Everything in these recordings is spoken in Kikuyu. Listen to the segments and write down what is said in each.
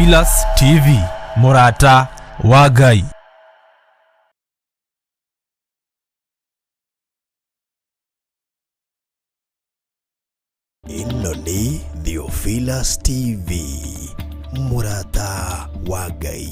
Theophilus TV, mũrata wa Ngai. Ĩno nĩ Theophilus TV, mũrata wa Ngai.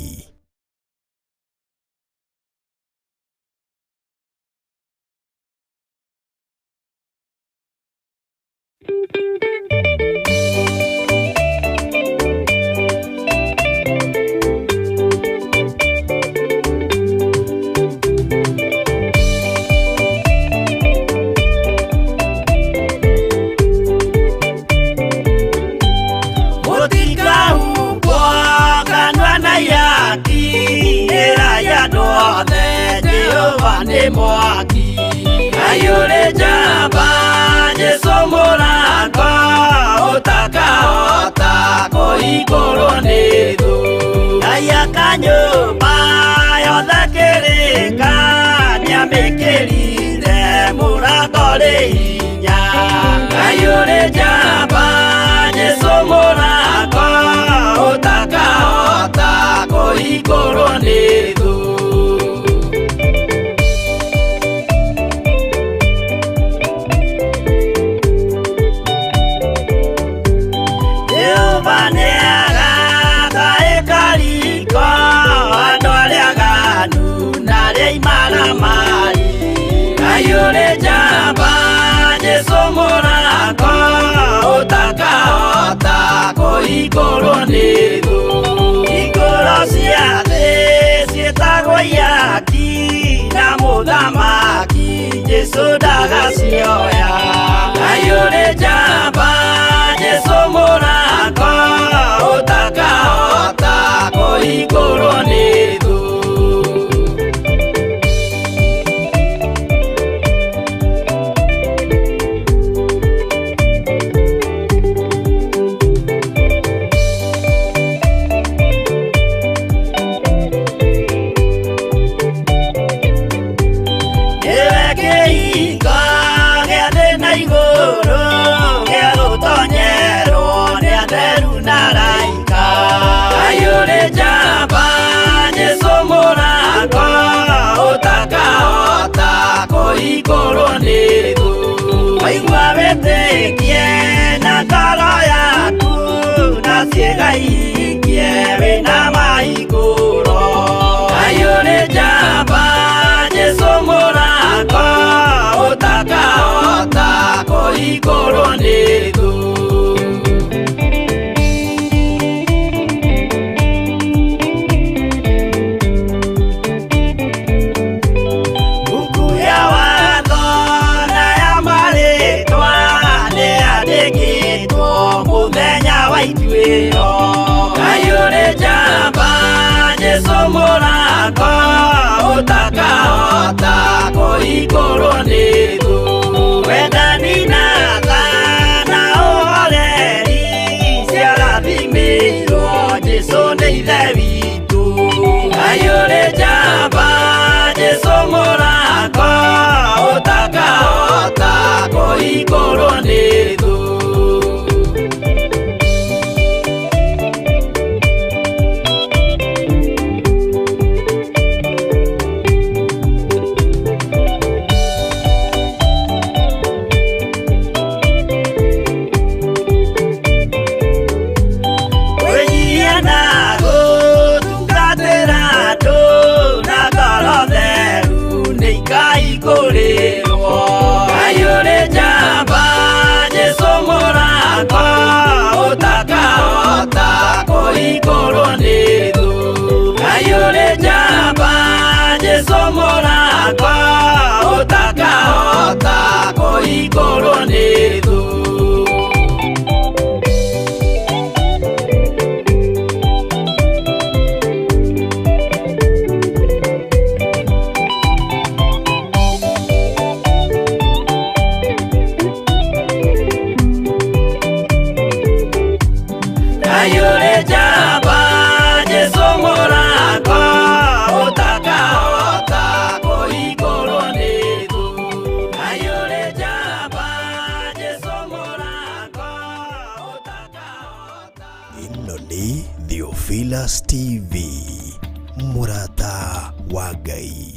Mũtikahumbwo kanua na ihaki, ĩrai andũ othe Jehova nĩ mwaki. Ngai ũrĩ njamba, Jesũ mũrango, ũtakahota kũhingũrwo nĩ thũ. Ngai aka nyũmba yothe kĩrĩka, nĩamĩkĩrire mũrango rĩ hinya. Ngai ũrĩ njamba, Jesũ mũrango, ũtakahota kũhingũrwo nĩ thũ. Jehova nĩagaka ĩkariko andũ arĩa aganu na arĩa imaramari. Ngai ũrĩ njamba, Jesũ mũrango, ũtakahota kũhingũrwo nĩ thũ. Hingũro cia thĩ ciĩtagwo ihaki, na mũthamaki Jesũ ndagacioya. Ngai ũrĩ njamba, Jesũ mũrango, ũtakahota kũhingũrwo nĩ thũ. Nĩwe kĩhingo gĩa thĩ na igũrũ, gĩa gũtonyerwo nĩ atheru na araika. Ngai ũrĩ njamba, Jesũ mũrango, ũtakahota kũhingũrwo nĩ thũ. Waigua wĩtĩkie na ngoro yaku, na ciĩga ihingie wĩna mahingũro. Ngai ũrĩ njamba, Jesũ mũrango, ũtakahota kũhingũrwo nĩ thũ. Mbuku ya watho na ya marĩtwa nĩyandĩkĩtwo mũthenya wa ituĩro. Ngai ũrĩ njamba, Jesũ mũrango, ũtakahota kũhingũrwo nĩ thũ. Wendani na tha Theophilus TV, mũrata wa Ngai.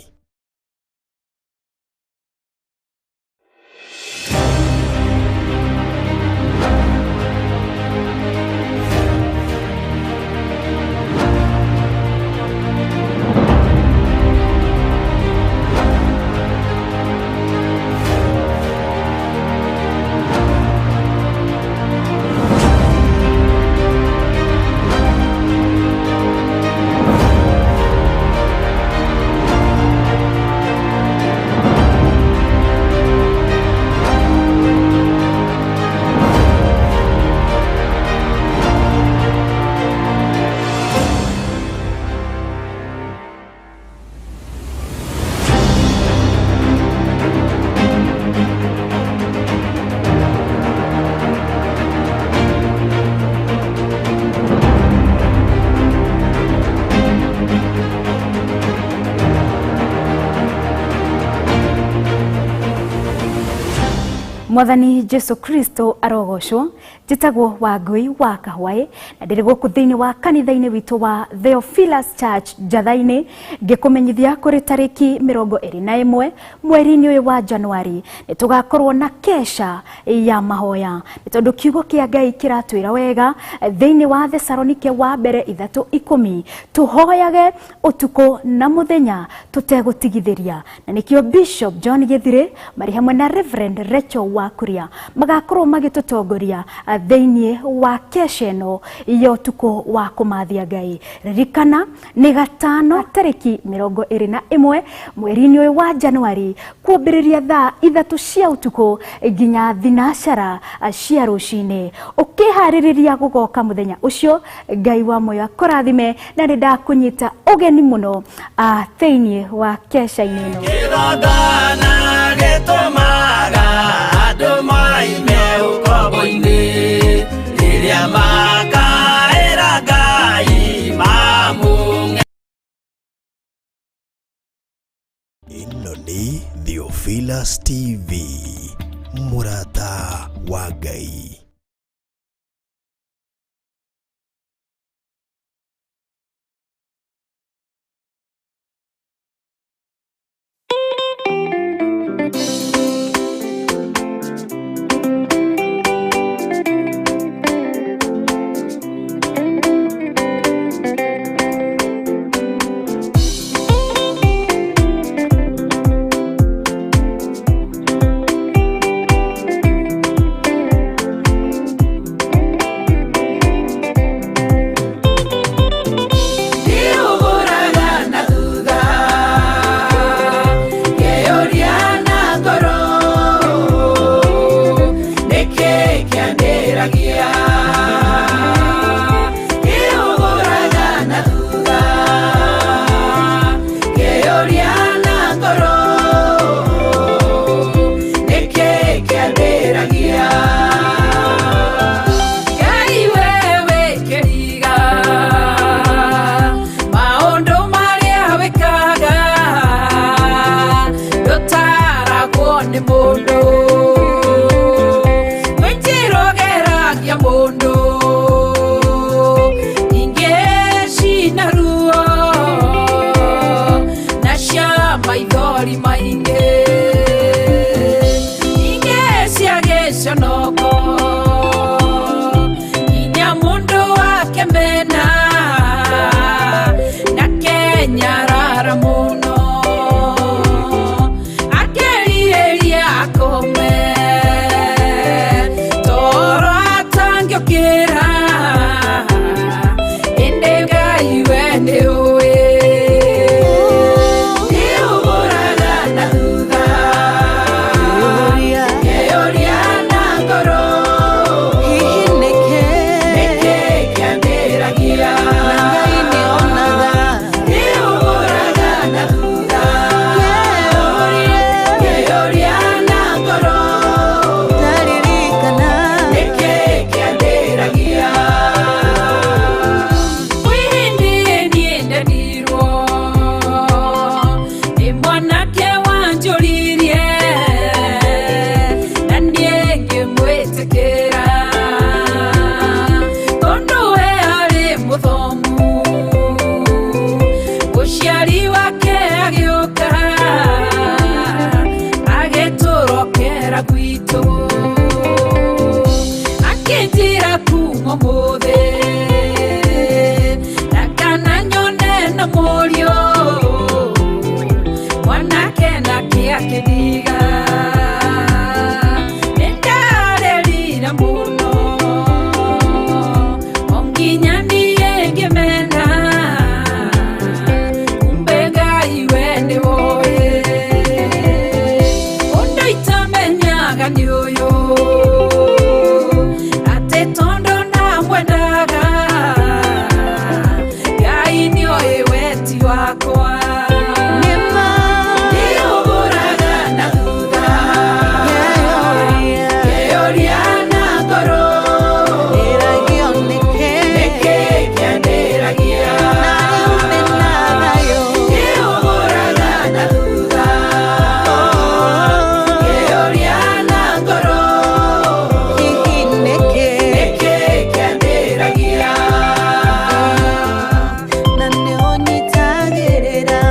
Mwathani Jesu Kristo arogocwo. Njĩtagwo Wangui wa Kahwaĩ na ndĩrĩ gũkũ thĩinĩ wa kanitha-inĩ witũ wa Theophilus Church Njatha-inĩ, ngĩkũmenyithia kũrĩ tarĩki 21 mweri-inĩ ũyũ wa Januari nĩ tũgakorwo na kesha ya mahoya, nĩ tondũ kiugo kĩa Ngai kĩratwĩra wega thĩinĩ wa Thesalonike wa mbere 3:10 tũhoyage ũtukũ na mũthenya tũtegũtigithĩria, na nĩkĩo Bishop John Githire marĩ hamwe na Reverend Rachel Wakuria magakorwo magĩtũtongoria thĩinĩ wa kesha ĩno ya ũtukũ wa kũmathia Ngai. Ririkana nĩ gatano tarĩki 21 mweri-inĩ ũyũ wa Januari kwambĩrĩria thaa 3 cia ũtukũ nginya 4 cia rũcinĩ. Ũkĩharĩrĩria gũgoka mũthenya ũcio, Ngai wa muoyo akũrathime, na nĩ ndakũnyita ũgeni mũno thĩinĩ wa kesha-inĩ ĩno. Kĩgongona gĩtũmaga andũ moime ũkombo-inĩ, rĩrĩa makaĩra Ngai mamũng'e. Ĩno nĩ Theophilus TV, mũrata wa Ngai. Gwitũ akĩnjĩra kuma ũmũthĩ ndakana nyone na mũriũ mwanake nake akĩndiga. Nĩndarĩrire mũno o nginya niĩ ngĩmena kumbe Ngai we nĩwoĩ ũndũ itamenyaga nĩ ũyũ atĩ tondũ ndamwendaga Ngai nĩoĩ weti wakwa. Nĩũgũraga na thutha ngeyũria na ngoro nĩkĩ kĩandĩragia. Nĩũgũraga na thutha ngeyũria na ngoro nĩkĩ kĩandĩragia. Na nĩũnyitagĩrĩra.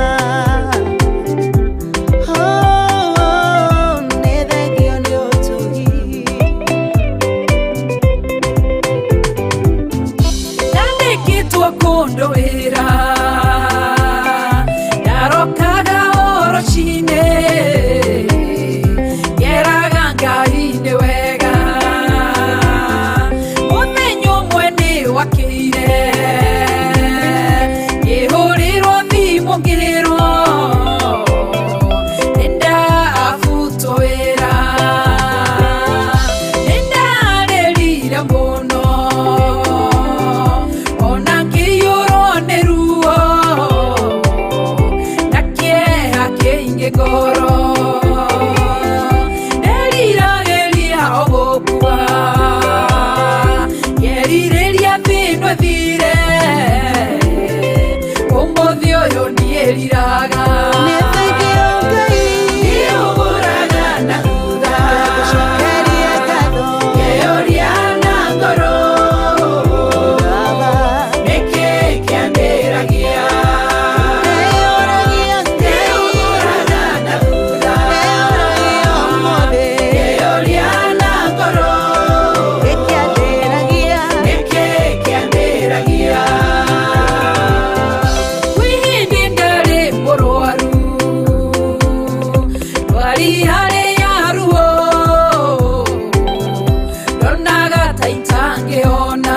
Oh, nĩ thengio nĩ ũtugi. Ndandĩkĩtwo kũndũ wĩra ndarokaga o rũcinĩ ngeraga Ngai nĩ wega. Mũthenya ũmwe nĩ wakĩire ngĩhũrĩrwo thimũ ngĩrwo nĩndabutwo wĩra. Nĩndarĩrire mũno ona ngĩiyũrwo nĩ ruo na kĩeha kĩingĩ ngoro. Nderiragĩria o gũkua ngerirĩria thĩno ĩthire ũmũthĩ ũyũ niĩriraga. Nĩ thengio Ngai. Nĩũgũraga na thutha Ngagũcokeria ngatho. Ngeyũria na ngoro Baba. Nĩkĩ kĩandĩragia. Ndĩyũragia Ngai. Nĩũgũraga na thutha Ndĩyũragia ũmũthĩ. Ngeyũria na ngoro Gĩkĩandĩragia. Nĩkĩ kĩandĩragia. Kwĩ hĩndĩ ndarĩ mũrwaru ndwari harĩ ya ruo ndonaga ta itangĩona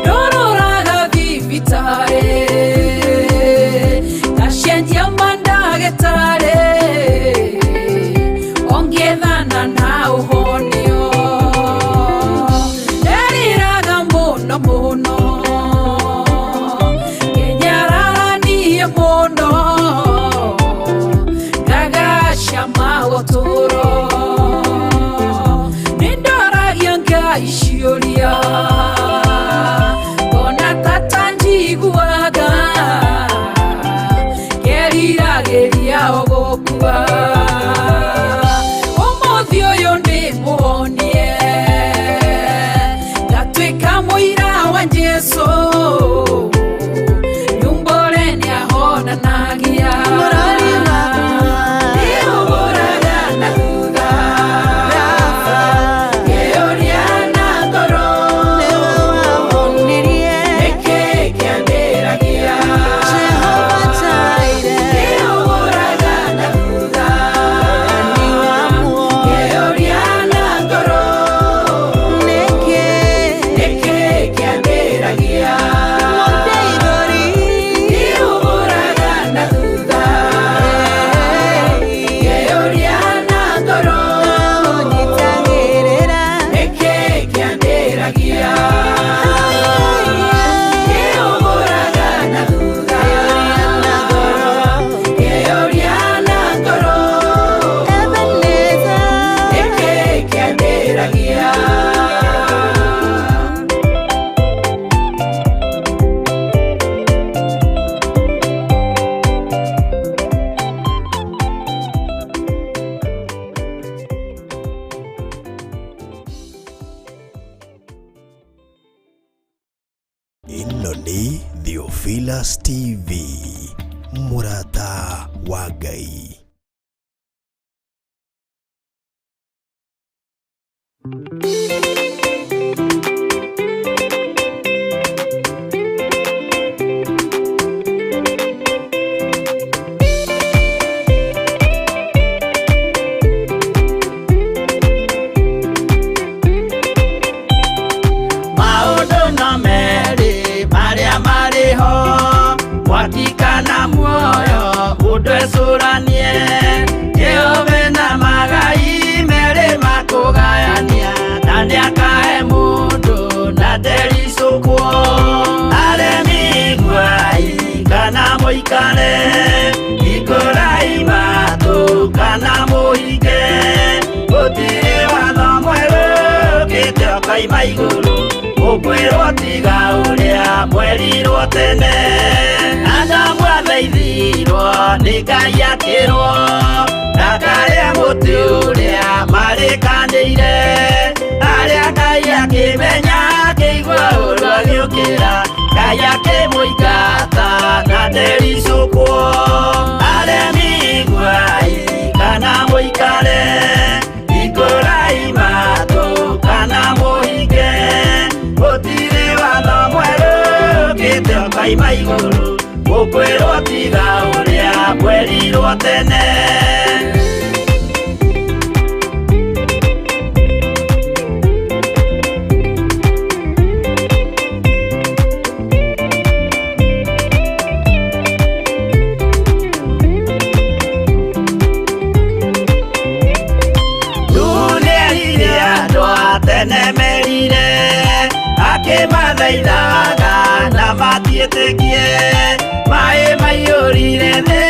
ndororaga thibitarĩ ngacenjia mandagĩtarĩ ongĩethana na ũhonio. Nderiraga mũno mũno ngenyararanie mũno ngagacama ũtũũro. Nĩndoragia Ngai ciũria ngona tata njiguaga ngeriragĩria o gũkua. Ũmũthĩ ũyũ nĩ mũhonie ngatuĩka mũira wa Jesũ nyumbũre nĩahonanagia. Mũrori wakwa. Nĩũgũraga na thutha Rafa. ngeyũria na ngoro Nĩwe wahonirie. Nĩkĩ kĩandĩragia. Jehova Jireh. Nĩũgũraga na thutha Nĩ wa muoyo. ngeyũria na ngoro Nĩkĩ. Nĩkĩ kĩandĩragia. Mũndeithũri. Nĩũgũraga na thutha ngeyũria na ngoro Ũnyitagĩrĩra. Nĩkĩ kĩandĩragia. Nĩũgũraga na thutha ngeyũria na ngoro Ebenezer. Nĩkĩ kĩandĩragia. Ĩno nĩ Theophilus TV, mũrata wa Ngai. Maũndũ no merĩ marĩa marĩ ho, mwaki kana muoyo, mũndũ ecũranie. Jehova na magai merĩ makũgayania, na nĩakahe mũndũ na ndericũkwo. Aremi iguai kana mũikare, hingũrai matũ kana mũhinge. Gũtirĩ watho mwerũ ũkĩte ũkoima igũrũ, ũkwĩrwo tiga ũrĩa mwerirwo tene. Adamu athaithirwo nĩ Ngai akĩrwo ndakarĩe mũtĩ ũrĩa marĩkanĩire. Arĩa Ngai akĩmenya akĩigua ũru agĩũkĩra, Ngai akĩmũingata na ndericũkwo. Aremi iguai kana mũikare, hingũrai matũ kana mũhinge. Gũtirĩ watho mwerũ ũkĩte ũkoima igũrũ, ũkwĩrwo tiga ũrĩa mwerirwo tene. Nĩerire andũ a tene merire, akĩmathaithaga na matiĩtĩkie. Maĩ maiyũrire thĩ,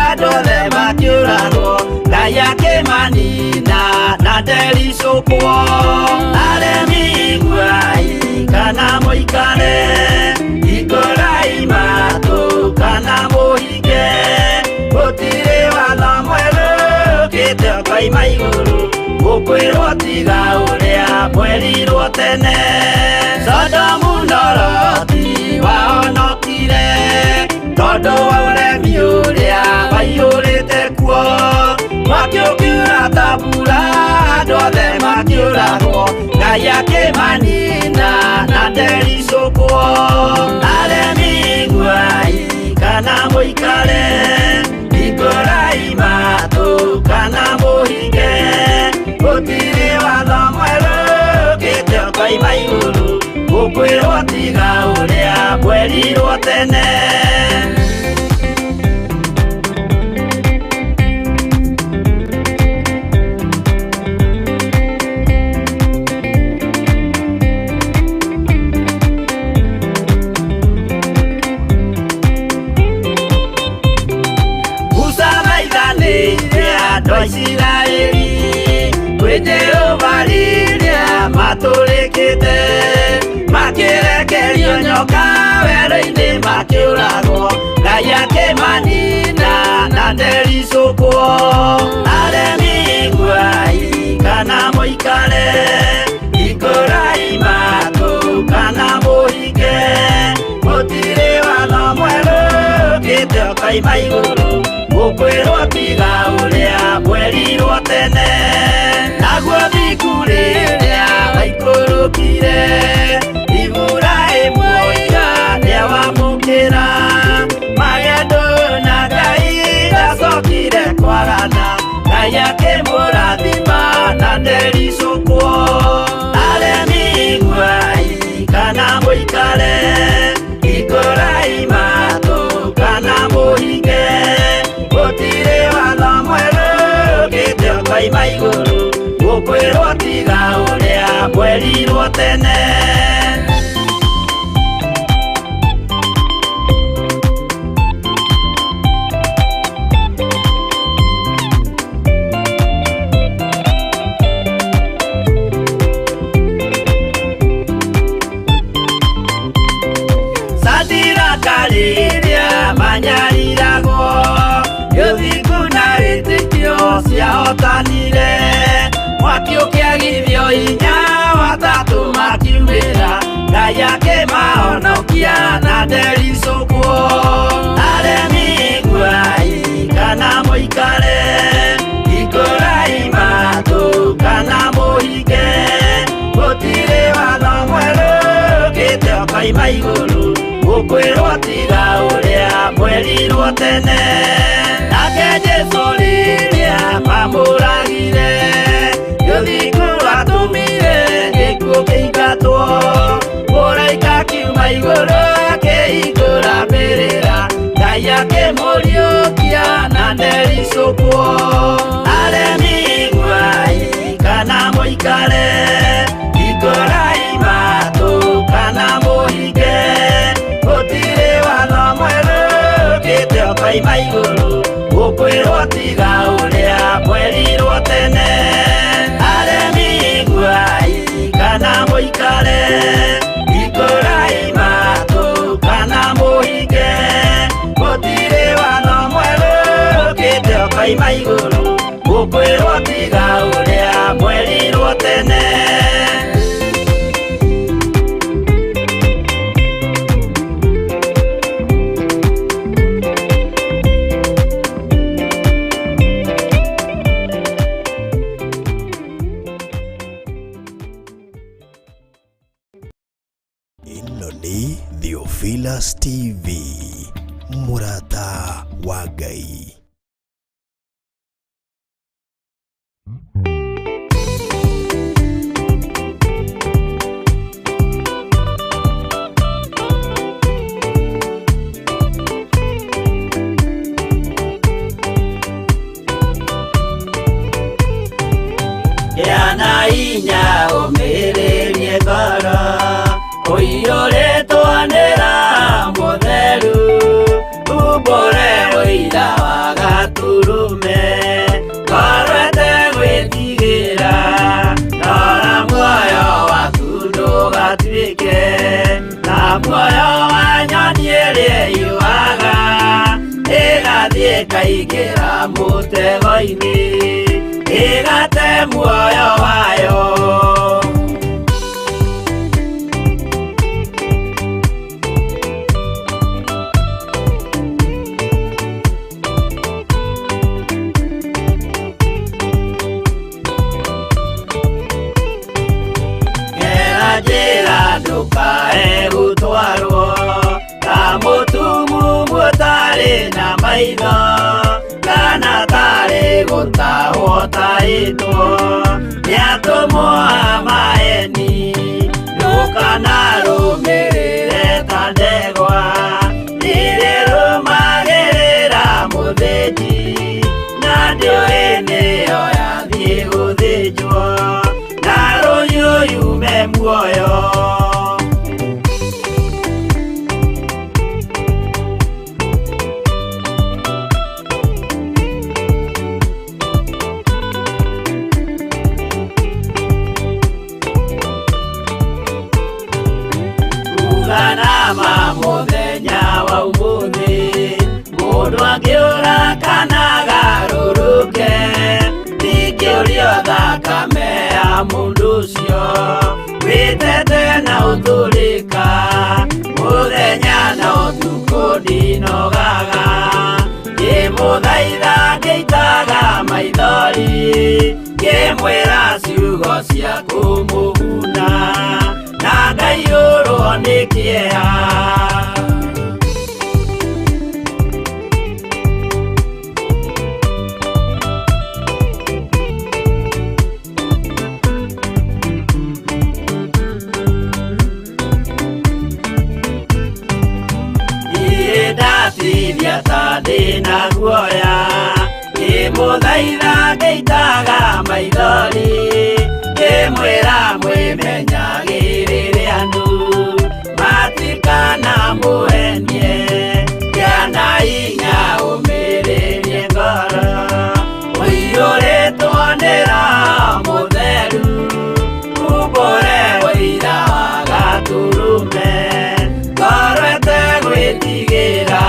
andũ othe makĩũragwo, Ngai akĩmanina na ndericũkwo. Aremi iguai kana mũikare, hingũrai matũ kana mũhinge. Gũtirĩ watho mwerũ ũkĩte ũkoima igũrũ, ũkwĩrwo tiga ũrĩa mwerirwo tene. Sodomu na Loti wahonokire tondũ wa ũremi ũrĩa waiyũrĩte kuo. Mwaki ũkiura ta mbura, andũ othe makĩũragwo, Ngai akĩmanina na ndericũkwo. Aremi iguai kana mũikare, hingũrai matũ kana mũhinge. Gũtirĩ watho mwerũ ũkĩte ũkoima igũrũ, ũkwĩrwo tiga ũrĩa mwerirwo tene. Musa thaithanĩire andũ a Isiraeli kwĩ Jehova rĩrĩa matũrĩkĩte, makĩrekerio nyoka werũ-inĩ makĩũragwo, Ngai akĩmanina na ndericũkwo. Aremi iguai kana mũikare, hingũrai matũ kana mũhinge. Gũtirĩ watho mwerũ ũkĩte ũkoima igũrũ, ũkwĩrwo tiga ũrĩa mwerirwo tene. Naguo thiku rĩrĩa waikũrũkire, Iburahĩmu oiga nĩawamũkĩra. Magendo na Ngai ndacokire kwagana, Ngai akĩmũrathima na ndericũkwo. Aremi iguai kana mũikare, hingũrai matũ kana mũhinge. Gũtirĩ watho mwerũ ũkĩte ũkoima igũrũ, ũkwĩrwo tiga ũrĩa mwerirwo tene. Sadiraka rĩrĩa manyariragwo, ũthingu na wĩtĩkio ciahotanire. Mwaki ũkĩagithio hinya, watatũ makiumĩra, Ngai akĩmahonokia na ndericũkwo. Aremi iguai kana mũikare, hingũrai matũ kana mũhinge. ũkoima igũrũ gũkwĩrwo tiga ũrĩa mwerirwo tene nake Jesũ rĩrĩa mamũragire rũthingo rwatũmire gĩkuũ kĩingatwo mũraika akiuma igũrũ akĩhingũra mbĩrĩra Ngai akĩmũriũkia na ndericũkwo aremi iguai kana mũikare hingũrai matũ kana mũhinge gũtirĩ watho mwerũ ũkĩte ũkoima igũrũ gũkwĩrwo tiga ũrĩa mwerirwo tene aremi iguai kana mũikare hingũrai matũ kana mũhinge gũtirĩ watho mwerũ ũkĩte ũkoima igũrũ gũkwĩrwo tiga ũrĩa mwerirwo tene. Ĩno nĩ Theophilus TV, mũrata wa Ngai. Gĩa na hinya ũmĩrĩrie ngoro ũiyũrĩtwo nĩ Roho Mũtheru umbũre ũira wa Gatũrũme ngoro ĩtegwĩtigĩra rora muoyo waku ndũgatuĩke ta muoyo wa nyoni ĩrĩa ĩyũaga ĩgathiĩ ĩkaingĩra mũtego-inĩ ĩgate muoyo wayo. Gera njĩra ndũkae gũtwarwo ta mũtumumu ũtarĩ na maitho kana tarĩ gũtahwo tahĩtwo nĩ atũmwo a maeni ndũkanarũmĩrĩre ta ndegwa irĩrũmagĩrĩra mũthĩnji na ndĩũĩ nĩyo yathiĩ gũthĩnjwo na rũhiũ yume muoyo. Uganama mũthenya wa ũmũthĩ mũndũ angĩũra kana agarũrũke ndingĩũrio thakame ya mũndũ ũcio wĩtete na ũtũrĩka mũthenya na ũtukũ ndinogaga ngĩmũthaitha ngĩitaga maithori ngĩmwĩra ciugo cia kũmũguna na ngaiyũrwo nĩ kĩeha. Niĩ ndatithia ta ndĩna guoya ngĩmũthaitha ngĩitaga maithori ngĩmwĩra mwĩmenyagĩrĩre andũ matikanamũhenie gĩa na hinya ũmĩrĩrie ngoro ũiyũrĩtwo nĩ Roho Mũtheru umbũre ũira wa Gatũrũme ngoro ĩtegwĩtigĩra.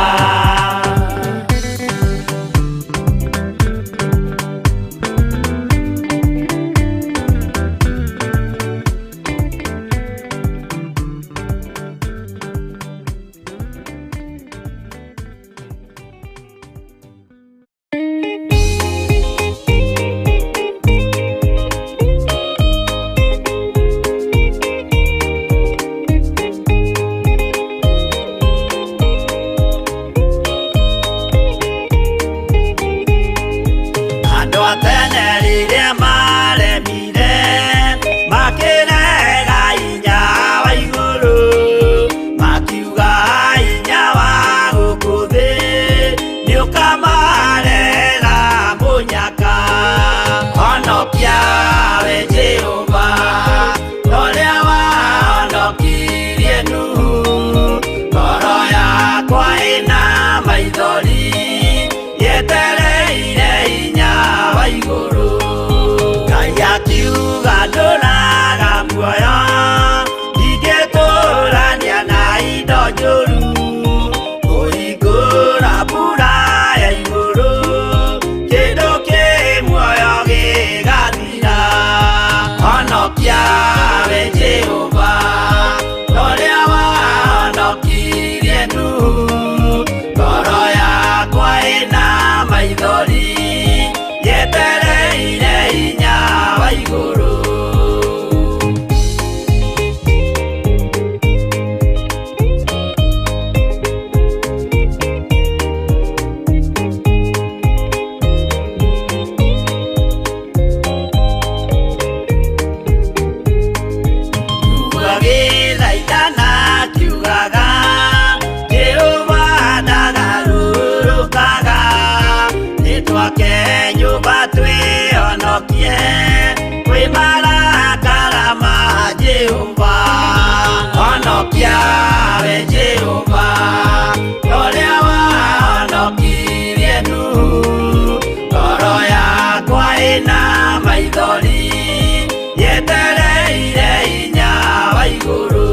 maithori yetereire inya wa igũrũ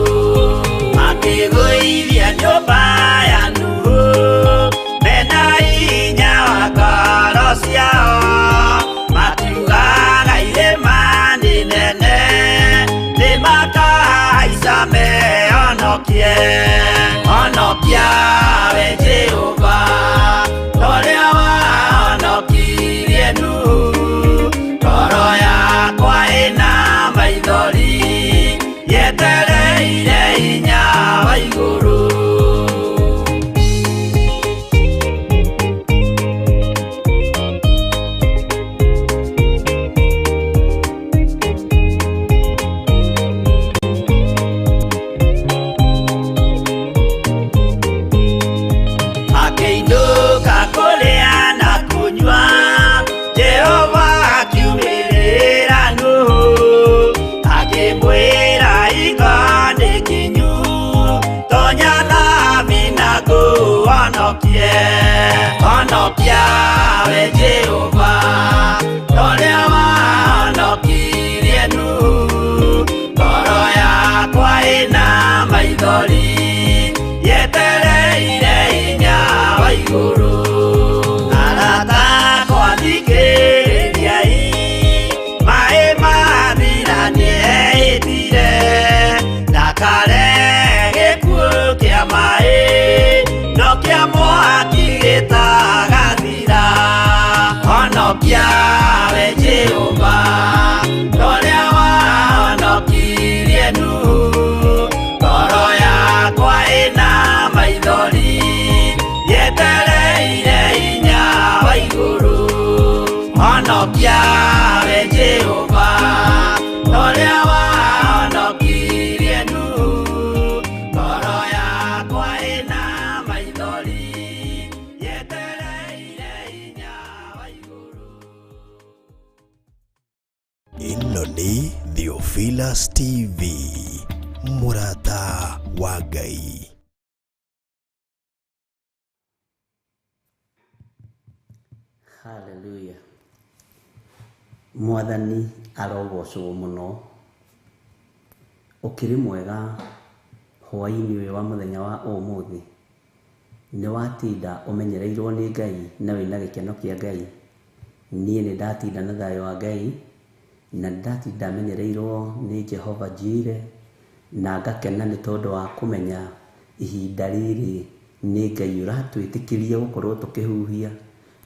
makĩgũithia nyũmba ya Nuhu mena inya wa ngoro ciao makiugaga irĩma nĩ nene nĩmakahaica mehonokie honokia we Jehova torĩa wahonokirie Nuhu ngoro yakwa ĩna maithori yetereire inya wa igũrũ. Akĩinũka kũrĩa na kũnyua Jehova akiumĩrĩra Nuhu akĩmwĩra iga nĩ kinyu tonya thabina ngũhonokie honokia we Jehova torĩa wahonokirie Nuhu ngoro yakwa ĩna maithori yetereire inya wa igũrũ arata akwa thikĩrĩriai maĩ mathira nĩehĩtire ndakare gĩkuũ kĩa maĩ no kĩa mwaki gĩtagathira honokia we Jehova torĩa wahonokirie Nuhu ngoro yakwa ĩna maithori yetereire inya wa igũrũ honokia we Jehova torĩa wahonokirie Nuhu ngoro yakwa ĩna maithori yetereire inya wa igũrũ. Ĩno nĩ Theophilus TV, mũrata wa Ngai. Hallelujah. Mwathani arogocwo mũno. Ũkĩrĩ mwega hwaĩ-inĩ ũyũ wa mũthenya wa ũmũthĩ. Nĩ watinda ũmenyereirwo nĩ Ngai na wĩna gĩkeno kĩa Ngai. Niĩ nĩ ndatinda na thayũ wa Ngai na nĩ ndatinda menyereirwo nĩ Jehova Jireh na ngakena nĩ tondũ wa kũmenya ihinda rĩrĩ nĩ Ngai ũratwĩtĩkĩria gũkorwo tũkĩhuhia,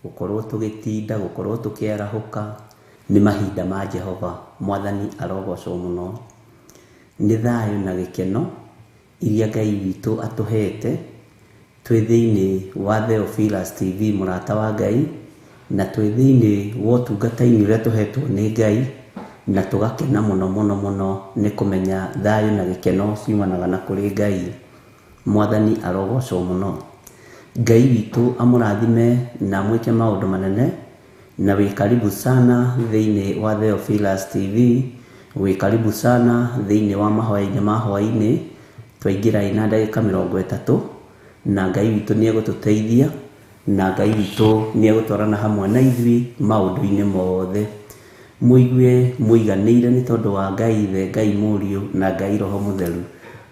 gũkorwo tũgĩtinda, gũkorwo tũkĩarahũka. Nĩ mahinda ma Jehova. Mwathani arogocwo mũno. Nĩ thayũ na gĩkeno iria Ngai witũ atũhete twĩ thĩinĩ wa Theophilus TV mũrata wa Ngai na twĩ thĩinĩ wa ũtungata-inĩ ũrĩa tũhetwo nĩ Ngai na tũgakena mũno mũno mũno nĩ kũmenya thayũ na gĩkeno ciumanaga na kũrĩ Ngai. Mwathani arogocwo mũno. Ngai witũ amũrathime na amwĩke maũndũ manene na wĩ karibu sana thĩinĩ wa Theophilus TV, wĩ karibu sana thĩinĩ wa mahoya-inĩ ma hwaĩ-inĩ. Twaingĩra ina ndagĩka 30 na Ngai witũ nĩ egũtũteithia na Ngai witũ nĩ egũtwarana hamwe na ithuĩ maũndũ-inĩ mothe. Mũigue mũiganĩire nĩ tondũ wa Ngai Ithe, Ngai Mũriũ na Ngai Roho Mũtheru.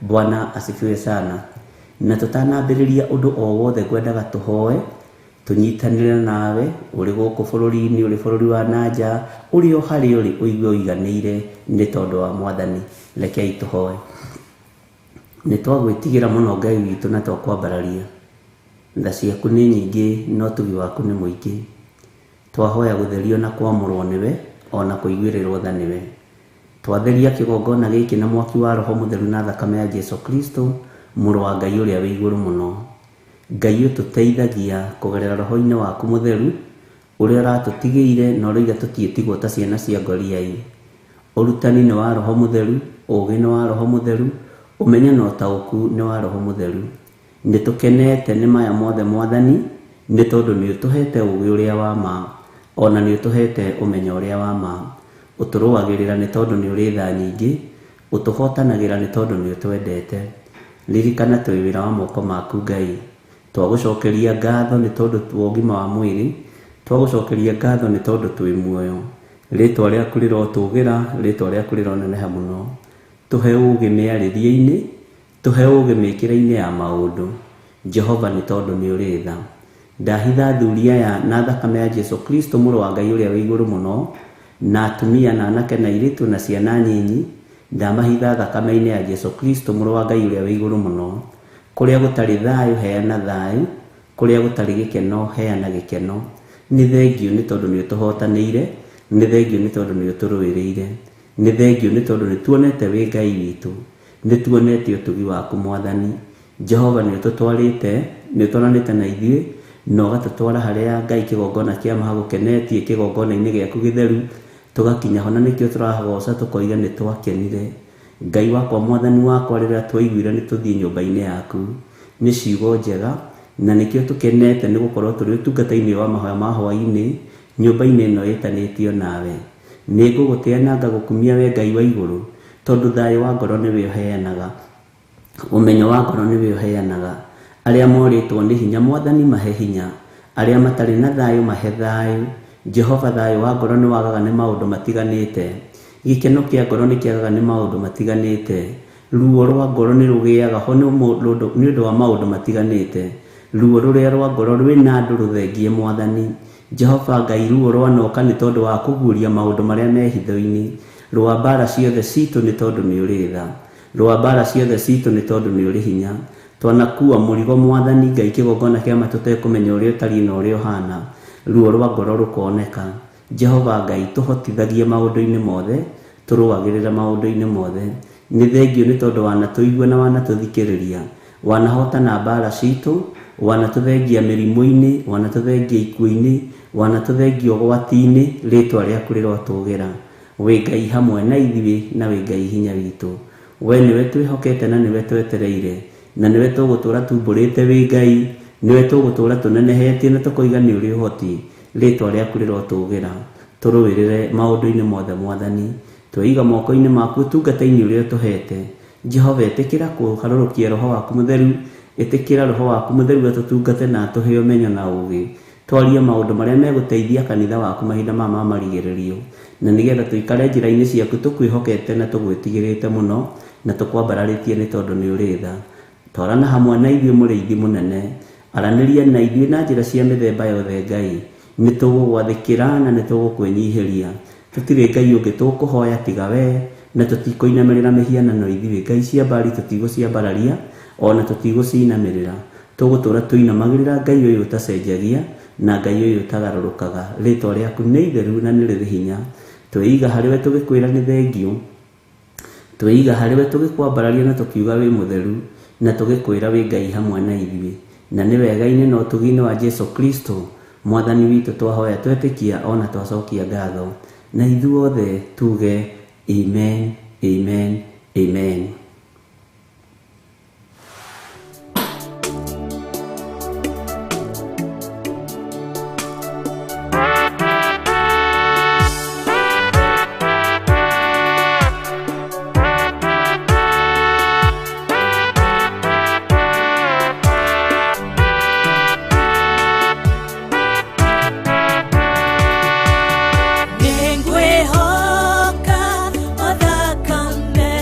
Bwana asifiwe sana. Na tũtanambĩrĩria ũndũ o wothe ngwendaga tũhoe tũnyitanĩre nawe ũrĩ gũkũ bũrũri-inĩ, ũrĩ bũrũri wa nanja, ũrĩ o harĩa ũrĩ ũigue ũiganĩire nĩ tondũ wa Mwathani. Rekei tũhoe. Nĩ twagwĩtigĩra mũno Ngai witũ na twakwambararia. Tha ciaku nĩ nyingĩ na ũtugi waku nĩ mũingĩ. Twahoya gũtherio na kwamũrwo nĩwe ona kũiguĩrĩrwo tha nĩwe. Twatheria kĩgongona gĩkĩ na mwaki wa Roho Mũtheru na thakame ya Jesu Kristo mũrũ wa Ngai ũrĩa wĩ igũrũ mũno. Ngai ũtũteithagia kũgerera roho-inĩ waku mũtheru ũrĩa ũratũtigĩire na ũroiga tũtiĩtigwo ta ciana cia ngoriai. Ũrutani nĩ wa Roho Mũtheru, ũũgĩ nĩ wa Roho Mũtheru, ũmenyo na ũtaũku nĩ wa Roho Mũtheru. Nĩ tũkenete nĩ maya mothe Mwathani nĩ tondũ nĩ ũtũhete ũũgĩ ũrĩa wa ma ona nĩ ũtũhete ũmenyo ũrĩa wa ma. Ũtũrũagĩrĩra nĩ tondũ nĩ ũrĩ tha nyingĩ, ũtũhotanagĩra nĩ tondũ nĩ ũtwendete. Ririkana twĩ wĩra wa moko maku Ngai. Twagũcokeria ngatho nĩ tondũ wa ũgima wa mwĩrĩ, twagũcokeria ngatho nĩ tondũ twĩ muoyo. Rĩtwa rĩaku rĩrotũgĩra, rĩtwa rĩaku rĩroneneha mũno. Tũhe ũũgĩ mĩarĩrie-inĩ, tũhe ũũgĩ mĩkĩre-inĩ ya maũndũ. Jehova nĩ tondũ nĩ ũrĩ tha. Ndahitha athuri aya na thakame ya Jesu Kristo mũrũ wa Ngai ũrĩa wĩ igũrũ mũno, na atumia na anake na airĩtu na ciana nyinyi, ndamahitha thakame-inĩ ya Jesu Kristo mũrũ wa Ngai ũrĩa wĩ igũrũ mũno. Kũrĩa gũtarĩ thayũ heana thayũ, kũrĩa gũtarĩ gĩkeno heana gĩkeno. Nĩ thengiũ nĩ tondũ nĩ ũtũhotanĩire, nĩ thengiũ nĩ tondũ nĩ ũtũrũĩrĩire, nĩ thengiũ nĩ tondũ nĩ tuonete wĩ Ngai witũ, nĩ tuonete ũtugi waku Mwathani. Jehova nĩ ũtũtwarĩte, nĩ ũtwaranĩte na ithuĩ na ũgatũtwara harĩa Ngai kĩgongona kĩa ma hagũkenetie kĩgongona-inĩ gĩaku gĩtheru, tũgakinya ho na nĩkĩo tũragoca tũkoiga nĩ twakenire. Ngai wakwa Mwathani wakwa rĩrĩa twaiguire nĩ tũthiĩ nyũmba-inĩ yaku, nĩ ciugo njega na nĩkĩo tũkenete nĩ gũkorwo tũrĩ ũtungata-inĩ wa mahoya ma hwaĩ-inĩ nyũmba-inĩ ĩno ĩtanĩtio nawe. Nĩ ngũgũtĩa na ngagũkumia we Ngai wa igũrũ, tondũ thayũ wa ngoro nĩwe ũheanaga, ũmenyo wa ngoro nĩwe ũheanaga. Arĩa morĩtwo nĩ hinya Mwathani mahe hinya, arĩa matarĩ na thayũ mahe thayũ. Jehova thayũ wa ngoro nĩ wagaga nĩ maũndũ matiganĩte, gĩkeno kĩa ngoro nĩ kĩagaga nĩ maũndũ matiganĩte, ruo rwa ngoro nĩ rũgĩaga ho nĩ ũndũ wa maũndũ matiganĩte. Ruo rũrĩa rwa ngoro rwĩna andũ rũthengie Mwathani. Jehova Ngai ruo rwanoka nĩ tondũ wa kũguũria maũndũ marĩa me hitho-inĩ. Rũa mbara ciothe citũ nĩ tondũ nĩ ũrĩ tha, rũa mbara ciothe citũ nĩ tondũ nĩ ũrĩ hinya. Twanakuua mũrigo Mwathani Ngai kĩgongona kĩa ma tũtekũmenya ũrĩa ũtariĩ na ũrĩa ũhana, ruo rwa ngoro rũkoneka. Jehova Ngai tũhotithagie maũndũ-inĩ mothe, tũrũagĩrĩre maũndũ-inĩ mothe. Nĩ thengiũ nĩ tondũ wanatũigua na wanatũthikĩrĩria, wanahotana mbara citũ, wanatũthengia mĩrimũ-inĩ, wanatũthengia ikuũ-inĩ, wanatũthengia ũgwati-inĩ, rĩtwa rĩaku rĩrotũgĩra. Wĩ Ngai hamwe na ithuĩ na wĩ Ngai hinya witũ. We nĩwe twĩhokete na nĩwe twetereire, na nĩwe tũgũtũra tumbũrĩte wĩ Ngai, nĩwe tũgũtũra tũnenehetie na tũkoiga nĩ ũrĩ ũhoti. Rĩtwa rĩaku rĩrotũgĩra. Tũrũĩrĩre maũndũ-inĩ mothe Mwathani. Tweiga moko-inĩ maku ũtungata-inĩ ũrĩa ũtũhete. Jehova ĩtĩkĩra kũharũrũkia roho waku mũtheru, ĩtĩkĩra roho waku mũtheru atũtungate na atũhe ũmenyo na ũũgĩ. Twarie maũndũ marĩa megũteithia kanitha waku mahinda maya ma marigĩrĩrio, na nĩgetha tũikare njĩra-inĩ ciaku tũkwĩhokete na tũgwĩtigĩrĩte mũno na tũkwambararĩtie nĩ tondũ nĩ ũrĩ tha. Twarana hamwe na ithuĩ mũrĩithi mũnene, aranĩria na ithuĩ na njĩra cia mĩthemba yothe Ngai. Nĩ tũgũgwathĩkĩra na nĩ tũgũkwĩnyihĩria. Tũtirĩ Ngai ũngĩ tũkũhoya tiga we, na tũtikũinamĩrĩra mĩhianano ithuĩ. Ngai cia mbari tũtigũciambararia ona tũtigũcinamĩrĩra. Tũgũtũra tũinamagĩrĩra Ngai ũyũ ũtacenjagia na Ngai ũyũ ũtagarũrũkaga. Rĩtwa rĩaku nĩ itheru na nĩ rĩrĩ hinya. Twĩiga harĩwe tũgĩkwĩra nĩ thengiũ, twĩiga harĩwe tũgĩkwambararia na tũkiuga wĩ mũtheru, na tũgĩkwĩra wĩ Ngai hamwe na ithuĩ. Na nĩ wega-inĩ na ũtugi-inĩ wa Jesu Kristo Mwathani witũ twahoya twetĩkia ona twacokia ngatho. Na ithuothe tuge amen, amen, amen. Nĩngwĩhoka o thakame.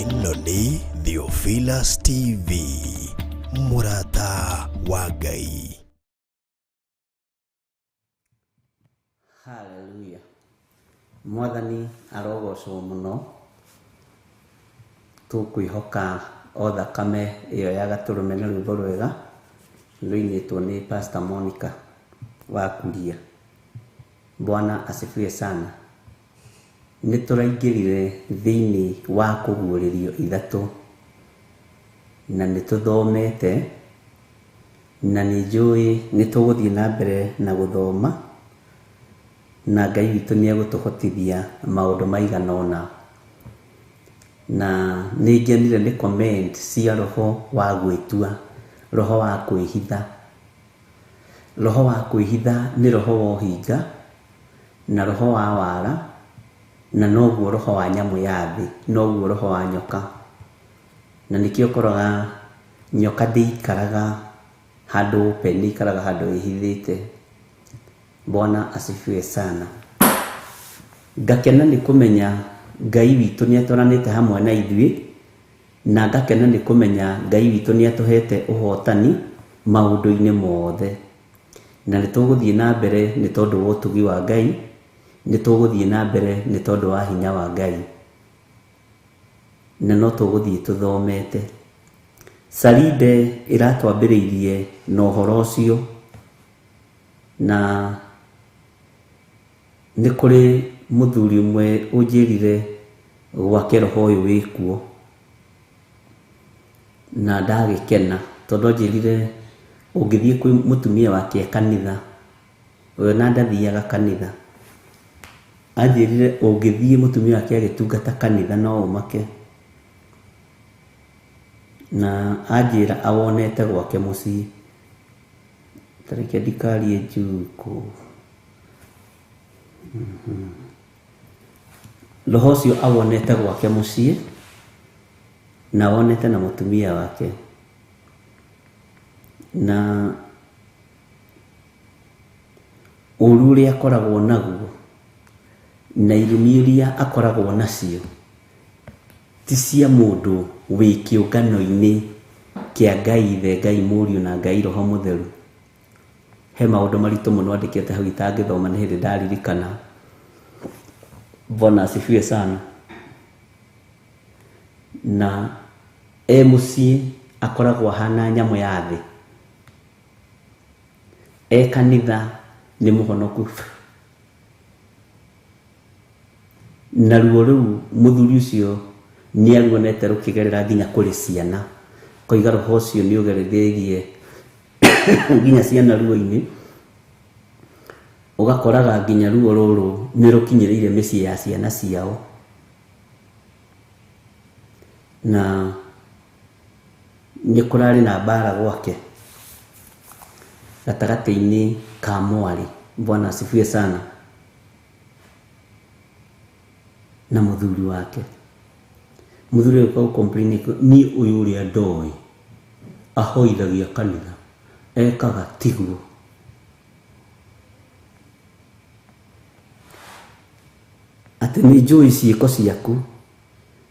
Ĩno nĩ Theophilus TV, mũrata wa Ngai. Haleluya. Mwathani arogocwo mũno. Tũkwĩhoka o thakame ĩyo ya gatũrũme na rwĩmbo rwega rũinĩtwo nĩ Pastor Monica wa Kuria. Bwana asifiwe sana. Nĩ tũraingĩrire thĩinĩ wa kũguũrĩrio ithatũ na nĩ tũthomete na nĩ njũĩ nĩ tũgũthiĩ na mbere na gũthoma na Ngai witũ nĩ egũtũhotithia maũndũ maigana ũna. Na nĩ ngenire nĩ comment cia roho wa gwĩtua, roho wa kwĩhitha. Roho wa kwĩhitha nĩ roho wa ũhinga na roho wa wara na noguo roho wa nyamũ ya thĩ, noguo roho wa nyoka. Na nĩkĩo ũkoraga nyoka ndĩikaraga handũ open, ĩikaraga handũ ĩhithĩte. Bwana asifiwe sana. Ngakena nĩ kũmenya Ngai witũ nĩ atwaranĩte hamwe na ithuĩ, na ngakena nĩ kũmenya Ngai witũ nĩ atũhete ũhotani maũndũ-inĩ mothe. Na nĩ tũgũthiĩ na mbere nĩ tondũ wa ũtugi wa Ngai, nĩ tũgũthiĩ na mbere nĩ tondũ wa hinya wa Ngai, na no tũgũthiĩ tũthomete. Sarinde ĩratwambĩrĩirie na ũhoro ũcio, na nĩ kũrĩ mũthuri ũmwe ũnjĩrire gwake roho ũyũ wĩkuo, na ndagĩkena tondũ anjĩrire ũngĩthiĩ kwĩ mũtumia wake e kanitha, we na ndathiaga kanitha, anjĩrire ũngĩthiĩ mũtumia wake agĩtungata kanitha no ũmake. Na anjĩra awonete gwake mũciĩ. Tareke ndikarie njukũ. Roho ũcio awonete gwake mũciĩ na awonete na mũtumia wake, na ũru ũrĩa akoragwo naguo na irumi iria akoragwo nacio ti cia mũndũ wĩ kĩũngano-inĩ kĩa Ngai Ithe, Ngai Mũriũ na Ngai Roho Mũtheru. He maũndũ maritũ mũno andĩkĩte hau itangĩthoma nĩ hĩndĩ ndaririkana. Bwana asifiwe sana. Na e mũciĩ akoragwo ahana nyamũ ya thĩ, e kanitha nĩ mũhonoku. Na ruo rũu mũthuri ũcio nĩ aruonete rũkĩgerera nginya kũrĩ ciana, koiga roho ũcio nĩ ũgerereirie nginya ciana ruo-inĩ, ũgakoraga nginya ruo rũrũ nĩ rũkinyĩrĩire mĩciĩ ya ciana ciao. Na nĩ kũrarĩ na mbara gwake gatagatĩ-inĩ ka mwarĩ. Bwana asifiwe sana. Na mũthuri wake. Mũthuri ũyũ complain niĩ ũyũ ũrĩa ndoĩ ahoithagia kanitha ekaga tiguo. Atĩ nĩ njũĩ ciĩko ciaku,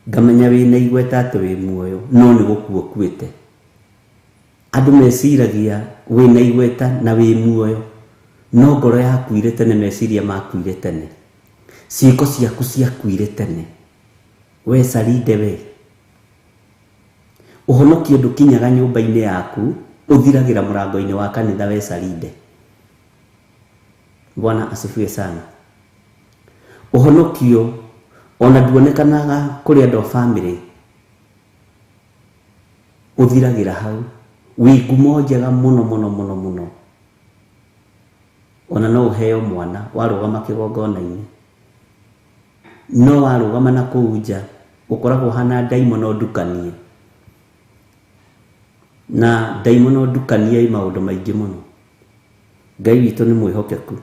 ngamenya wĩna igweta atĩ wĩ muoyo, no nĩ gũkua ũkuĩte. Andũ meciragia wĩna igweta na wĩ muoyo, no ngoro yakuire tene, meciria makuire tene, ciĩko ciaku ciakuire tene. We Sarinde we, ũhonokio ndũkinyaga nyũmba-inĩ yaku, ũthiragĩra mũrango-inĩ wa kanitha. We Sarinde, Bwana asifiwe sana. Ũhonokio ona nduonekanaga kũrĩ andũ a bamĩrĩ, ũthiragĩra hau. Wĩ ngumo njega mũno mũno mũno mũno, ona no ũheo mwana warũgama kĩgongona-inĩ, no warũgama na kũu nja ũkoragwo ũhana ndaimono ndukanie, na ndaimono ndukanie ĩ maũndũ maingĩ mũno. Ngai witũ nĩ mwĩhokeku.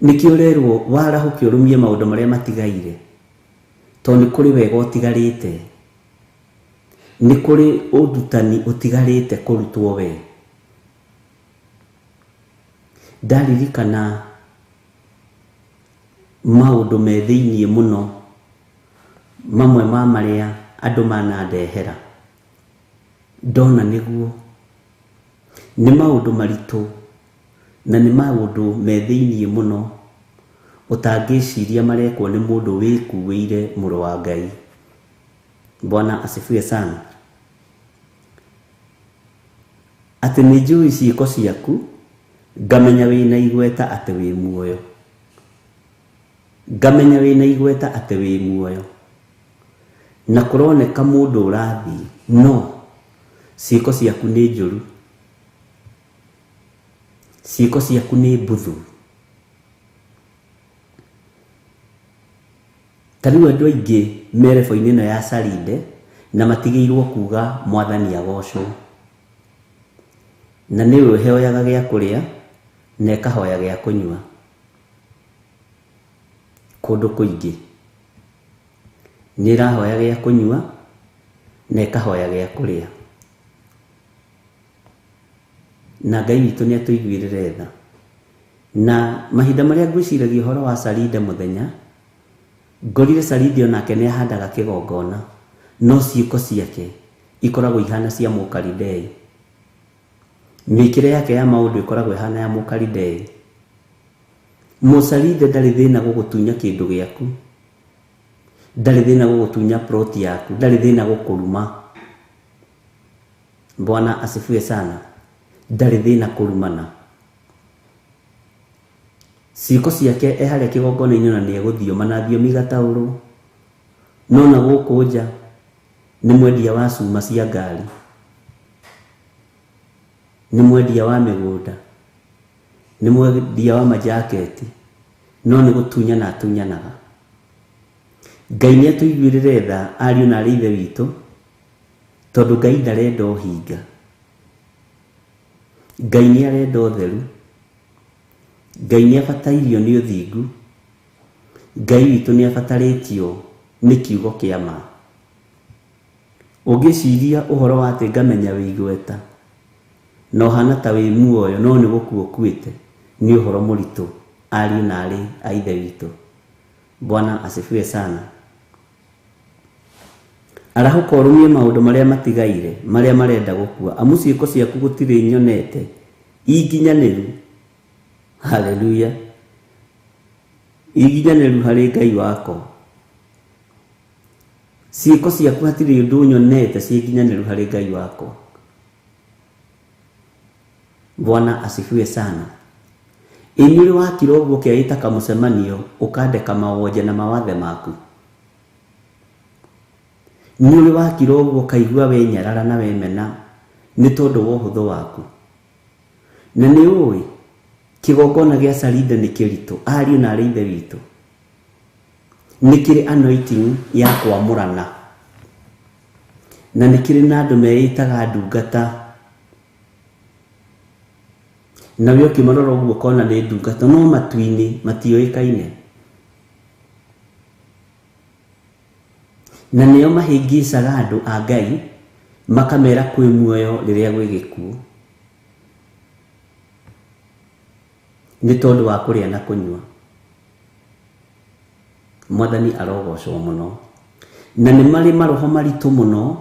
Nĩkĩo ũrerwo warahũke ũrũmie maũndũ marĩa matigaire, tondũ nĩ kũrĩ wega ũtigarĩte, nĩ kũrĩ ũrutani ũtigarĩte kũrutwo we. Ndaririkana maũndũ me thĩiniĩ mũno Mamwe ma marĩa andũ manandehera ndona nĩguo nĩ maũndũ maritũ na nĩ maũndũ me thĩiniĩ mũno ũtangĩciria marekwo nĩ mũndũ wĩkuĩire mũrũ wa Ngai. Bwana asifiwe sana. Atĩ nĩ njũĩ ciĩko ciaku, ngamenya wĩna igweta atĩ wĩ muoyo. Ngamenya wĩna igweta atĩ wĩ muoyo. Na kũroneka mũndũ ũrathiĩ, no ciĩko ciaku nĩ njũru. Ciĩko ciaku nĩ mbuthu. Ta rĩu andũ aingĩ me rebo-inĩ ĩno ya Sarinde na matigĩirwo kuga mwathani agocwo. Na nĩwe ũheoyaga gĩa kũrĩa na ĩkahoya gĩa kũnyua kũndũ kũingĩ. Nĩ ĩrahoya gĩa kũnyua na ĩkahoya gĩa kũrĩa. Na Ngai witũ nĩ atũiguĩrĩre tha. Na mahinda marĩa ngwĩciragia ũhoro wa Sarinde mũthenya, ngorire Sarinde onake nĩ ahandaga kĩgongona, no ciĩko ciake ikoragwo ihana cia Mũkalidei. Mĩkĩre yake ya maũndũ ĩkoragwo ĩhana ya Mũkalidei. Mũcarinde ndarĩ thĩna gũgũtunya kĩndũ gĩaku, ndarĩ thĩna gũgũtunya ploti yaku, ndarĩ thĩna gũkũruma. Bwana asifiwe sana. Ndarĩ thĩna kũrumana. Ciĩko ciake e harĩa kĩgongona-inĩ na nĩ egũthioma na thiomi igataũrwo. No na gũkũ nja nĩ mwendia wa cuma cia ngari, nĩ mwendia wa mĩgũnda, nĩ mwendia wa majaketi, no nĩ gũtunyana atunyanaga. Ngai nĩ atũiguĩrĩre tha ariũ na arĩ ithe witũ, tondũ Ngai ndarenda ũhinga. Ngai nĩ arenda ũtheru. Ngai nĩ abatairio nĩ ũthingu. Ngai witũ nĩ abatarĩtio nĩ kiugo kĩa ma. Ũngĩciria ũhoro wa atĩ ngamenya wĩ igweta na ũhana ta wĩ muoyo no nĩ gũkua ũkuĩte, nĩ ũhoro mũritũ ariũ na arĩ a ithe witũ. Bwana asifiwe sana. Arahũka ũrũmie maũndũ marĩa matigaire marĩa marenda gũkua, amu ciĩko ciaku gũtirĩ nyonete inginyanĩru. Haleluya. Inginyanĩru harĩ Ngai wakwa. Ciĩko ciaku hatirĩ ũndũ nyonete ciĩ nginyanĩru harĩ Ngai wakwa. Bwana asifiwe sana. Ĩ nĩ ũrĩ wakira ũguo ũkeĩta kamũcemanio ũkandeka mawonje na mawathe maku? Nĩ ũrĩ wakira ũguo ũkaigua wenyarara na wemena nĩ tondũ wa ũhũthũ waku? Na nĩ ũĩ kĩgongona gĩa Sarinde nĩ kĩritũ, ariũ na arĩ ithe witũ. Nĩ kĩrĩ anointing ya kwamũrana. Na nĩ kĩrĩ na andũ meĩtaga ndungata. Na we ũkĩmarora ũguo ũkona nĩ ndungata, no matu-inĩ matiũĩkaine. Na nĩo mahĩngĩcaga andũ a Ngai makamera kwĩ muoyo rĩrĩa gwĩ gĩkuũ, nĩ tondũ wa kũrĩa na kũnyua. Mwathani arogocwo mũno. Na nĩ marĩ maroho maritũ mũno,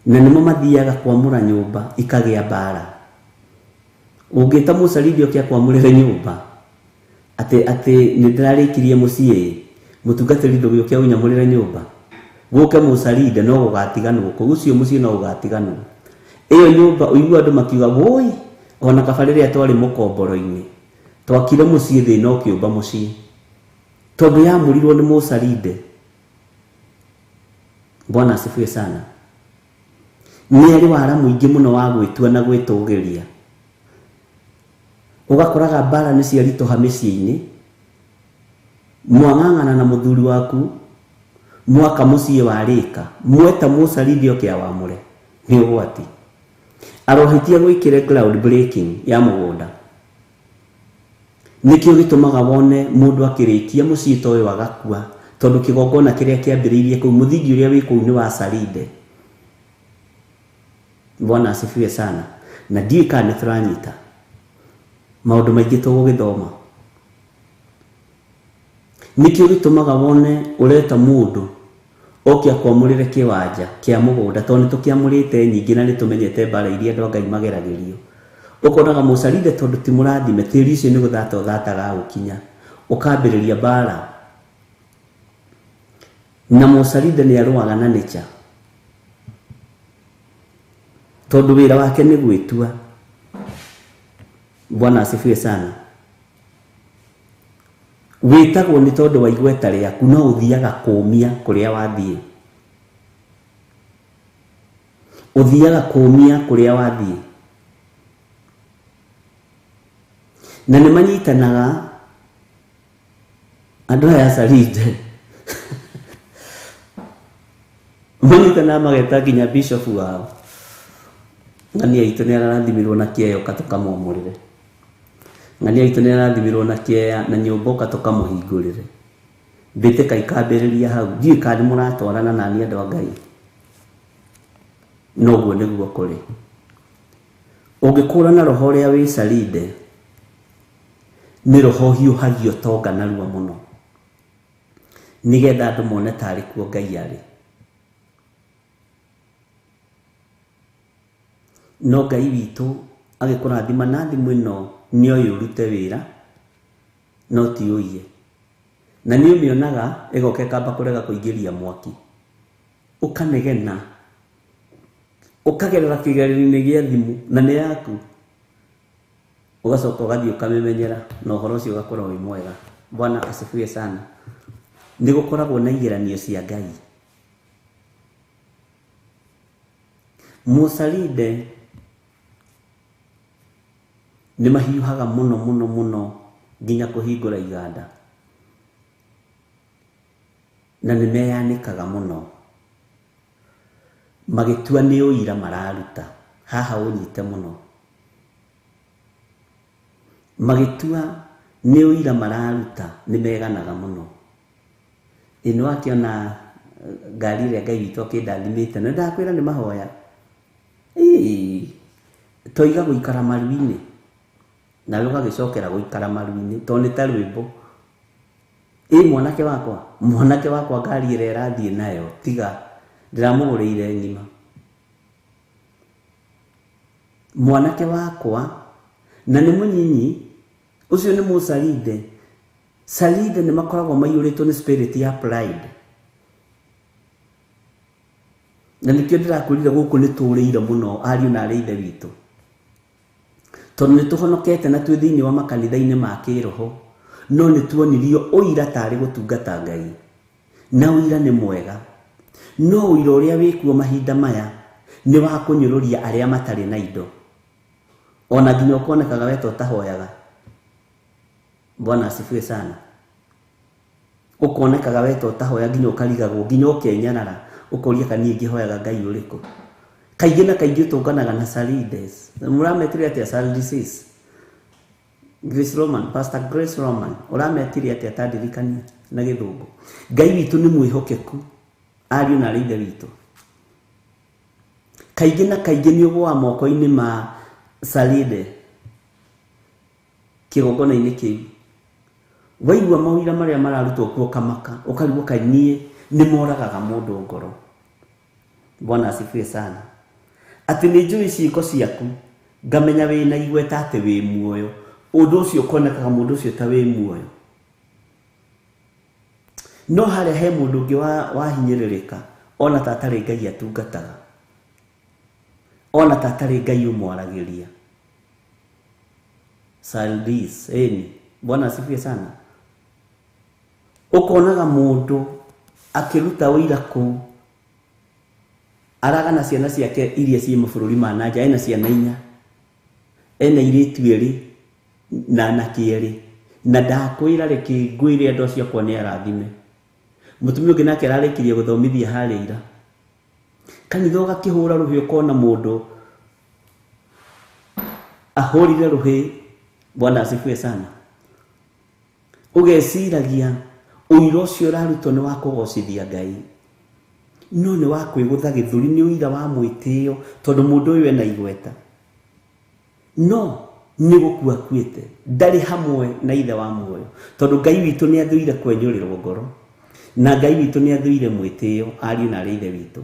na nĩmo mathiaga kwamũra nyũmba ikagĩa mbara. Ũngĩta mũcarindi oke akwamũrĩre nyũmba atĩ nĩ ndĩrarĩkirie mũciĩ, mũtungatĩri ndũgĩũke ũnyamũrĩre nyũmba, gũke mũcarinde no gũgatiganwo kũu, ũcio mũciĩ no gũgatiganwo. Ĩyo nyũmba ũigua andũ makiuga woi, ona kaba rĩrĩa twarĩ mũkomboro-inĩ twakire mũciĩ thĩna ũkĩũmba mũciĩ, tondũ yamũrirwo nĩ mũcarinde. Bwana asifiwe sana. Nĩ arĩ wara mũingĩ mũno wa gwĩtua na gwĩtũgĩria. Ũgakoraga mbara nĩ ciaritũha mĩciĩ-inĩ, mwang'ang'ana na mũthuri waku mwaka mũciĩ warĩka, mweta mũcarindi oke awamũre, nĩ ũgwati. Arohĩtia gwĩkĩre ground breaking ya mũgũnda. Nĩkĩo gĩtũmaga wone mũndũ akĩrĩkia mũciĩ ta ũyũ agakua, tondũ kĩgongona kĩrĩa kĩambĩrĩirie kũu, mũthingi ũrĩa wĩ kũu nĩ wa Sarinde. Bwana asifiwe sana. Na ndiũĩ kana nĩ tũranyita maũndũ maingĩ tũgũgĩthoma. Nĩkĩo gĩtũmaga wone ũreta mũndũ oke akwamũrĩre kĩwanja kĩa mũgũnda, tondũ nĩtũkĩamũrĩte nyingĩ na nĩtũmenyete mbara iria andũ a Ngai mageragĩrio. Ũkonaga mũcarinde tondũ ti mũrathime, tĩri ũcio nĩ gũthata ũthataga ũkinya, ũkambĩrĩria mbara. Na mũcarinde nĩ arũaga na nature, tondũ wĩra wake nĩ gwĩtua. Bwana asifiwe sana. Wĩtagwo nĩ tondũ wa igweta rĩaku, no ũthiaga kũũmia kũrĩa wathiĩ. Ũthiaga kũũmia kũrĩa wathiĩ. Na nĩ manyitanaga andũ aya acarinde. Manyitanaga mageta nginya bishop wao. Ng'ania itũ nĩ ararathimirwo na kĩeya ũka tũkamwamũrĩre. Ng'ania itũ nĩ arathimirwo na kĩeya na nyũmba ũka tũkamũhingũrĩre. Mbĩtĩka ikambĩrĩria hau. Ndiũĩ kana nĩ mũratwarana na niĩ andũ a Ngai. Noguo nĩguo kũrĩ. Ũngĩkũrana roho ũrĩa wĩ carinde, nĩ roho ũhiũhagia ũtonga narua mũno, nĩgetha andũ mone tarĩ kuo Ngai arĩ. No Ngai witũ agĩkũrathima na thimũ ĩno nĩ oĩ ũrute wĩra, no ti ũiye. Na nĩ ũmĩonaga ĩgoka ĩkamba kũrega kũingĩria mwaki. Ũkanegena, ũkagerera kĩgerio-inĩ gĩa thimũ na nĩ yaku. Ũgacoka ũgathiĩ ũkamĩmenyera na ũhoro ũcio ũgakorwo wĩ mwega. Bwana asifiwe sana. Nĩ gũkoragwo na igeranio cia Ngai. Mũcarinde nĩ mahiũhaga mũno mũno mũno nginya kũhingũra iganda. Na nĩ meyanĩkaga mũno. Magĩtua nĩ ũira mararuta. Haha ũnyite mũno. Magĩtua nĩ ũira mararuta, nĩ meganaga mũno. Ĩ nĩ wakĩona ngari ĩrĩa Ngai witũ akĩndathimĩte, na ndakwĩra nĩ mahoya. Ĩĩ, toiga gũikara maru-inĩ, nawe ũgagĩcokera gũikara maru-inĩ, tondũ nĩ ta rwĩmbo. Ĩ mwanake wakwa ngari ĩrĩa ĩrathiĩ nayo, tiga ndĩramũgũrĩire ng'ima. Mwanake wakwa, na nĩ mũnyinyi, ũcio nĩ mũcarinde. Carinde nĩ makoragwo maiyũrĩtwo nĩ spirit ya pride. Na nĩkĩo ndĩrakwĩrire gũkũ nĩ tũrĩire mũno ariũ na arĩ ithe witũ. Tondũ nĩ tũhonokete na twĩ thĩinĩ wa makanitha-inĩ ma kĩroho, no nĩ tuonirio ũira tarĩ gũtungata Ngai. Na ũira nĩ mwega. No ũira ũrĩa wĩkuo mahinda maya nĩ wa kũnyũrũria arĩa matarĩ na indo. Ona nginya ũkonekaga we ta ũtahoyaga. Bwana asifiwe sana. Ũkonekaga we ta ũtahoya nginya ũkarigagwo, nginya ũkenyarara, ũkoria kana niĩ ngĩhoyaga Ngai ũrĩkũ. Kaingĩ na kaingĩ ũtũnganaga na Salides. Mũrametire atĩa Salides? Grace Roman, Pastor Grace Roman, ũrametire atĩa ta ndirikania na gĩthũngũ. Ngai witũ nĩ mwĩhokeku, ariũ na arĩ ithe witũ. Kaingĩ na kaingĩ nĩ ũgũaga moko-inĩ ma Salide kĩgongona-inĩ kĩu. Waigua mawĩra marĩa mararutwo kuo ũkamaka, ũkarigwo kaĩ niĩ nĩ moragaga mũndũ ngoro. Bwana asifiwe sana. Atĩ nĩ njũĩ ciĩko ciaku, ngamenya wĩna igweta atĩ wĩ muoyo. Ũndũ ũcio ũkonekaga mũndũ ũcio ta wĩ muoyo. No harĩa he mũndũ ũngĩ wahinyĩrĩrĩka, ona ta atarĩ Ngai atungataga, ona ta atarĩ Ngai ũmwaragĩria. Saldis, ĩni. Bwana asifiwe sana. Ũkonaga mũndũ akĩruta ũira kũu, aragana ciana ciake iria ciĩ mabũrũri ma na nja, ena ciana inya, ena airĩtu erĩ na anake erĩ, na ndakwĩra reke ngwĩre andũ acio akwa nĩ arathime. Mũtumia ũngĩ nake ararĩkirie gũthomithia harĩa ira. Kanitha ũgakĩhũra rũhĩ ũkona mũndũ ahũrire rũhĩ. Bwana asifiwe sana. Ũgeciragia ũira ũcio ũrarutwo nĩ wa kũgocithia Ngai, no nĩ wa kwĩgũtha gĩthũri, nĩ ũira wa mwĩtĩo tondũ mũndũ ũyũ ena igweta. No Nĩ gũkua akuĩte, ndarĩ hamwe na ithe wa muoyo, tondũ Ngai witũ nĩ athũire kwenyũrĩrwo ngoro, na Ngai witũ nĩ athũire mwĩtĩo, ariũ na arĩ ithe witũ.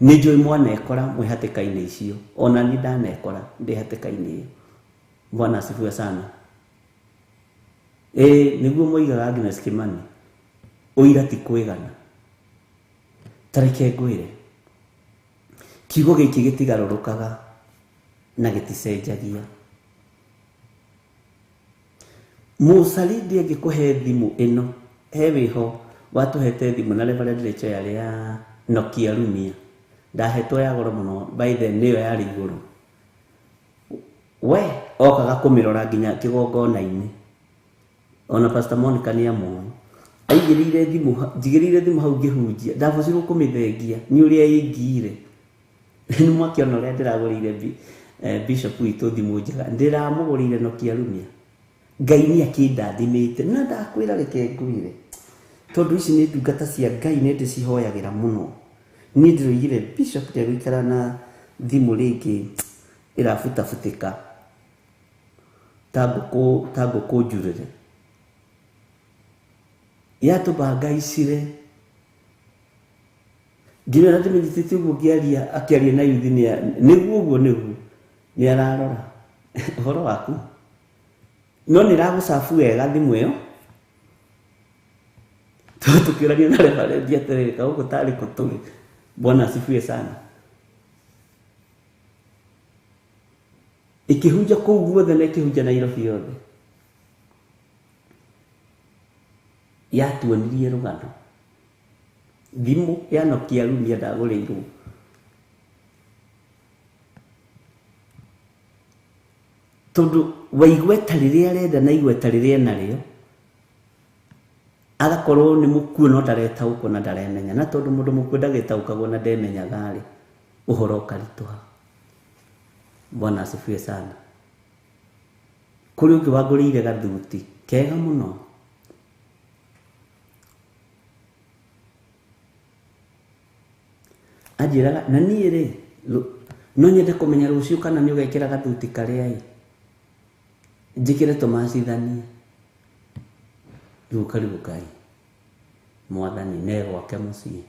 Nĩ njũĩ mwanekora mwĩ hatĩka-inĩ icio, ona niĩ ndanekora ndĩ hatĩka-inĩ ĩyo. Bwana asifiwe sana. Ĩĩ nĩguo moigaga Agnes Kimani, ũira ti kwĩgana. Ta reke ngwĩre, kiugo gĩkĩ gĩtigarũrũkaga na gĩticenjagia. Mũcarindi angĩkũhe thimũ ĩno, he wĩho watũhete thimũ na Reverend Rachel yarĩ ya Nokia Lumia, ndahetwo ya goro mũno, by then nĩyo yarĩ igũrũ. We okaga kũmĩrora nginya kĩgongona-inĩ, ona Pastor Monica nĩ amũĩ. Aigĩrĩire thimũ, njigĩrĩire thimũ hau ngĩhunjia, ndabocirwo kũmĩthengia nĩ ũrĩa ĩngiire. Nĩ mwakĩona ũrĩa ndĩragũrĩire Bishop witũ thimũ njega, ndĩramũgũrĩire Nokia Lumia. Ngai nĩ akĩndathimĩte, na ndakwĩra reke ngwĩre, tondũ ici nĩ ndungata cia Ngai nĩ ndĩcihoyagĩra mũno. Niĩ ndĩroigire Bishop ndegũikara na thimũ rĩngĩ ĩrabutabutĩka ta ngũkũ njurĩre. Yatũbangaicire nginya na ndĩmĩnyitĩte ũguo ngĩaria, akĩaria na yuthi nĩguo ũguo nĩguo nĩ ararora ũhoro waku, no nĩ ĩragũcabu wega thimũ ĩyo, tondũ tũkĩũrania na Reverend atĩrĩrĩ, kaũgũ tarĩ kũ tũrĩ. Bwana asifiwe sana. Ĩkĩhunja kũu guothe na ĩkĩhunja Nairobi yothe. Yatuonirie rũgano. Thimũ ya Nokia Lumia ndagũrĩirwo. Tondũ wa igweta rĩrĩa arenda na igweta rĩrĩa enarĩo, agakorwo nĩ mũkuũ no ndaretaũkwo na ndaremenya. Na tondũ mũndũ mũkuũ ndagĩtaũkagwo na ndemenyaga rĩ, ũhoro ũkaritũha. Bwana asifiwe sana. Kũrĩ ũngĩ wangũrĩire gathuti kega mũno. Anjĩraga, na niĩ rĩ, no nyende kũmenya rũciũ kana nĩ ũgekĩra gathuti karĩa ĩ, njĩkĩre tũmacithanie. Rĩu karibu Ngai, mwathani ne gwake mũciĩ.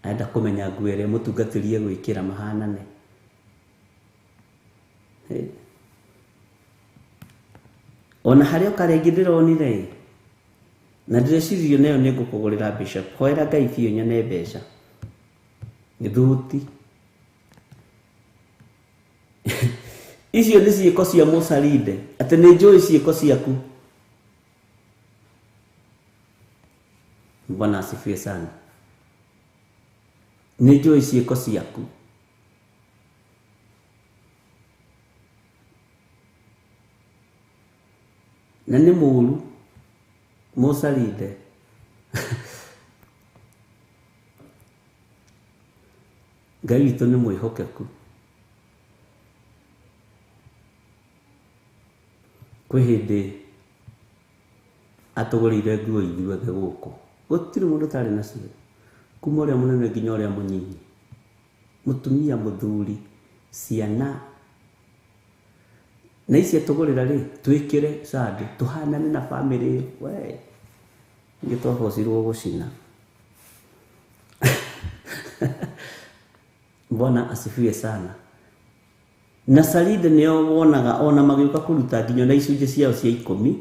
Arenda kũmenya nguo ĩrĩa mũtungatĩri egwĩkĩra mahanane. Ona harĩa ũkarĩa ingĩ ndĩronire ĩ, na ndĩreciria nayo nĩ ngũkũgũrĩra Bishop. Hoera Ngai biũ nyone mbeca. Gĩthuti. Icio nĩ ciĩko cia mũcarinde, atĩ nĩ njũĩ ciĩko ciaku. Bwana asifiwe sana. Nĩ njũĩ ciĩko ciaku. Na nĩ mũũru mũcarinde. Ngai witũ nĩ mwĩhokeku. Kwĩ hĩndĩ atũgũrĩire nguo ithuothe gũkũ, gũtirĩ mũndũ ũtarĩ nacio, kuma ũrĩa mũnene nginya ũrĩa mũnyinyi, mũtumia, mũthuri, ciana. Na ici atũgũrĩra rĩ, twĩkĩre sandũ tũhanane na bamĩrĩ ĩyo. We ningĩ twabocirwo gũcina. Bwana asifiwe sana. Na Sarinde nĩo wonaga ona magĩũka kũruta nginya na icunjĩ ciao cia 10,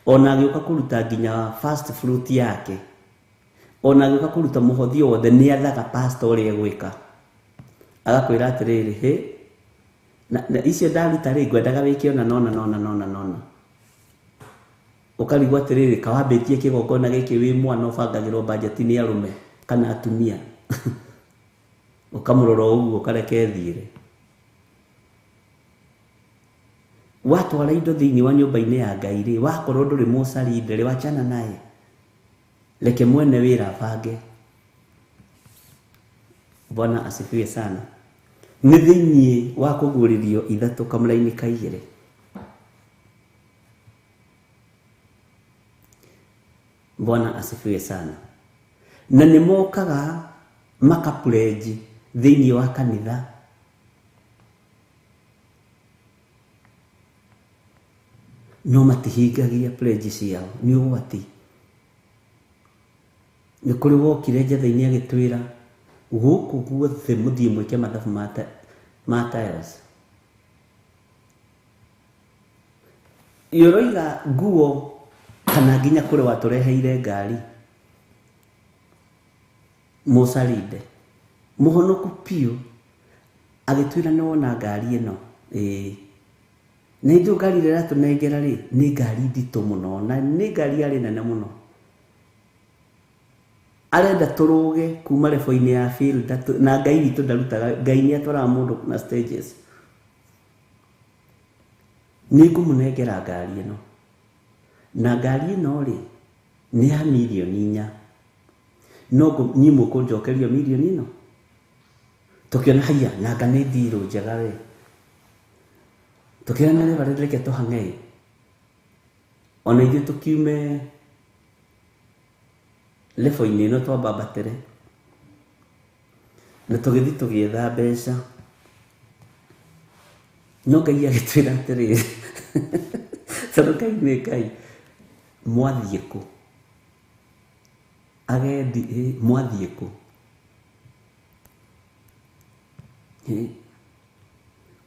ona agĩũka kũruta nginya first fruit yake, ona agĩũka kũruta mũhothi wothe, nĩ athaga pastor ũrĩa egwĩka. Agakwĩra atĩrĩrĩ, hĩ, na icio ndaruta rĩ, ngwendaga wĩke ona nona nona nona nona. Ũkarigwo atĩrĩrĩ, kawambĩtie kĩgongona gĩkĩ wĩ mwana ũbangagĩrwo bajeti nĩ arũme kana atumia. Ũkamũrora ũguo ũkareke ĩthiĩre. Watwara indo thĩinĩ wa nyũmba-inĩ ya Ngai rĩ, wakorwo ndũrĩ mũcarinde rĩ, wachana naye. Reke mwene wĩra abange. Bwana asifiwe sana. Nĩ thĩinĩ wa kũguũrĩrio 3 kamũraini ka 2. Bwana asifiwe sana. Na nĩ mokaga makapurenji thĩinĩ wa kanitha. No matihingagia pledge ciao, nĩ ũgwati. Nĩ kũrĩ wokire njetha-inĩ agĩtwĩra gũkũ guothe mũthiĩ mwĩke mathabu ma tiles. Ũroiga nguo kana nginya kũrĩ watũreheire ngari Mũcarinde mũhonoku piũ agĩtwĩra nĩ wona ngari ĩno ĩĩ na ithuĩ ngari ĩrĩa ĩratũnengera rĩ nĩ ngari nditũ mũno na nĩ ngari yarĩ nene mũno. Arenda tũrũge kuma level-inĩ ya field na Ngai witũ ndarutaga, Ngai nĩ atwaraga mũndũ na stages. Nĩ ngũmũnengera ngari ĩno na ngari ĩno rĩ nĩ ya mirioni 4 no niĩ mũkũnjokeria mirioni ĩno. Tũkĩona haiya nanga nĩ ndirũ njega we, tũkĩona nĩ reke tũhang'e ona ithuĩ tũkiume level-inĩ ĩno twambambatĩre na tũgĩthiĩ tũgĩetha mbeca. No Ngai agĩtwĩra atĩrĩrĩ tondũ Ngai nĩ Ngai, mwathiĩ kũ agendi mwathiĩ kũ?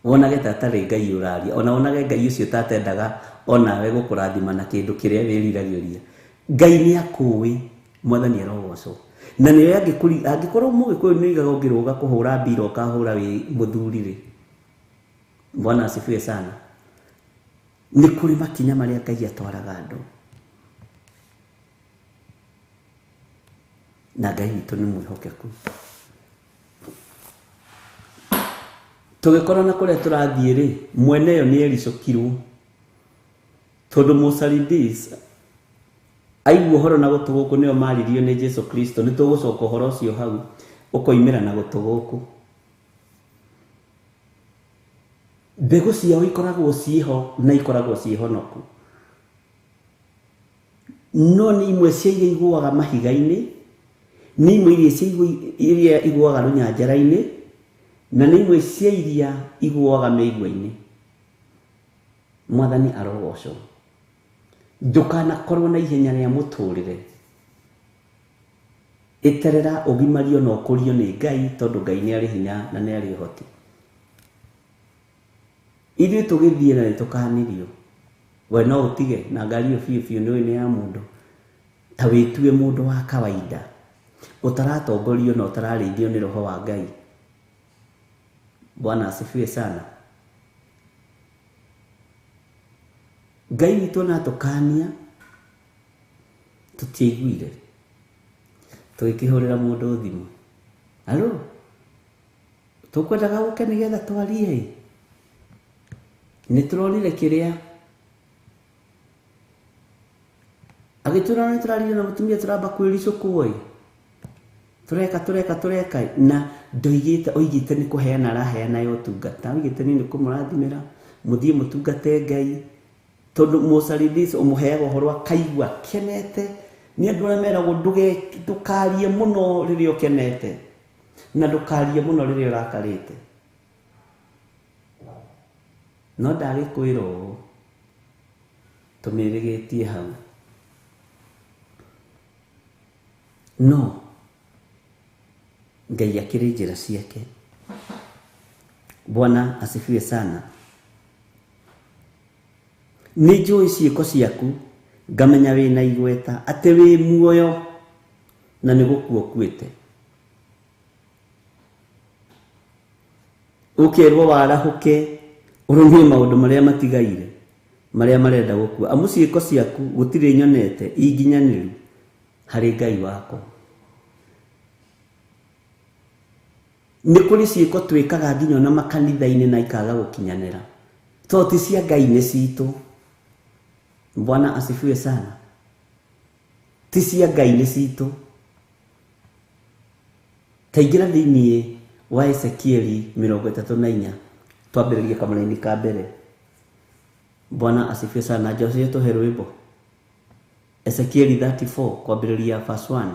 Wonage ta atarĩ Ngai ũraria, ona wonage Ngai ũcio ta atendaga onawe gũkũrathima na kĩndũ kĩrĩa wĩriragĩria. Ngai nĩ akũĩ, Mwathani arogocwo. Na nĩwe angĩkorwo mũgĩkũyũ nĩ oigaga ũngĩrũga kũhũra mbira ũkahũra wĩ mũthuri rĩ, Bwana asifiwe sana. Nĩ kũrĩ makinya marĩa Ngai atwaraga andũ na Ngai witũ nĩ mwĩhokeku. Tũgĩkorwo na kũrĩa tũrathiĩ rĩ, mwene ĩyo nĩ ericũkirwo tondũ Mũcaridis aigua ũhoro na gũtũ gũkũ nĩo maririo nĩ Jesu Kristo. Nĩ tũgũcoka ũhoro ũcio hau ũkoimĩra na gũtũ gũkũ. Mbegũ ciao ikoragwo ciĩho na ikoragwo ciĩhonoku, no nĩ imwe cia iria igũaga mahiga-inĩ, nĩ imwe iria cia iria igũaga rũnyanjara-inĩ, na nĩ imwe cia iria igũaga mĩigua-inĩ. Mwathani arogocwo. Ndũkanakorwo na ihenya rĩa mũtũrĩre, ĩterera ũgimario na ũkũrio nĩ Ngai tondũ Ngai nĩ arĩ hinya na nĩ arĩ ũhoti. Ithuĩ tũgĩthiĩ na nĩtũkanirio, we no ũtige na ngari ĩyo biũ biũ nĩũĩ nĩ ya mũndũ, ta wĩtue mũndũ wa kawaida ũtaratongorio na ũtararĩithio nĩ roho wa Ngai. Bwana asifiwe sana. Ngai witũ ona atũkania tũtiaiguire, tũgĩkĩhũrĩra mũndũ thimũ, alo tũkwendaga gũke nĩgetha twarie, nĩ tũronire kĩrĩa agĩtwĩra nĩ tũraririe na mũtumia tũramba kwĩricũkwo ĩ, tũreka tũreka tũreka, na ndoigĩte oigĩte nĩ kũheana araheana ya ũtungata, oigĩte niĩ nĩ kũmũrathimĩra mũthiĩ mũtungate Ngai tondũ Mũcaridis ũmũheaga ũhoro akaigua akenete. Nĩ andũ arĩa meragwo ndũkarie mũno rĩrĩa ũkenete na ndũkarie mũno rĩrĩa ũrakarĩte. No ndagĩkwĩra ũũ tũmĩrĩgĩtie hau, no Ngai akĩrĩ njĩra ciake. Bwana asifiwe sana. Nĩ njũĩ ciĩko ciaku ngamenya wĩna igweta atĩ wĩ muoyo na nĩ gũkua ũkuĩte. Ũkerwo warahũke ũrũmie maũndũ marĩa matigaire marĩa marenda gũkua, amu ciĩko ciaku gũtirĩ nyonete inginyanĩru harĩ Ngai wakwa. Nĩ kũrĩ ciĩko twĩkaga nginya ona makanitha-inĩ na ikaga gũkinyanĩra tondũ ti cia Ngai nĩ citũ. Bwana asifiwe sana. Ti cia Ngai nĩ citũ. Taingĩra thĩiniĩ wa Ezekieli 34 twambĩrĩrie kamũraini ka mbere. Bwana asifiwe sana. Josie tũhe rwĩmbo Ezekieli 34 kwambĩrĩria verse 1.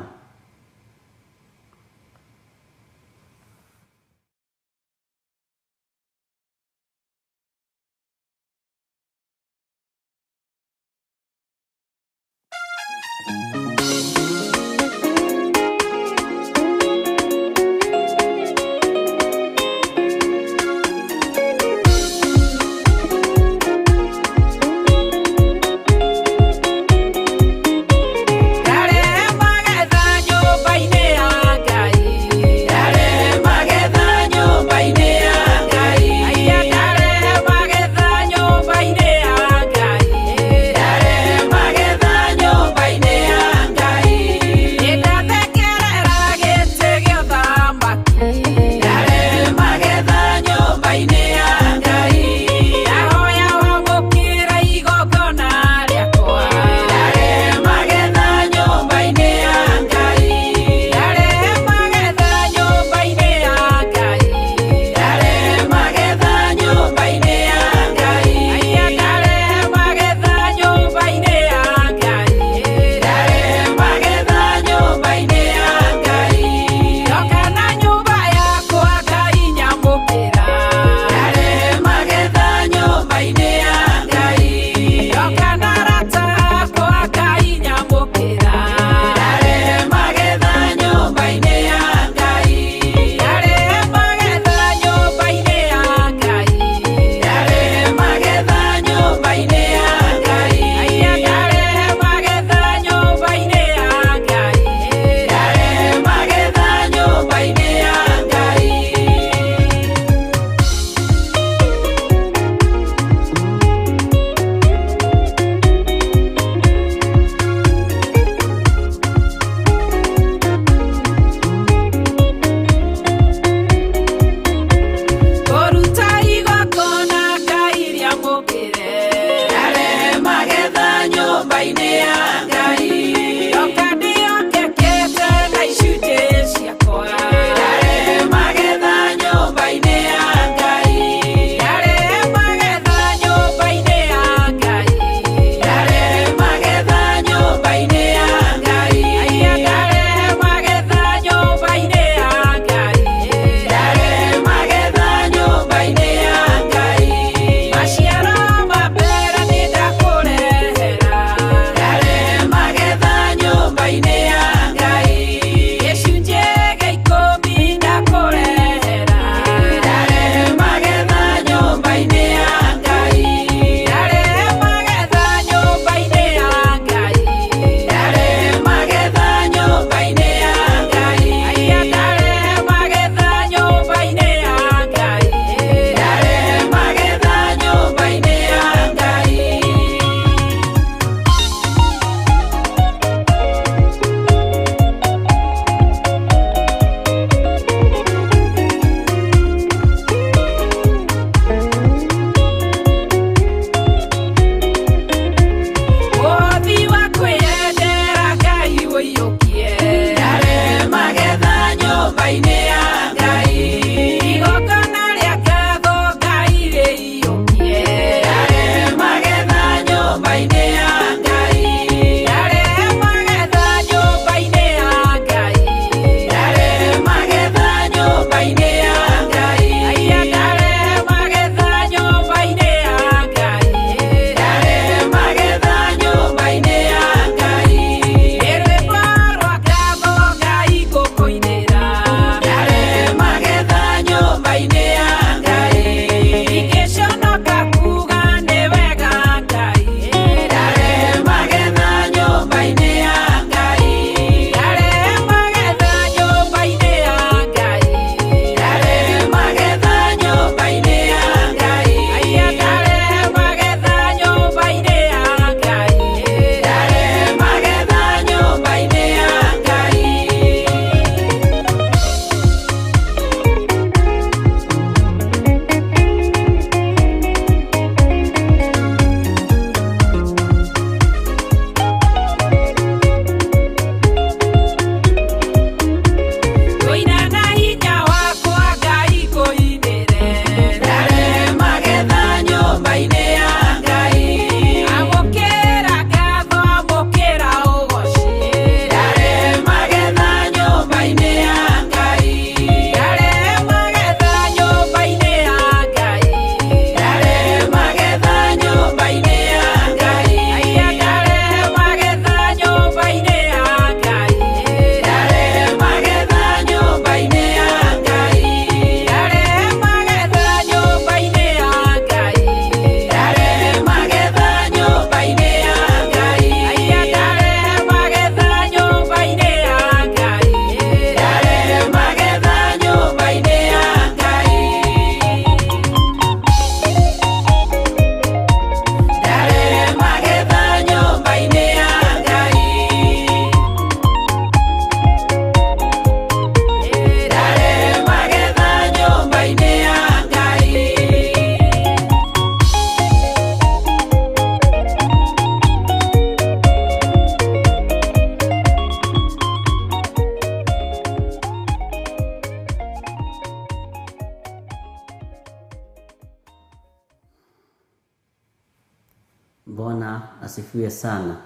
asifiwe sana.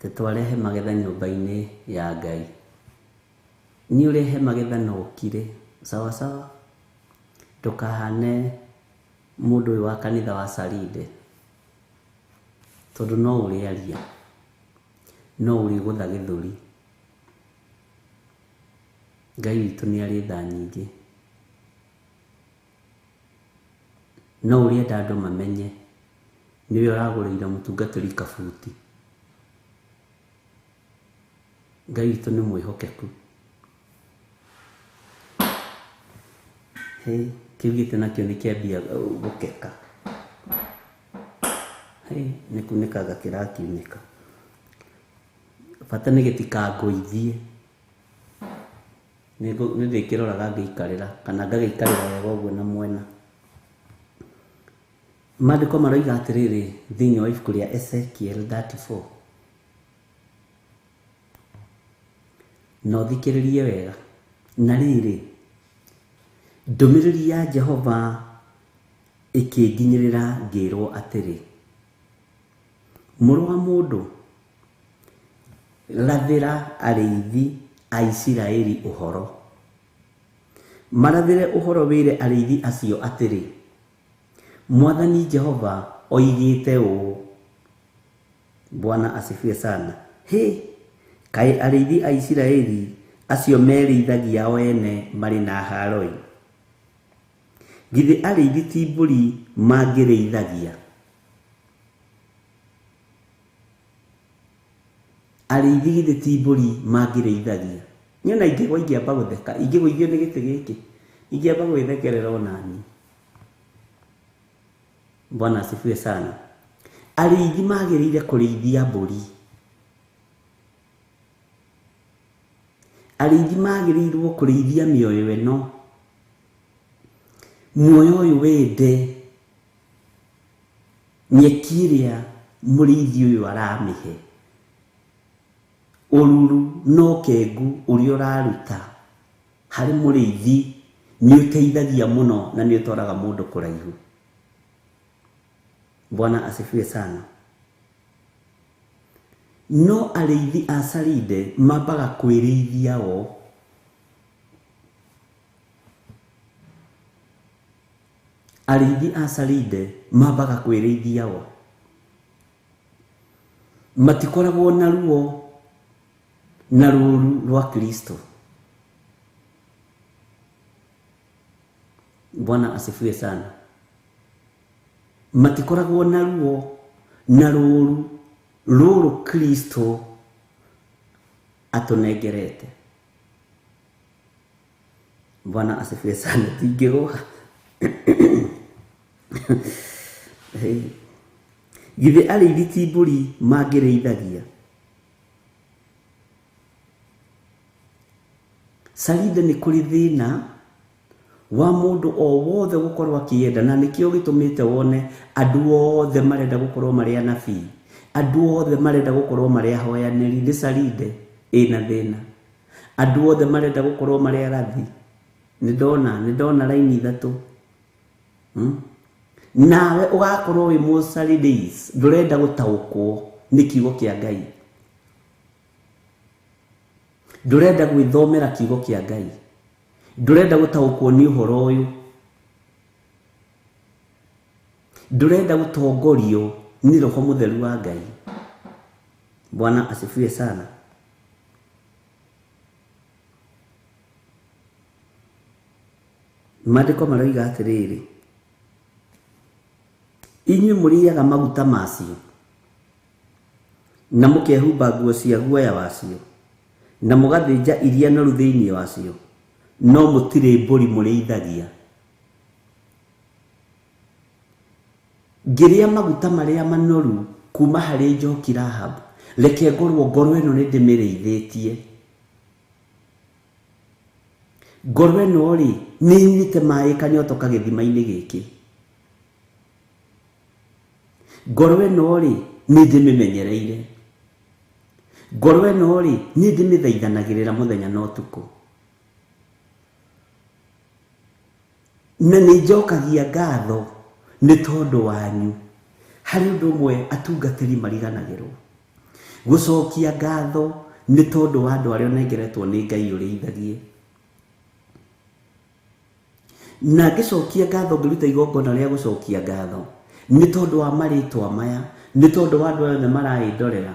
Tũtwarehe magetha nyũmba-inĩ ya Ngai. Nĩ ũrehe magetha na ũkire sawa sawa, ndũkahane mũndũ ũyũ wa kanitha wa Salinde, tondũ no ũrĩaria, no ũrĩgũtha gĩthũri. Ngai witũ nĩ arĩ tha nyingĩ. No ũrĩenda andũ mamenye nĩwe ũragũrĩire mũtungatĩri kabuti. Ngai witũ nĩ mwĩhokeku. Hĩ, kĩu gĩtĩ nakĩo nĩ kĩambia gũkeka. Hĩ, nĩ kunĩkanga kĩrakiunĩka. Bata nĩ gĩtikangũithie. Nĩ ndĩkĩroraga ngĩikarĩra kana ngagĩikarĩra wega ũguo na mwena. Maandĩko maroiga atĩrĩrĩ thĩinĩ wa ibuku rĩa Ezekiel 34. Na ũthikĩrĩrie wega. Na rĩrĩ, ndũmĩrĩri ya Jehova ĩkĩnginyĩrĩra ngĩrwo atĩrĩ, mũrũ wa mũndũ, rathĩra arĩithi a Isiraeli ũhoro. Marathĩre ũhoro wĩre arĩithi acio atĩrĩ, Mwathani Jehova oigĩte ũũ. Bwana asifiwe sana. Hĩ, kaĩ arĩithi a Isiraeli acio merĩithagia o ene marĩ na haroi? Githĩ arĩithi ti mbũri mangĩrĩithagia? Arĩithi githĩ ti mbũri mangĩrĩithagia? Niĩ ona ingĩgwa ingĩamba gũtheka, ingĩgũithio nĩ gĩtĩ gĩkĩ, ingĩamba gwĩthekerera onani. Bwana asifiwe sana. Arĩithi magĩrĩire kũrĩithia mbũri. Arĩithi magĩrĩirwo kũrĩithia mĩoyo ĩno. Muoyo ũyũ wende nyeki ĩrĩa mũrĩithi ũyũ aramĩhe, ũruru na ũkengu ũrĩa ũraruta harĩ mũrĩithi nĩ ũteithagia mũno na nĩ ũtwaraga mũndũ kũraihu. Bwana asifiwe sana. No arĩithi a Salinde mambaga kwĩrĩithia o. Arĩithi a Salinde mambaga kwĩrĩithia o. Matikoragwo na ruo na rũũru rwa Kristo. Bwana asifiwe sana. Matikoragwo na ruo na rũũru rũrũ Kristo atũnengerete. Bwana asifiwe sana. Tingĩgũa. Githĩ arĩithi ti mbũri mangĩrĩithagia? Salinde nĩ kũrĩ thĩna wa mũndũ o wothe gũkorwo akĩenda, na nĩkĩo gĩtũmĩte wone andũ othe marenda gũkorwo marĩ anabii, andũ othe marenda gũkorwo marĩ ahoyanĩri. Nĩ Salinde ĩna thĩna. Andũ othe marenda gũkorwo marĩ arathi. Nĩ ndona raini ithatũ. Nawe ũgakorwo wĩ mũsalides, ndũrenda gũtaũkwo nĩ kiugo kĩa Ngai, ndũrenda gwĩthomera kiugo kĩa Ngai, ndũrenda gũtaũkwo nĩ ũhoro ũyũ, ndũrenda gũtongorio nĩ Roho Mũtheru wa Ngai. Bwana asifiwe sana. Maandĩko maroiga atĩrĩrĩ, inyuĩ mũrĩaga maguta macio na mũkehumba nguo cia guoya wacio na mũgathĩnja iria noru thĩinĩ wacio, no mũtirĩ mbũri mũrĩithagia. Ngĩrĩa maguta marĩa manoru kuma harĩ njoki Rahab, reke ngorwo ngoro ĩno nĩ ndĩmĩrĩithĩtie. Ngoro ĩno rĩ nĩ nyuĩte maĩ kanyotoka gĩthima-inĩ gĩkĩ. Ngoro ĩno rĩ nĩ ndĩmĩmenyereire. Ngoro ĩno rĩ nĩ ndĩmĩthaithanagĩrĩra mũthenya na ũtukũ. Na nĩ njokagia ngatho nĩ tondũ wanyu Harĩ ũndũ ũmwe atungatĩri mariganagĩrwo. Gũcokia ngatho nĩ tondũ wa andũ arĩa ũnengeretwo nĩ Ngai ũrĩithagie. Na ngĩcokia ngatho ngĩruta igongona rĩa gũcokia ngatho nĩ tondũ wa marĩtwa maya, nĩ tondũ wa andũ othe maraĩndorera,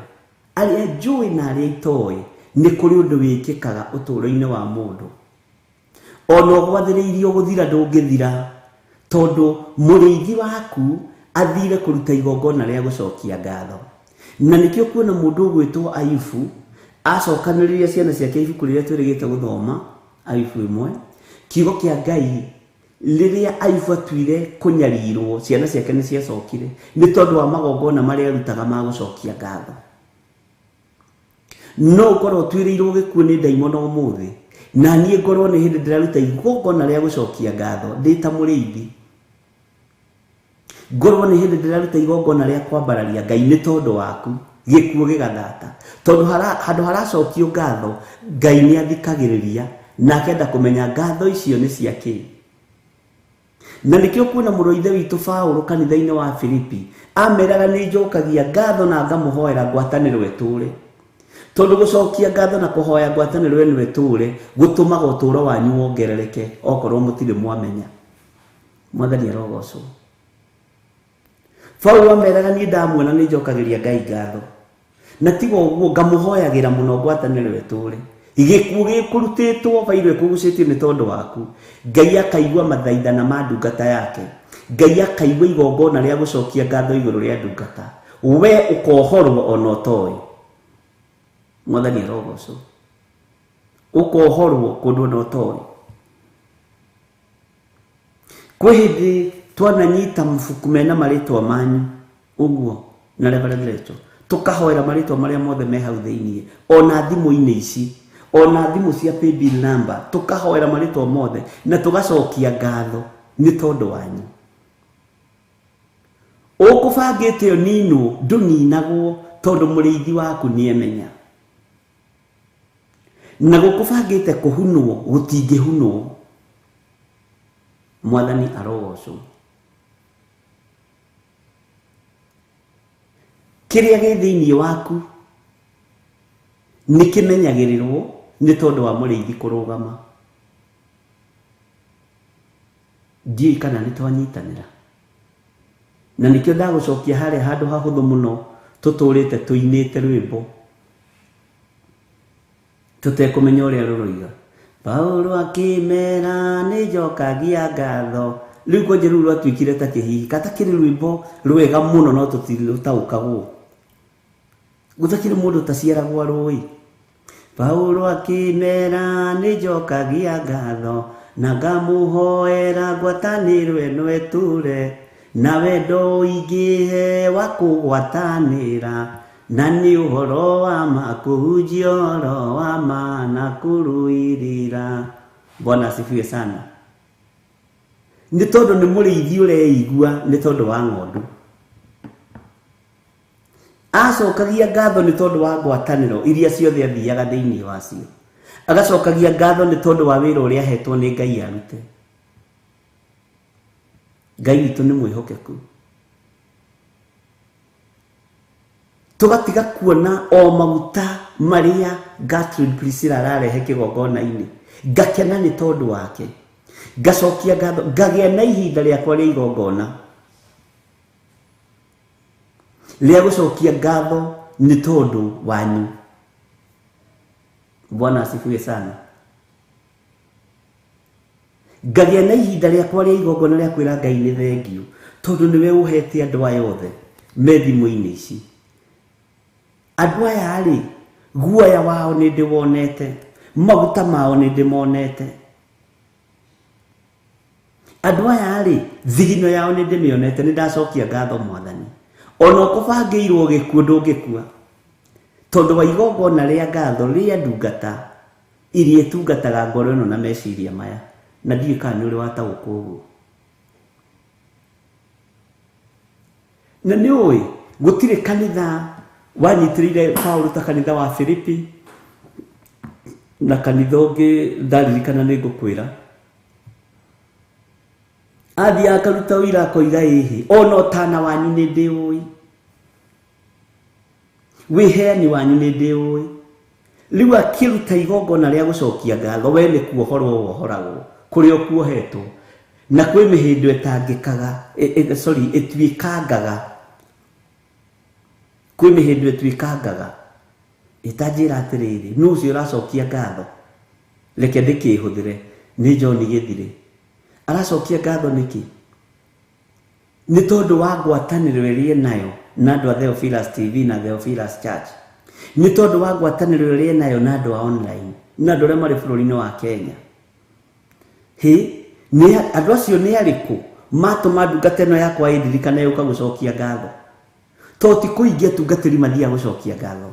arĩa njũĩ na arĩa itoĩ, nĩ kũrĩ ũndũ wĩkĩkaga ũtũũro-inĩ wa mũndũ. Ona ũgwathĩrĩirio gũthira ndũngĩthira, tondũ mũrĩithi waku athire kũruta igongona rĩa gũcokia ngatho. Na nĩkĩo kuona mũndũ ũgwĩtwo Ayubu acokanĩrĩria ciana ciake ibuku rĩrĩa twĩrĩgĩte gũthoma, Ayubu 1, kiugo kĩa Ngai rĩrĩa Ayubu atuire kũnyarirwo, ciana ciake nĩ ciacokire nĩ tondũ wa magongona marĩa arutaga ma gũcokia ngatho. No ũkorwo ũtuĩrĩirwo gĩkuũ nĩ ndaimono ũmũthĩ, na niĩ ngorwo nĩ hĩndĩ ndĩraruta igongona rĩa gũcokia ngatho ndĩ ta mũrĩithi, ngorwo nĩ hĩndĩ ndĩraruta igongona rĩa kwambararia Ngai nĩ tondũ waku, gĩkuũ gĩgathata. Tondũ handũ haracokio ngatho, Ngai nĩ athikagĩrĩria na akenda kũmenya ngatho icio nĩ cia kĩ. Na nĩkĩo kuona mũrũ wa ithe witũ Paũlũ kanitha-inĩ wa Filipi ameraga nĩ njokagia ngatho na ngamũhoera ngwatanĩro ĩtũũre. Tondũ gũcokia ngatho na kũhoya ngwatanĩro ĩno ĩtũũre gũtũmaga ũtũũro wanyu wongerereke okorwo mũtirĩ mwamenya. Mwathani arogocwo. Paũlũ ameraga niĩ ndamuona nĩ njokagĩria Ngai ngatho, na tiga ũguo ngamũhoyagĩra mũno ngwatanĩro ĩtũũre. Gĩkuũ gĩkũrutĩtwo bairũ ĩkũgucĩtio nĩ tondũ waku, Ngai akaigua mathaithana ma ndungata yake, Ngai akaigua igongona rĩa gũcokia ngatho igũrũ rĩa ndungata, we ũkohorwo ona ũtoĩ. Mwathani arogocwo. Ũkohorwo kũndũ ona ũtoĩ. Kwĩ hĩndĩ twananyita mabuku mena marĩtwa manyu ũguo na Reverend Rachel, tũkahoera marĩtwa marĩa mothe me hau thĩiniĩ, ona thimũ-inĩ ici, ona thimũ cia paybill number, tũkahoera marĩtwa mothe na tũgacokia ngatho nĩ tondũ wanyu. Ũkũbangĩte ũninwo, ndũninagwo tondũ mũrĩithi waku nĩemenya. Na gũkũbangĩte kũhunwo, gũtingĩhunwo. Mwathani arogocwo. Kĩrĩa gĩ thĩiniĩ waku nĩ kĩmenyagĩrĩrwo nĩ tondũ wa mũrĩithi kũrũgama. Ndiũĩ kana nĩ twanyitanĩra. Na nĩkĩo ndagũcokia harĩa handũ hahũthũ mũno tũtũrĩte tũinĩte rwĩmbo tũtekũmenya ũrĩa rũroiga. Paũlũ akĩmera nĩ njokagia ngatho. Rĩu kwanja rũu rwatuĩkire ta kĩhihi, katakĩrĩ rwĩmbo rwega mũno no tũtirũtaũkagwo. Gũtakĩrĩ mũndũ ũtaciaragwo arũĩ. Paũlũ akĩmera nĩ njokagia ngatho na ngamũhoera ngwatanĩro ĩno ĩtũũre, na wendo ũingĩhe wa kũgwatanĩra, na nĩ ũhoro wa ma kũhunjia ũhoro wa ma na kũrũĩrĩra. Bwana asifiwe sana. Nĩ tondũ nĩ mũrĩithi ũreigua nĩ tondũ wa ng'ondu. Acokagia ngatho nĩ tondũ wa ngwatanĩro iria ciothe athiaga thĩinĩ wacio. Agacokagia ngatho nĩ tondũ wa wĩra ũrĩa ahetwo nĩ Ngai arute. Ngai witũ nĩ mwĩhokeku. Tũgatiga kuona o maguta marĩa Gertrude Priscilla ararehe kĩgongona-inĩ, ngakena nĩ tondũ wake, ngacokia ngatho, ngagĩa na ihinda rĩakwa rĩa igongona rĩa gũcokia ngatho nĩ tondũ wanyu. Bwana asifiwe sana. Ngagĩa na ihinda rĩakwa rĩa igongona rĩa kwĩra Ngai nĩ thengiũ, tondũ nĩwe ũhete andũ aya othe me thimũ-inĩ ici. Andũ aya rĩ, guoya wao nĩ ndĩwonete, maguta mao nĩ ndĩmonete. Andũ aya rĩ, thigino yao nĩ ndĩmĩonete, nĩ ndacokia ngatho Mwathani. Ona ũkũbangĩirwo gĩkuũ ndũngĩkua, tondũ wa igongona rĩa ngatho rĩa ndungata iria itungataga ngoro ĩno na meciria maya. Na ndiũĩ kana nĩ ũrĩ wataũkwo ũguo. Na nĩ ũĩ gũtirĩ kanitha wanyitĩrĩire Paũlũ ta kanitha wa Filipi na kanitha ũngĩ ndaririkana nĩ ngũkwĩra. Athiĩ akaruta ũira akoiga ĩhĩ ona ũtana wanyu nĩ ndĩũĩ, wĩheani wanyu nĩ ndĩũĩ. Rĩu akĩruta igongona rĩa gũcokia ngatho, we nĩ kuohorwo wohoragwo kũrĩa ũkuohetwo, na kwĩ mĩhĩndo ĩtangĩkaga, sorry, ĩtuĩkangaga, kwĩ mĩhĩndo ĩtuĩkangaga. Ĩtanjĩra atĩrĩrĩ, nũ ũcio ũracokia ngatho? Reke ndĩkĩhũthĩre, nĩ John Gĩthirĩ. Aracokia ngatho nĩkĩ? Nĩ tondũ wa ngwatanĩro ĩrĩa enayo na andũ a Theophilus TV na Theophilus Church. Nĩ tondũ wa ngwatanĩro ĩrĩa enayo na andũ a online, na andũ arĩa marĩ bũrũri-inĩ wa Kenya. Hĩ, nĩ andũ acio nĩ arĩkũ matũma ndungata ĩno yakwa ĩndirikane yũka gũcokia ngatho? To ti kũingĩ atungatĩri mathiaga gũcokia ngatho.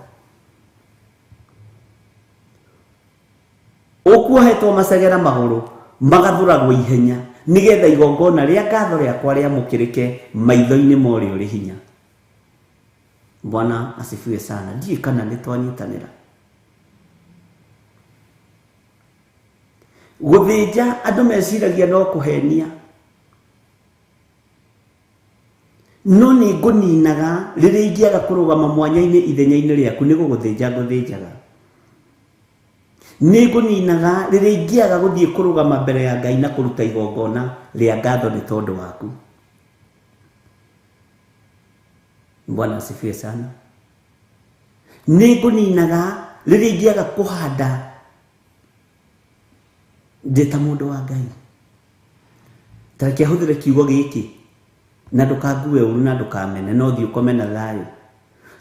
Ũkuohetwo macegera magũrũ magathũragwo ihenya nĩgetha igongona rĩa ngatho rĩakwa rĩamũkĩrĩke maitho-inĩ ma ũrĩa ũrĩ hinya. Bwana asifiwe sana. Ndiũĩ kana nĩ twanyitanĩra. Gũthĩnja andũ meciragia no kũhenia, no nĩ ngũninaga rĩrĩa ingĩaga kũrũgama mwanya-inĩ ithenya-inĩ rĩaku, nĩ gũgũthĩnja ngũthĩnjaga. Nĩ ngũninaga rĩrĩa ingĩaga gũthiĩ kũrũgama mbere ya Ngai na kũruta igongona rĩa ngatho nĩ tondũ waku. Bwana asifiwe sana. Nĩ ngũninaga rĩrĩa ingĩaga kũhanda ndĩ ta mũndũ wa Ngai. Ta reke hũthĩre kiugo gĩkĩ na ndũkangue ũru na ndũkamene, no thiĩ ũkome na thayũ.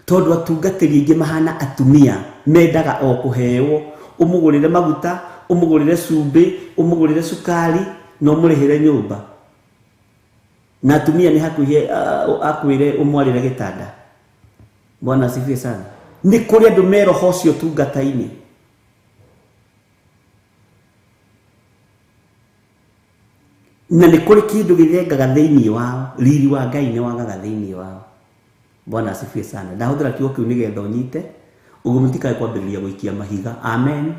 Tondũ atungatĩri aingĩ mahana atumia mendaga o kũheo, ũmũgũrĩre maguta, ũmũgũrĩre cumbĩ, ũmũgũrĩre cukari na ũmũrĩhĩre nyũmba. Na atumia nĩ hakuhĩ akwĩre ũmwarĩre gĩtanda. Bwana asifiwe sana. Nĩ kũrĩ andũ me roho ũcio tungata-inĩ. Na nĩ kũrĩ kĩndũ gĩthengaga thĩinĩ wao, riri wa Ngai nĩ wagaga thĩinĩ wao. Bwana asifiwe sana. Ndahũthĩra kiugo kĩu nĩgetha ũnyite, ũguo mũtikae kwambĩrĩria gũikia mahiga. Amen.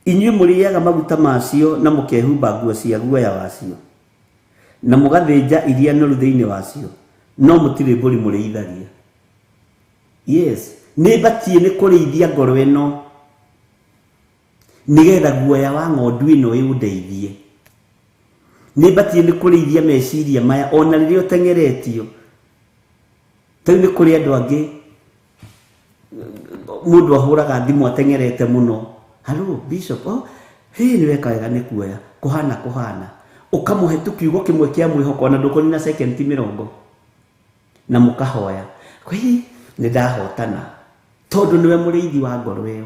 Inyuĩ mũrĩaga maguta macio na mũkehumba nguo cia guoya wacio, na mũgathĩnja iria noru thĩinĩ wacio, no mũtirĩ mbũri mũrĩithagia. Yes, nĩ batiĩ nĩ kũrĩithia ngoro ĩno nĩgetha guoya wa ng'ondu ĩno ĩũndeithie. Nĩ batiĩ nĩ kũrĩithia meciria maya ona rĩrĩa ũteng'eretio. Ta rĩu nĩ kũrĩ andũ angĩ mũndũ ahũraga thimũ ateng'erete mũno. Hello bishop, oh, hey, nĩ weka wega nĩ kuoya kũhana kũhana, ũkamũhe tu kiugo kĩmwe kĩa mwĩhoko ona ndũkũnina second mĩrongo, na mũkahoya hĩ nĩ ndahotana, tondũ nĩwe mũrĩithi wa ngoro ĩyo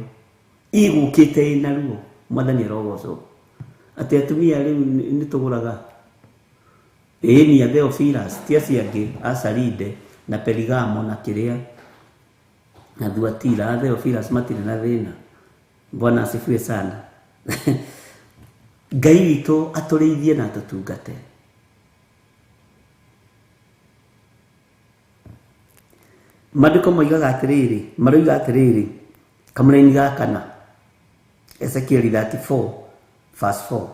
igũkĩte ĩna ruo. Mwathani arogocwo. Atĩ atumia rĩu nĩ tũgũraga ĩĩ ni a Theophilus, ti acio angĩ a Saride na Perigamo na kĩrĩa na Thuatira. A Theophilus matirĩ na thĩna. Bwana asifiwe sana. Ngai witũ atũrĩithie na atũtungate. Maandĩko moigaga atĩrĩrĩ, maroiga atĩrĩrĩ, kamũraini ga kana, Ezekiel 34 verse 4,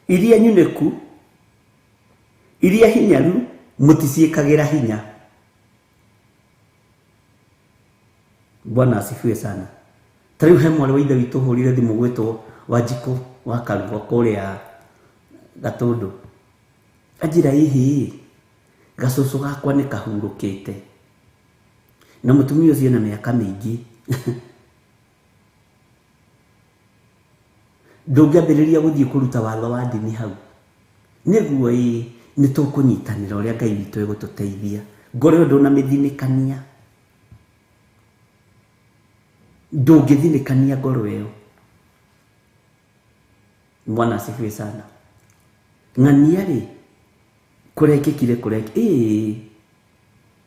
iria nyunĩku, iria hinyaru mũticiĩkagĩra hinya. Bwana asifiwe sana. Ta rĩu he mwarĩ wa ithe witũ ũhũrire thimũ gwĩtwo Wanjikũ wa Karugo kũrĩa Gatũndũ, anjĩra ĩhĩ gacũcũ gakwa nĩ kahurũkĩte, na mũtumia ũcio ena mĩaka mĩingĩ. Ndũngĩambĩrĩria gũthiĩ kũruta watho wa ndini hau. Nĩguo ĩĩ nĩ tũkũnyitanĩra ũrĩa Ngai witũ egũtũteithia. Ngoro ĩyo ndũnamĩthinĩkania, ndũngĩthinĩkania ngoro ĩyo. Bwana asifiwe sana. Ng'ania rĩ kũrekĩkire kũrekĩ ĩĩ.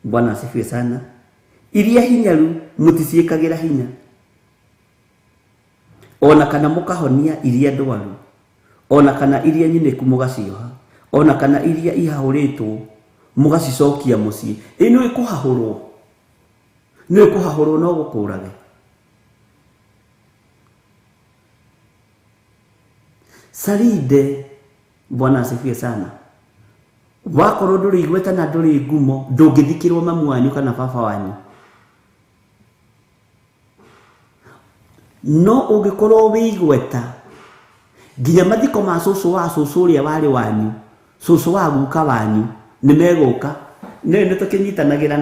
Bwana asifiwe sana. Iria hinyaru mũticiĩkagĩra hinya, ona kana mũkahonia iria ndwaru, ona kana iria nyinĩku mũgacioha, ona kana iria ihahũrĩtwo mũgacicokia mũciĩ. Ĩ nĩ kũhahũrwo, nĩ kũhahũrwo no gũkũrage. Salinde Bwana asifiwe sana. Wakorwo ndũrĩ igweta na ndũrĩ ngumo ndũngĩthikĩrwo mamu wanyu kana baba wanyu. No ũngĩkorwo wĩ igweta nginya mathiko ma cũcũ wa cũcũ ũrĩa warĩ wanyu, cũcũ wa guka wanyu nĩ megũka. Nĩ nĩ tũkĩnyitanagĩra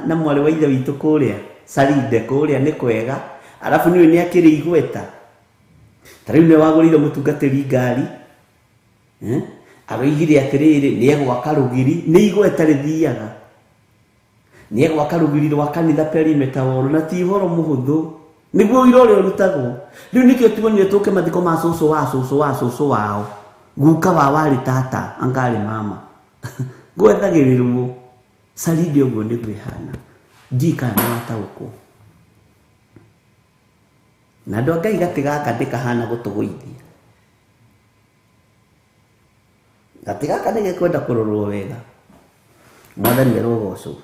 na mwarĩ wa ithe witũ kũrĩa Salinde kũrĩa nĩ kwega, arabu nĩwe nĩ akĩrĩ igweta. Ta rĩu nĩ wagũrĩire mũtungatĩri ngari, aroigire atĩrĩrĩ nĩ egwaka rũgiri, nĩ igweta rĩthiaga. Nĩ egwaka rũgiri rwa kanitha perimeter wall na ti ũhoro mũhũthũ. Nĩguo ũira ũrĩa ũrutagwo. Rĩu nĩkĩo tuonire tũke mathiko ma cũcũ wa cũcũ wa cũcũ wao. Guka wa warĩ tata, anga arĩ mama. Gwethagĩrĩrwo. Salinde ũguo nĩguo ĩhana. Ndiũĩ kana nĩ wataũkwo. Na andũ a Ngai gatĩ gaka ndĩkahana gũtũgũithia. Gatĩ gaka nĩ gekwenda kũrorwo wega. Mwathani arogocwo.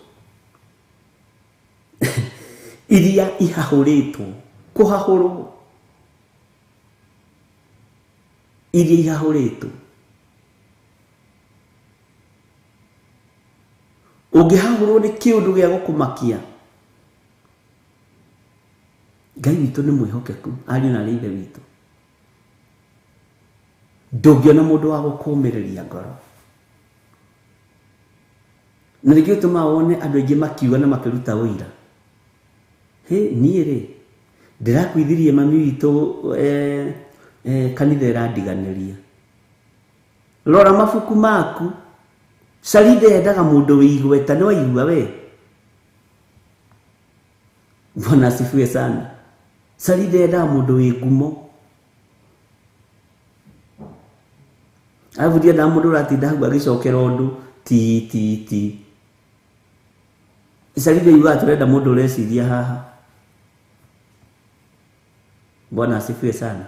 Iria ihahũrĩtwo, kũhahũrwo. Iria ihahũrĩtwo. Ũngĩhahũrwo nĩ kĩũndũ gĩa gũkũmakia. Ngai witũ nĩ mwĩhokeku, ariũ na aarĩ a Ithe witũ. Ndũngĩona mũndũ wa gũkũmĩrĩria ngoro. Na nĩkĩo gĩtũmaga wone andũ aingĩ makiuga na makĩruta ũira. Hĩ, niĩ rĩ, ndĩrakuithirie mami witũ kanitha ĩrandiganĩria. Rora mabuku maku. Salinde yendaga mũndũ wĩ igweta, nĩ waigua we? Bwana asifiwe sana. Salinde yendaga mũndũ wĩ ngumo. Arabu ndiendaga mũndũ ũratinda hau agĩcokera ũndũ ti ti ti. Salinde yugaga tũrenda mũndũ ũreciria haha. Bwana asifiwe sana.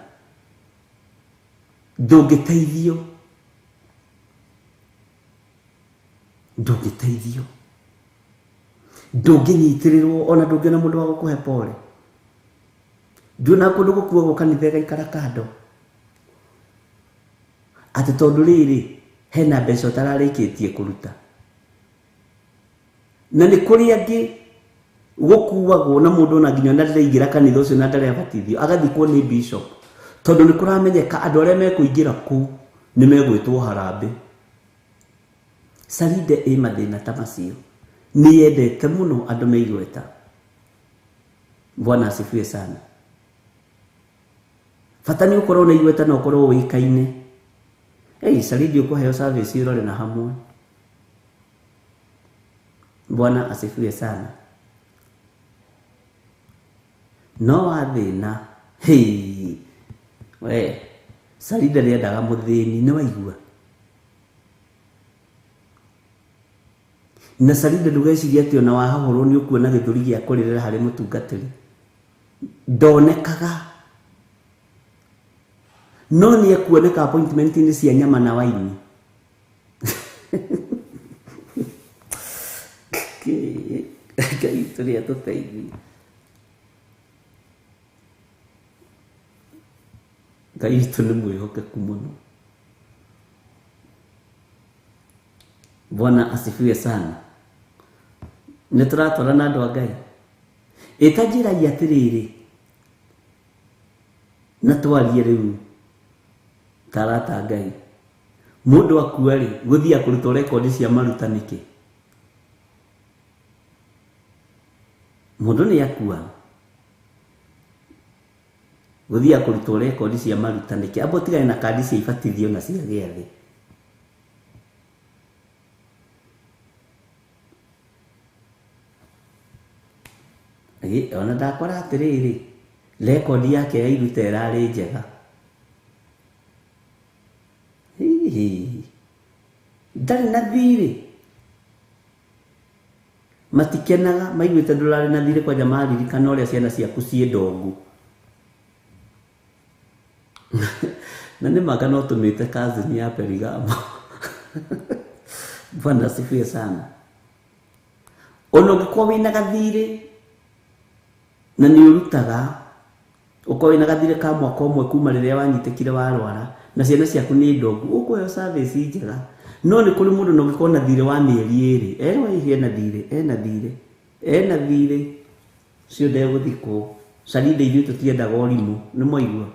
Ndũngĩteithio. Ndũngĩteithio. Ndũngĩnyitĩrĩrwo ona ndũngĩona mũndũ wa gũkũhe pole. Nduona kũndũ gũkuagwo kanitha ĩgaikara kando. Atĩ tondũ rĩrĩ hena mbeca ũtararĩkĩtie kũruta. Na nĩ kũrĩ angĩ gũkuagwo na mũndũ ona nginya ona ndaraingĩra kanitha ũcio na ndarebatithio agathikwo nĩ bishop tondũ nĩ kũramenyeka andũ arĩa mekũingĩra kũu nĩ megwĩtwo harambee. Salinde ĩ mathĩna ta macio. Nĩ yendete mũno andũ me igweta. Bwana asifiwe sana. Bata nĩ ũkorwo na igweta na ũkorwo ũĩkaine. Ei, Salinde ũkũheo service ũrore na hamwe. Bwana asifiwe sana. No wathĩna, hĩ, we, Salinde nĩendaga mũthĩni, nĩ waigua? Na Salinde ndũgecirie atĩ ona wahahũrwo nĩ ũkuona gĩthũri gĩa kũrĩrĩra harĩ mũtungatĩri. Ndonekaga. No nĩ ekuoneka appointment-inĩ cia nyama na waini. Ngai tũrĩa tũteithie. Ngai witũ nĩ mwĩhokeku mũno. Bwana asifiwe sana. Nĩ tũratwarana andũ a Ngai. Ĩta njĩrai atĩrĩrĩ, na twarie rĩu ta arata a Ngai. Mũndũ akua rĩ, gũthiaga kũrutwo rekondi cia maruta nĩkĩ? Mũndũ nĩ akua, gũthiaga kũrutwo rekondi cia maruta nĩkĩ? Amba ũtigane na kandi cia ibatithio na cia gĩathĩ. Ona ndakora atĩrĩrĩ, rekondi yake ya iruta ĩrarĩ njega. Hihi, ndarĩ na thirĩ. Matikenaga maiguĩte ndũrarĩ na thirĩ kwanja maririkana ũrĩa ciana ciaku ciĩ ndongu. Na nĩ manga no tũmĩte cousin ya Perigamo. Bwana asifiwe sana. Ona ũngĩkorwo wĩna gathirĩ na nĩ ũrutaga, ũkorwo wĩna gathirĩ ka mwaka ũmwe kuma rĩrĩa wanyitĩkire warwara, Na ciana ciaku nĩ ndongu ũkũheo service njega. No nĩ kũrĩ mũndũ no ũngĩkorwo na thirĩ wa mĩeri ĩrĩ, erwo hihi ena thirĩ, ena thirĩ, ena thirĩ, ũcio ndegũthikwo. Calinde ithuĩ tũtiendaga ũrimũ, nĩ mwaigua?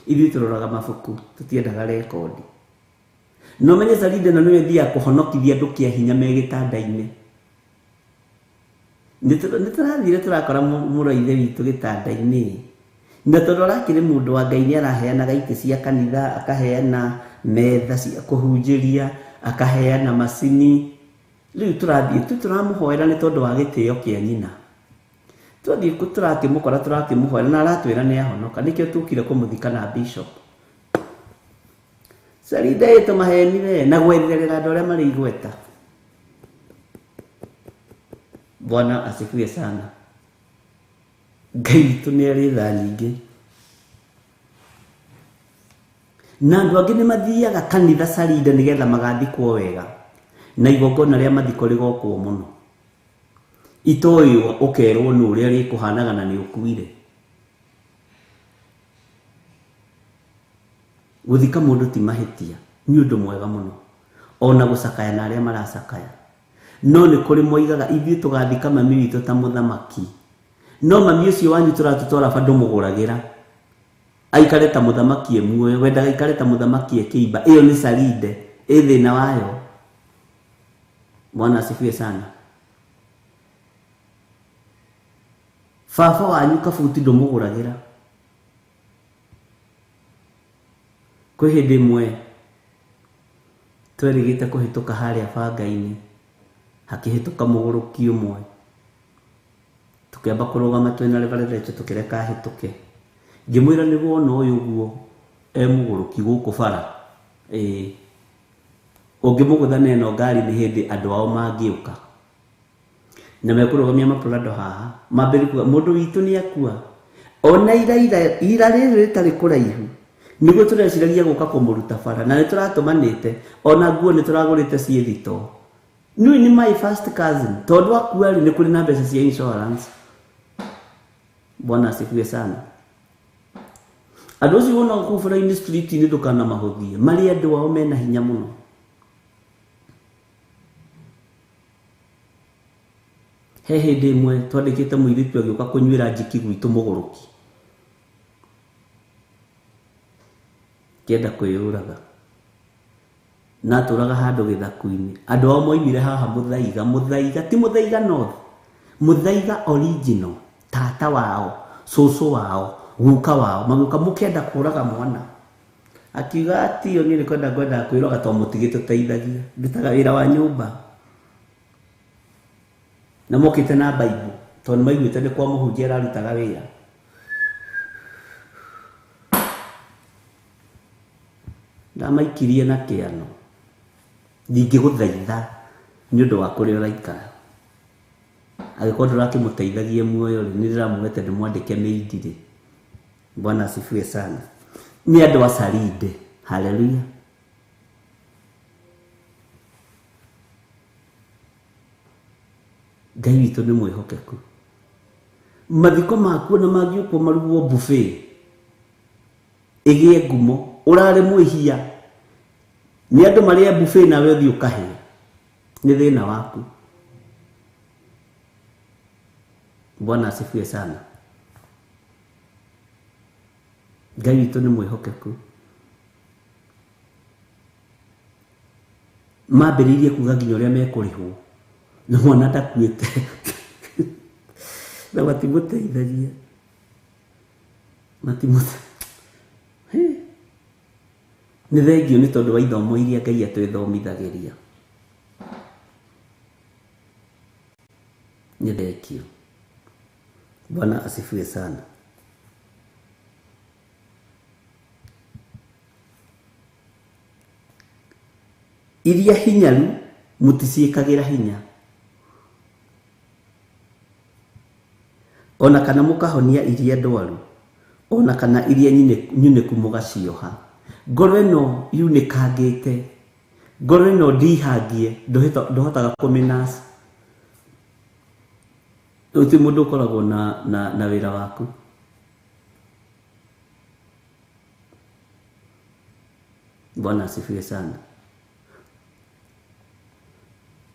Ithuĩ tũroraga mabuku, tũtiendaga rekondi. No menye Calinde ĩno nĩyo ĩthiaga kũhonokithia andũ kĩa hinya me gĩtanda-inĩ. Nĩ tũrathire tũrakora mũrũ wa ithe witũ gĩtanda-inĩ. Na tondũ arakĩrĩ mũndũ wa Ngai nĩ araheanaga itĩ cia kanitha, akaheana metha cia kũhunjĩria, akaheana macini. Rĩu tũrathiĩ tu tũramũhoera nĩ tondũ wa gĩtĩo kĩa nyina. Twathiĩ tũrakĩmũkora tũrakĩmũhoera na aratwĩra nĩ ahonoka, nĩkĩo tũkire kũmũthika na bishop. Calinde ĩtũ mahenire na gwetherera andũ arĩa marĩ igweta. Bwana asifiwe sana. Ngai witũ nĩ arĩ tha nyingĩ. Na andũ angĩ nĩ mathiaga kanitha Calinde nĩgetha magathikwo wega. Na igongona rĩa mathiko rĩgokwo mũno. Itoĩ ũkerwo nĩ ũrĩa rĩkũhanaga na nĩ ũkuire. Gũthika mũndũ ti mahĩtia, nĩ ũndũ mwega mũno. Ona gũcakaya na arĩa maracakaya. No nĩ kũrĩ moigaga ithuĩ tũgathika mami witũ ta mũthamaki. No mami ũcio wanyu tũratũtwara bado mũgũragĩra. Aikare ta mũthamaki e muoyo, wendaga aikare ta mũthamaki e kĩimba. Ĩyo nĩ Calinde, ĩ thĩna wayo. Bwana asifiwe sana. Baba wanyu kabuti ndũmũgũragĩra. Kwĩ hĩndĩ ĩmwe twerĩgĩte kũhĩtũka harĩa banga-inĩ, hakĩhĩtũka mũgũrũki ũmwe. Tũkĩamba kũrũgama twĩna Reverend Rachel tũkĩreka ahĩtũke. Ngĩmwĩra nĩ wona ũyũ ũguo e mũgũrũki gũkũ bara. Ĩĩ. Ũngĩmũgũtha na ĩno ngari nĩ hĩndĩ andũ ao mangĩũka. Na mekũrũgamia maprado haha, mambĩrĩrie kuga mũndũ witũ nĩ akua. Ona ira ira ira rĩrĩ rĩtarĩ kũraihu, nĩguo tũreciragia gũka kũmũruta bara, na nĩ tũratũmanĩte, ona nguo nĩ tũragũrĩte ciĩ thitoo. Nĩũĩ nĩ my first cousin, tondũ akua rĩ, nĩ kũrĩ na mbeca cia insurance. Bwana asifiwe sana. Andũ acio wonaga kũu bara-inĩ street-inĩ ndũkanamahũthie, marĩ andũ ao mena hinya mũno. He hĩndĩ ĩmwe twandĩkĩte mũirĩtu agĩũka kũnyuĩra njiki gwitũ mũgũrũki. Kĩenda kwĩyũraga. Na atũraga handũ gĩthaku-inĩ. Andũ ao moimire haha Mũthaiga, Mũthaiga, ti Mũthaiga North, Mũthaiga original, tata wao, cũcũ wao, guka wao, magĩũka mũkĩenda kũraga mwana. Akiuga atĩ niĩ nĩ kwenda ngwendaga kwĩroga tondũ mũtigĩtũteithagia, ndutaga wĩra wa nyũmba. Na mokĩte na Bible tondũ nĩmaiguĩte nĩ kwa mũhunjia ararutaga wĩra. Ndamaikirie na kĩano. Ndingĩgũthaitha nĩ ũndũ wa kũrĩa ũraikara. Angĩkorwo ndũrakĩmũteithagia muoyo rĩ, nĩ ndĩramwete ndĩmwandĩke mĩindi rĩ. Bwana asifiwe sana. Nĩ andũ a Calinde. Haleluya. Ngai witũ nĩ mwĩhokeku. Mathiko makuo na mangĩũkwo marugwo buffet ĩgĩe ngumo, ũrarĩ mwĩhia. Nĩ andũ marĩe buffet nawe ũthiĩ ũkahĩe. Nĩ thĩna waku. Bwana asifiwe sana. Ngai witũ nĩ mwĩhokeku. Mambĩrĩirie kuga nginya ũrĩa mekũrĩhwo. Na mwana ndakuĩte. Na matimũteithagia. Nĩ thengio nĩ tondũ wa ithomo iria Ngai atwĩthomithagĩria. Nĩ thengio. Bwana asifiwe sana. Iria hinyaru mũticiĩkagĩra hinya. Ona kana mũkahonia iria ndwaru, ona kana iria nyunĩku mũgacioha. Ngoro ĩno yunĩkangĩte, ngoro ĩno ndihangie, ndũhotaga kũmĩnaca. Gũtirĩ mũndũ ũkoragwo na wĩra waku. Bwana asifiwe sana.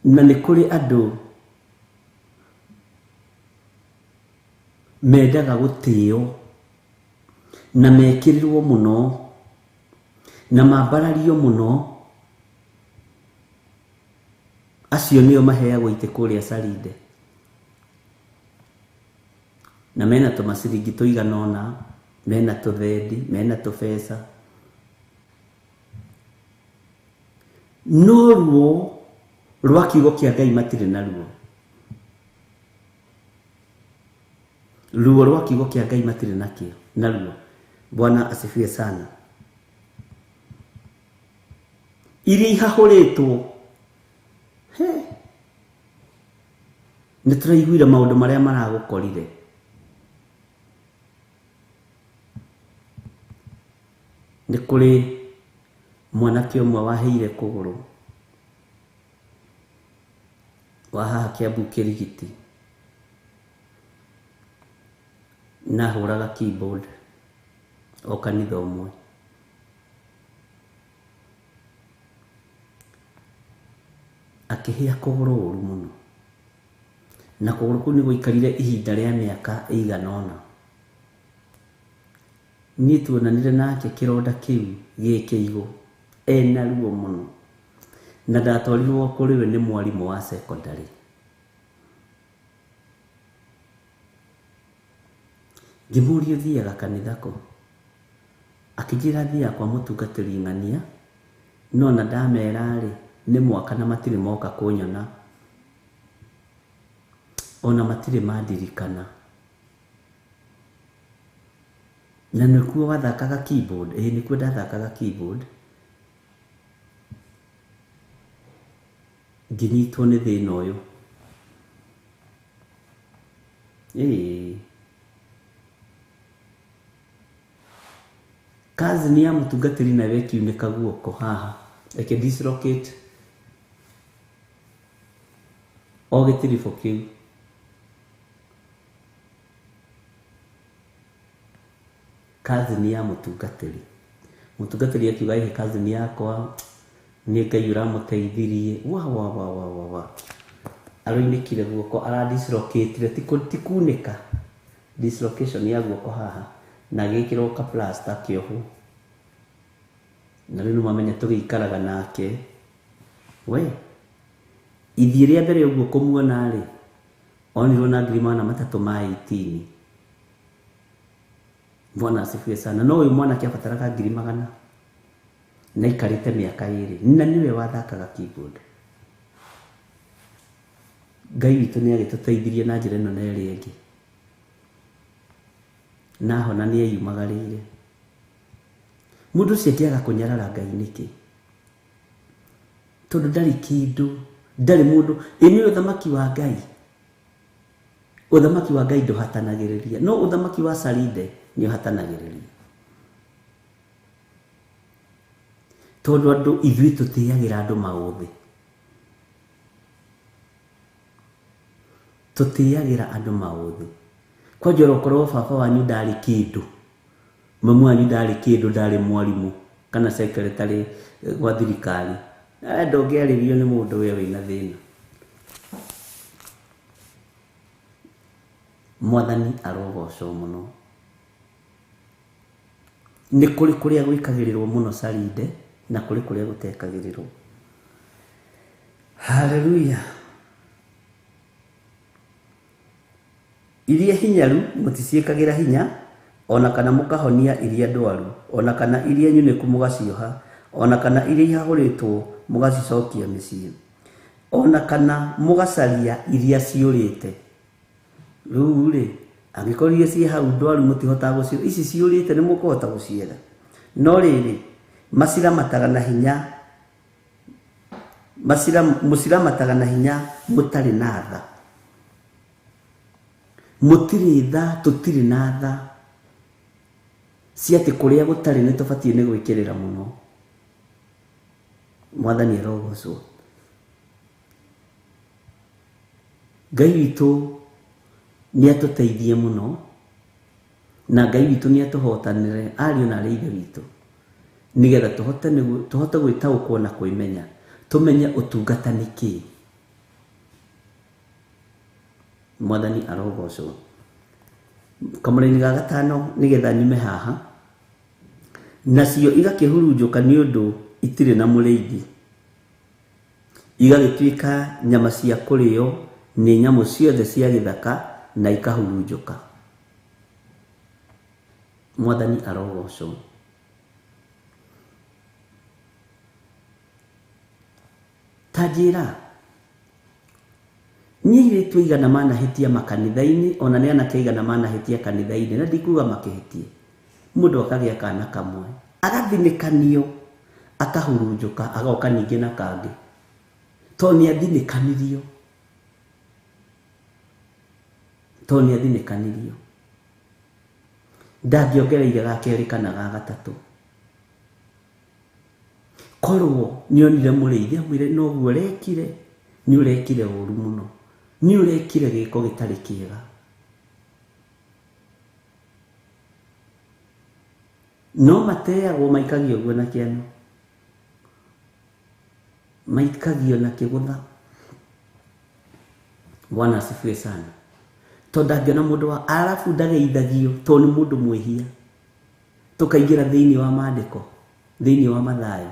Na nĩ kũrĩ andũ mendaga gũtĩo na mekĩrĩrwo mũno na mambarario mũno. Acio nĩo maheagwo itĩ kũrĩa Salinde, na mena tũmaciringi tũigana ũna, mena tũthendi, mena tũbeca. No ruo rwa kiugo kĩa Ngai matirĩ naruo. Ruo rwa kiugo kĩa Ngai matirĩ nakĩo naruo. Bwana asifiwe sana. Iria ihahũrĩtwo, nĩ tũraiguire maũndũ marĩa maragũkorire. Nĩ kũrĩ mwanake ũmwe waheire kũgũrũ wa haha Kiambu Kĩrigiti, na ahũraga keyboard o kanitha ũmwe. Akĩhĩa kũgũrũ ũru mũno, na kũgũrũ kũu nĩ gũikarire ihinda rĩa mĩaka ĩigana ũna. Niĩ tuonanire nake kĩronda kĩu gĩ kĩigũ, ena ruo mũno, na ndatwarirwo kũrĩ we nĩ mwarimũ wa secondary. Ngĩmũũria ũthiaga kanitha kũ? Akĩnjĩra thiaga kwa mũtungatĩri ng'ania, no na ndamera rĩ, nĩ mwaka na matirĩ moka kũnyona, ona matirĩ mandirikana. Na nĩkuo wathakaga keyboard? Ĩĩ nĩkuo ndathakaga keyboard. Ngĩnyitwo nĩ thĩna ũyũ. Ĩĩ cousin ya mũtungatĩri nawe ĩkiunĩka guoko haha, ĩkĩ dislocate o gĩtiribũ kĩu. Cousin ya mũtungatĩri, mũtungatĩri akiuga ĩhĩ cousin yakwa nĩ Ngai ũramũteithirie. Wa wa wa wa wa wa, aroinĩkire guoko, aradislocatire, ti kunĩka, dislocation ya guoko haha, na agĩkĩrwo ka plaster kĩohwo. Na rĩu nĩmwamenya tũgĩikaraga nake. We ithiĩ rĩa mbere ũguo kũmuona rĩ, onirwo na 300 ma 18. Bwana asifiwe sana. No ũyũ mwanake abataraga 100,000 na aikarĩte mĩaka 2, na nĩwe wathakaga keyboard. Ngai witũ nĩ agĩtũteithirie na njĩra ĩno na ĩrĩa ĩngĩ, na hona nĩ eyumagarĩire. Mũndũ ũcio angĩaga kũnyarara Ngai nĩkĩ? Tondũ ndarĩ kĩndũ, ndarĩ mũndũ. Ĩ nĩ ũthamaki wa Ngai. Ũthamaki wa Ngai ndũhatanagĩrĩria, no ũthamaki wa Salinde nĩ ũhatanagĩrĩria. Tondũ andũ ithuĩ tũtĩagĩra andũ maũthĩ, tũtĩagĩra andũ maũthĩ. Kwanja okorwo baba wanyu ndarĩ kĩndũ, mamu wanyu ndarĩ kĩndũ, ndarĩ mwarimũ kana secretary gwa thirikari, ndũngĩarĩrio nĩ mũndũ we wĩna thĩna. Mwathani arogocwo mũno. Nĩ kũrĩ kũrĩa gwĩkagĩrĩrwo mũno Salinde na kũrĩ kũrĩa gũtekagĩrĩrwo. Haleluya. Iria hinyaru mũticiĩkagĩra hinya, ona kana mũkahonia iria ndwaru, ona kana iria nyunĩku mũgacioha, ona kana iria ihahũrĩtwo mũgacicokia mĩciĩ, ona kana mũgacaria iria ciũrĩte. Rĩu rĩ, angĩkorwo iria ciĩ hau ndwaru mũtihotaga gũciũra, ici ciũrĩte nĩ mũkũhota gũcietha. No rĩrĩ, maciramataga na hinya, mũciramataga na hinya mũtarĩ na tha. Mũtirĩ tha, tũtirĩ na tha cia atĩ kũrĩa gũtarĩ nĩ tũbatiĩ nĩ gwĩkĩrĩra mũno. Mwathani arogocwo. Ngai witũ nĩ atũteithie mũno, na Ngai witũ nĩ atũhotanĩre ariũ na arĩ ithe witũ. Nĩgetha tũhote tũhote gwĩtaũkwo na kwĩmenya, tũmenye ũtungata nĩ kĩĩ. Mwathani arogocwo. Kamũraini ga gatano nĩgetha nyume haha. Nacio igakĩhurunjũka nĩ ũndũ itirĩ na mũrĩithi, igagĩtuĩka nyama cia kũrĩo nĩ nyamũ ciothe cia gĩthaka na ikahurunjũka. Mwathani arogocwo. Ta njĩra, nĩ airĩtu aigana manahĩtia makanitha-inĩ, ona nĩ anake aigana manahĩtia kanitha-inĩ, na ndikuga makĩhĩtie. Mũndũ akagĩa kana kamwe, agathinĩkanio, akahurunjũka, agoka ningĩ na kangĩ, tondũ nĩ athinĩkanirio. Tondũ nĩ athinĩkanirio. Ndangĩongereire ga kerĩ kana ga gatatũ. Korwo nĩonire mũrĩithi amwĩre noguo ũrekire, nĩ ũrekire ũru mũno, nĩ ũrekire gĩko gĩtarĩ kĩega. No mateagwo maikagio guo na kĩano, maikagio na kĩgũtha. Bwana asifiwe sana. Tondũ ndangĩona mũndũ wa arabu ndageithagio tondũ nĩ mũndũ mwĩhia. Tũkaingĩra thĩinĩ wa maandĩko, thĩinĩ wa Mathayo,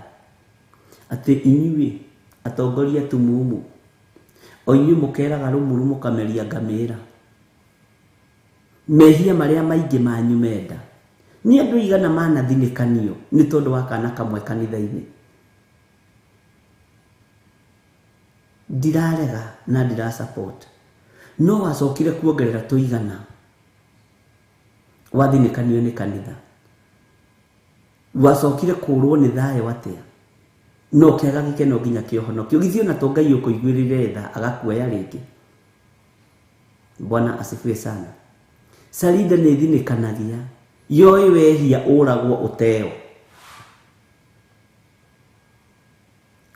atĩ inyuĩ atongoria tumumu, o inyuĩ mũkeraga rũmuru mũkameria ngamĩra, mehia marĩa maingĩ manyu menda. Nĩ andũ aigana manathinĩkanio nĩ tondũ wa kana kamwe kanitha-inĩ. Ndirarega na ndira support, no wacokire kuongerera tũigana wathinĩkanio nĩ kanitha, wacokire kũrwo nĩ thayũ atĩa, no kĩaga gĩkeno nginya kĩũhonokio. Githĩ ona to Ngai ũkũiguĩrĩire tha agakuoya rĩngĩ. Bwana asifiwe sana. Sarinda nĩ ĩthinĩkanagia, yoĩ wehia ũragwo ũteo.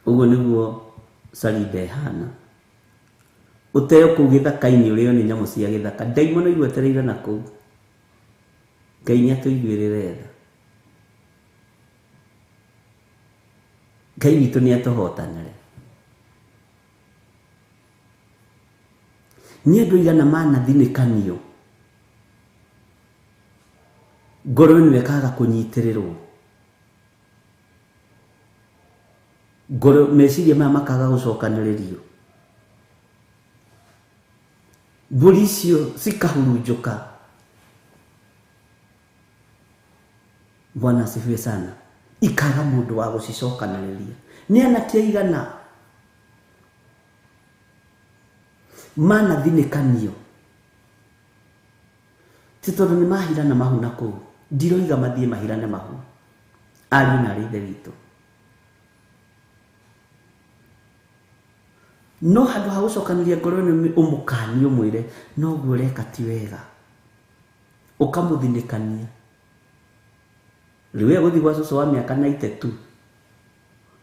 Ũguo nĩguo Sarinda ĩhana. Ũteo kũu gĩthaka-inĩ ũrĩo nĩ nyamũ cia gĩthaka. Ndaimono igwetereire na kũu. Ngai nĩ atũiguĩrĩre tha. Ngai witũ nĩ atũhotanĩre. Nĩ andũ aigana manathinĩkanio, ngoro ĩno ĩkaga kũnyitĩrĩrwo, ngoro meciria maya makaga gũcokanĩrĩrio, mbũri icio cikahurunjũka. Bwana asifiwe sana. Ikaga mũndũ wa gũcicokanĩrĩria. Nĩ anake aigana manathinĩkanio, ti tondũ nĩ mahirana mahu na kũu. Ndiroiga mathiĩ mahirane mahu, ariũ na arĩ ithe witũ, no handũ ha gũcokanĩria ngoro ĩno ũmũkanie ũmwĩre noguo ũreka ti wega, ũkamũthinĩkania. Rĩu egũthiĩ gwa cũcũ wa mĩaka 92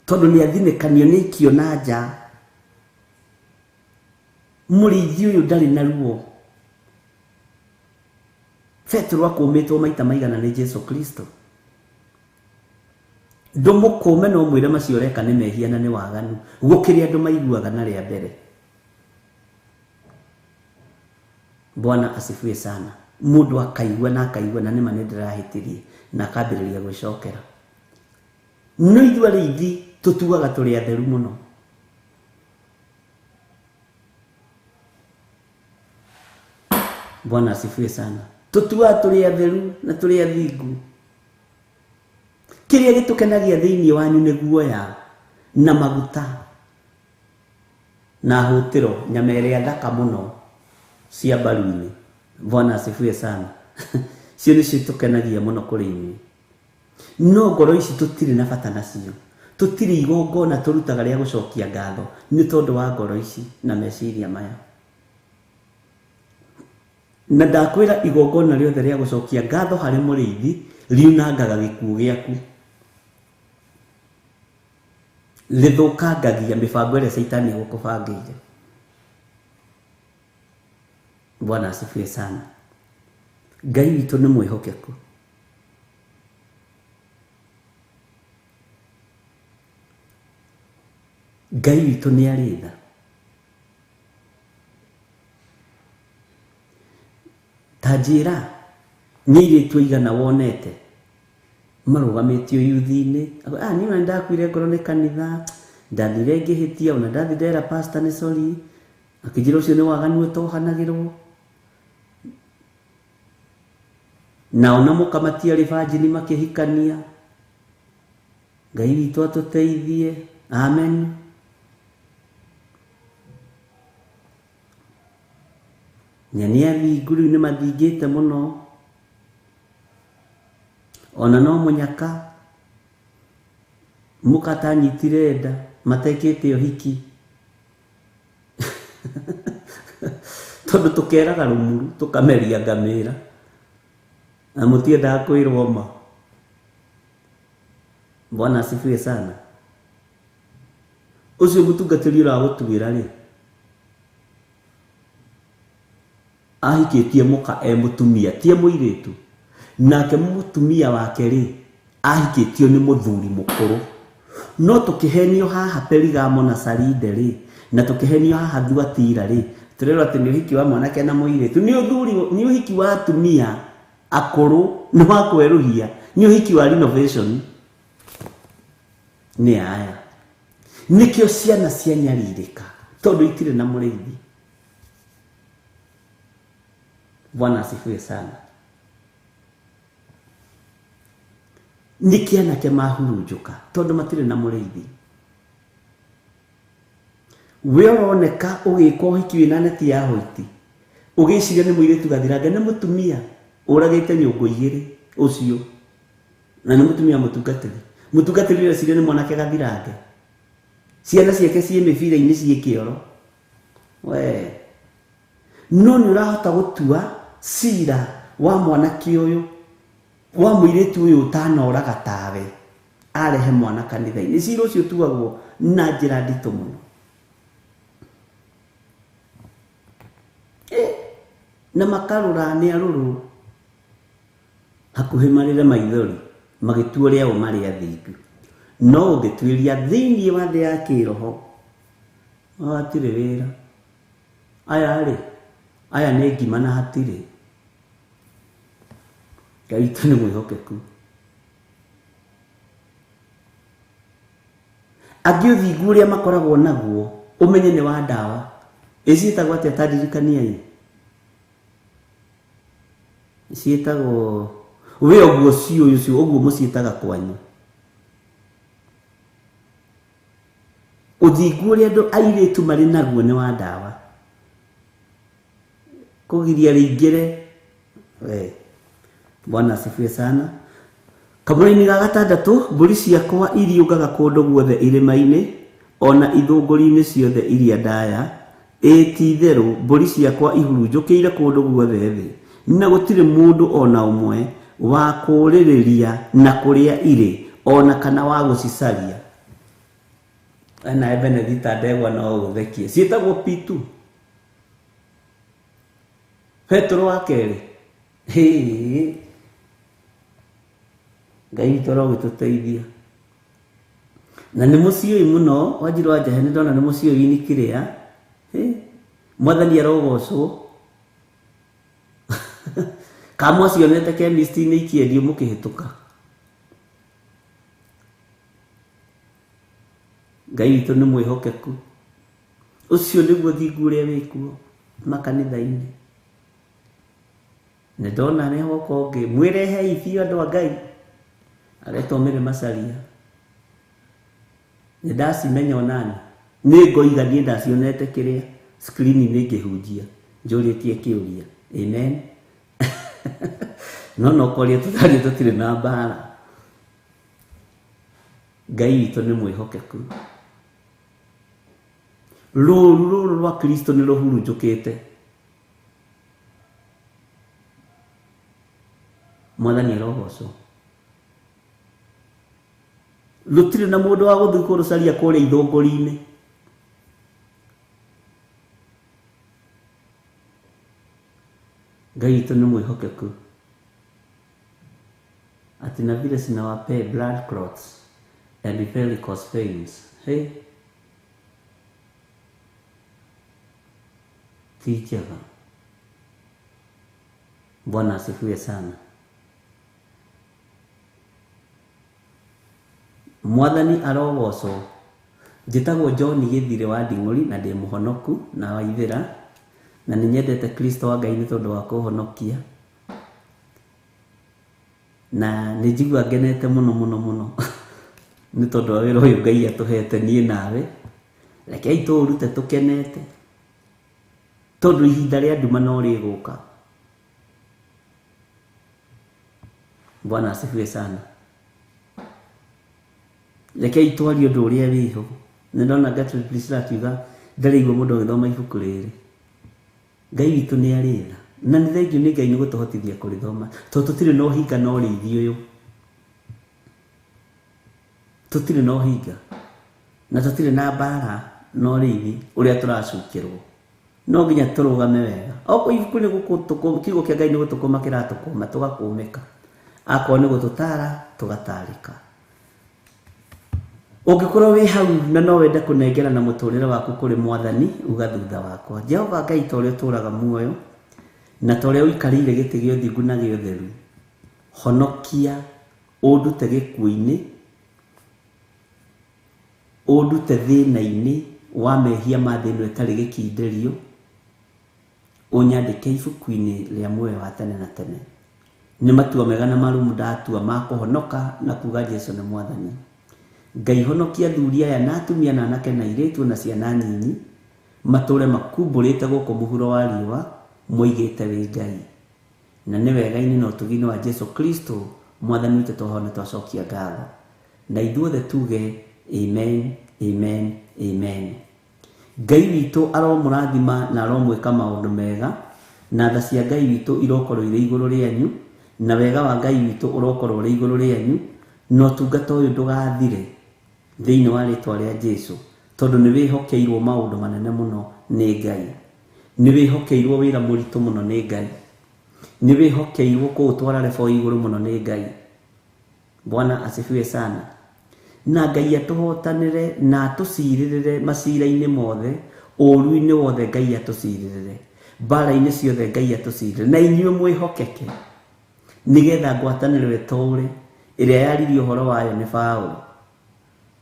tondũ nĩ athinĩkanio nĩ aikio na nja. Mũrĩithi ũyũ ndarĩ na ruo. Petero akũmĩtwo maita maigana nĩ Jesu Kristo. Ndũmũkũme no mwĩre macio ũreka nĩ mehia na nĩ waganu, gũkĩrĩ andũ maiguaga na rĩa mbere. Bwana asifiwe sana. Mũndũ akaigua na akaigua na nĩma nĩ ndĩrahĩtirie, na akambĩrĩria gwĩcokera. No ithuĩ arĩithi tũtuaga tũrĩ atheru mũno. Bwana asifiwe sana. Tũtuaga tũrĩ atheru na tũrĩ athingu. Kĩrĩa gĩtũkenagia thĩinĩ wanyu nĩ guoya na maguta na hũtĩro, nyama ĩrĩa thaka mũno cia mbaru-inĩ. Bwana asifiwe sana. Cio nĩcio itũkenagia mũno kũrĩ inyuĩ. No ngoro ici tũtirĩ na bata nacio. Tũtirĩ igongona tũrutaga rĩa gũcokia ngatho nĩ tondũ wa ngoro ici na meciria maya. Na ndakwĩra igongona rĩothe rĩa gũcokia ngatho harĩ mũrĩithi riunangaga gĩkuũ gĩaku, rĩthũkangagia mĩbango ĩrĩa caitani egũkũbangĩire. Bwana asifiwe sana. Ngai witũ nĩ mwĩhokeku. Ngai witũ nĩ arĩ tha. Ta njĩra nĩ airĩtu aigana wonete marũgamĩtio yuthi-inĩ, niĩ ona nĩndakuire ngoro nĩ kanitha, ndathire ngĩhĩtia, ona ndathi ndera pastor nĩ sorry, akĩnjĩra ũcio nĩ waganu ũtohanagĩrwo. Nao na mũka matiarĩ banjini makĩhikania. Ngai witũ atũteithie. Amen. Na nĩ athingu rĩu nĩ mathingĩte mũno, ona no mũnyaka mũka atanyitire nda matekĩte ũhiki. Tondũ tũkeraga rũmuru tũkameria ngamĩra na mũtiendaga kwĩrwo ma. Bwana asifiwe sana. Ũcio mũtungatĩri ũragũtuĩra rĩ, ahikĩtie mũka e mũtumia, ti e mũirĩtu. Nake mũtumia wake rĩ, ahikĩtio nĩ mũthuri mũkũrũ. No tũkĩhenio haha Perigamo na Saride rĩ, na tũkĩhenio haha Thuatira rĩ, tũrerwo atĩ nĩ ũhiki wa mwanake na mũirĩtu, nĩ ũthuri, nĩ ũhiki wa atumia akũrũ, nĩ wa kwerũhia, nĩ ũhiki wa renovation. Nĩ aya nĩkĩo ciana cianyarirĩka tondũ itirĩ na mũrĩithi. Bwana asifiwe sana. Nĩkĩ anake mahurunjũka tondũ matirĩ na mũrĩithi. We ũroneka ũgĩka ũhiki wĩna neti ya hoiti, ũgĩciria nĩ mũirĩtu gathirange, nĩ mũtumia ũragĩte nyũngũ igĩrĩ ũcio, na nĩ mũtumia mũtungatĩri. Mũtungatĩri ũreciria nĩ mwanake gathirange, ciana ciake ciĩ mĩbira-inĩ ciĩ kĩoro. We no nĩ ũrahota gũtua cira wa mwanake ũyũ, wa mũirĩtu ũyũ ũtanoraga tawe, arehe mwana kanitha-inĩ. Cira ũcio ũtuagwo na njĩra nditũ mũno. Na makarũra nĩ arũrũ hakuhĩ marĩre maithori magĩtua ũrĩa o marĩ athingu. No ũngĩtuĩria thĩinĩ wa thĩ ya kĩroho, hatirĩ wĩra. Aya rĩ, aya nĩ ngima na hatirĩ. Ngai witũ nĩ mwĩhokeku. Angĩ ũthingu ũrĩa makoragwo naguo ũmenye nĩ wa ndawa. Ĩ ciĩtagwo atĩa? Ta ndirikaniai. Ciĩtagwo we ũguo ciũyũ ũcio ũguo mũciĩtaga kwanyu. Ũthingu ũrĩa andũ airĩtu marĩ naguo nĩ wa ndawa. Kũgiria rĩingĩre. We Bwana asifiwe sana. Kamũra-inĩ ga gatandatũ, mbũri ciakwa iriũngaga kũndũ guothe irĩma-inĩ, ona ithũngũri-inĩ ciothe iria ndaya. Ĩ ti-itherũ mbũri ciakwa ihurunjũkĩire kũndũ guothe thĩ, na gũtirĩ mũndũ ona ũmwe wa kũũrĩrĩria na kũrĩa irĩ, ona kana wa gũcicaria. Nawe Benedita ndegwa no ũthekie. Ciĩtagwo P2. Petero wa kerĩ. Hĩ. Ngai witũ arogĩtũteithia. Na nĩ mũciũi mũno, Wanjiru wa Njahe nĩ ndona nĩ mũciũi nĩ kĩrĩa. Hĩ. Mwathani arogocwo. Ka mwacionete chemist-inĩ ikĩendio mũkĩhĩtũka. Ngai witũ nĩ mwĩhokeku. Ũcio nĩguo thingu ũrĩa wĩkuo makanitha-inĩ. Nĩ ndona nĩ hoka ũngĩ, mwĩrehei biũ andũ a Ngai. Aretwo Mary Macharia. Nĩ ndacimenya onani. Nĩ ngoiga niĩ ndacionete kĩrĩa screen-inĩ ngĩhunjia, njũrĩtie kĩũria. Amen. No no koria tũtariĩ tũtirĩ na mbara. Ngai witũ nĩ mwĩhokeku. Rũũru rũrũ rwa Kristo nĩ rũhurunjũkĩte. Mwathani arogocwo. Rũtirĩ na mũndũ wa gũthiĩ kũrũcaria kũrĩa ithũngũri-inĩ. Ngai witũ nĩ mwĩhokeku. Ati na vile sinawapee blood clots and varicose veins. Hey. Ti njega. Bwana asifiwe sana. Mwathani arogocwo. Njĩtagwo John Gĩthirĩ wa Nding'ũri na ndĩ mũhonoku na wa Ithĩra, na nĩ nyendete Kristo wa Ngai nĩ tondũ wa kũhonokia, na nĩ njigua ngenete mũno mũno mũno nĩ tondũ wa wĩra ũyũ Ngai atũhete niĩ nawe. Rekei tũũrute tũkenete, tondũ ihinda rĩa nduma no rĩgũka. Bwana asifiwe sana. Rekei twarie ũndũ ũrĩa wĩho. Nĩ ndona Gertrude Priscilla akiuga ndarĩigua mũndũ agĩthoma ibuku rĩrĩ. Ngai witũ nĩ arĩ tha, na nĩ thengiũ nĩ Ngai nĩ gũtũhotithia kũrĩthoma, tondũ tũtirĩ na ũhinga na ũrĩithi ũyũ. Tũtirĩ na ũhinga na tũtirĩ na mbara na ũrĩithi ũrĩa tũracukĩrwo. No nginya tũrũgame wega. Okorwo ibuku nĩ gũkũ, kiugo kĩa Ngai nĩ gũtũkũma kĩratũkũma, tũgakũmĩka. Akorwo nĩ gũtũtara, tũgatarĩka. Ũngĩkorwo wĩ hau na no wende kũnengerana mũtũrĩre waku kũrĩ Mwathani, uga thutha wakwa. Jehova Ngai, ta ũrĩa ũtũũraga muoyo na ta ũrĩa ũikarĩire gĩtĩ gĩa ũthingu na gĩa ũtheru, honokia, ũndute gĩkuũ-inĩ, ũndute thĩna-inĩ wa mehia ma thĩ ĩno ĩtarĩ gĩkindĩrio, ũnyandĩke ibuku-inĩ rĩa muoyo wa tene na tene. Nĩ matua mega na marũmu ndatua ma kũhonoka na kuga Jesu nĩ Mwathani. Ngai honokia athuri aya na atumia na anake na airĩtu na ciana nyinyi, matũre makumbũrĩte gũkũ mũhuro wa riũa, moigĩte wĩ Ngai. Na nĩ wega-inĩ na ũtugi-inĩ wa Jesu Kristo Mwathani witũ twahona twacokia ngatho. Na ithuothe tuge amen, amen, amen. Ngai witũ aromũrathima na aromwĩka maũndũ mega, na tha cia Ngai witũ irokorwo irĩ igũrũ rĩanyu, na wega wa Ngai witũ ũrokorwo ũrĩ igũrũ rĩanyu, na ũtungata ũyũ ndũgathire thĩinĩ wa rĩtwa rĩa Jesu, tondũ nĩ wĩhokeirwo maũndũ manene mũno nĩ Ngai. Nĩ wĩhokeirwo wĩra mũritũ mũno nĩ Ngai. Nĩ wĩhokeirwo kũũtwara rebo igũrũ mũno nĩ Ngai. Bwana asifiwe sana. Na Ngai atũhotanĩre na atũcirĩrĩre macira-inĩ mothe, ũũru-inĩ wothe Ngai atũcirĩrĩre, mbara-inĩ ciothe Ngai atũcirĩrĩre, na inyuĩ mwĩhokeke, nĩgetha ngwatanĩro ĩtũũre ĩrĩa yaririe ũhoro wayo nĩ Paũlũ.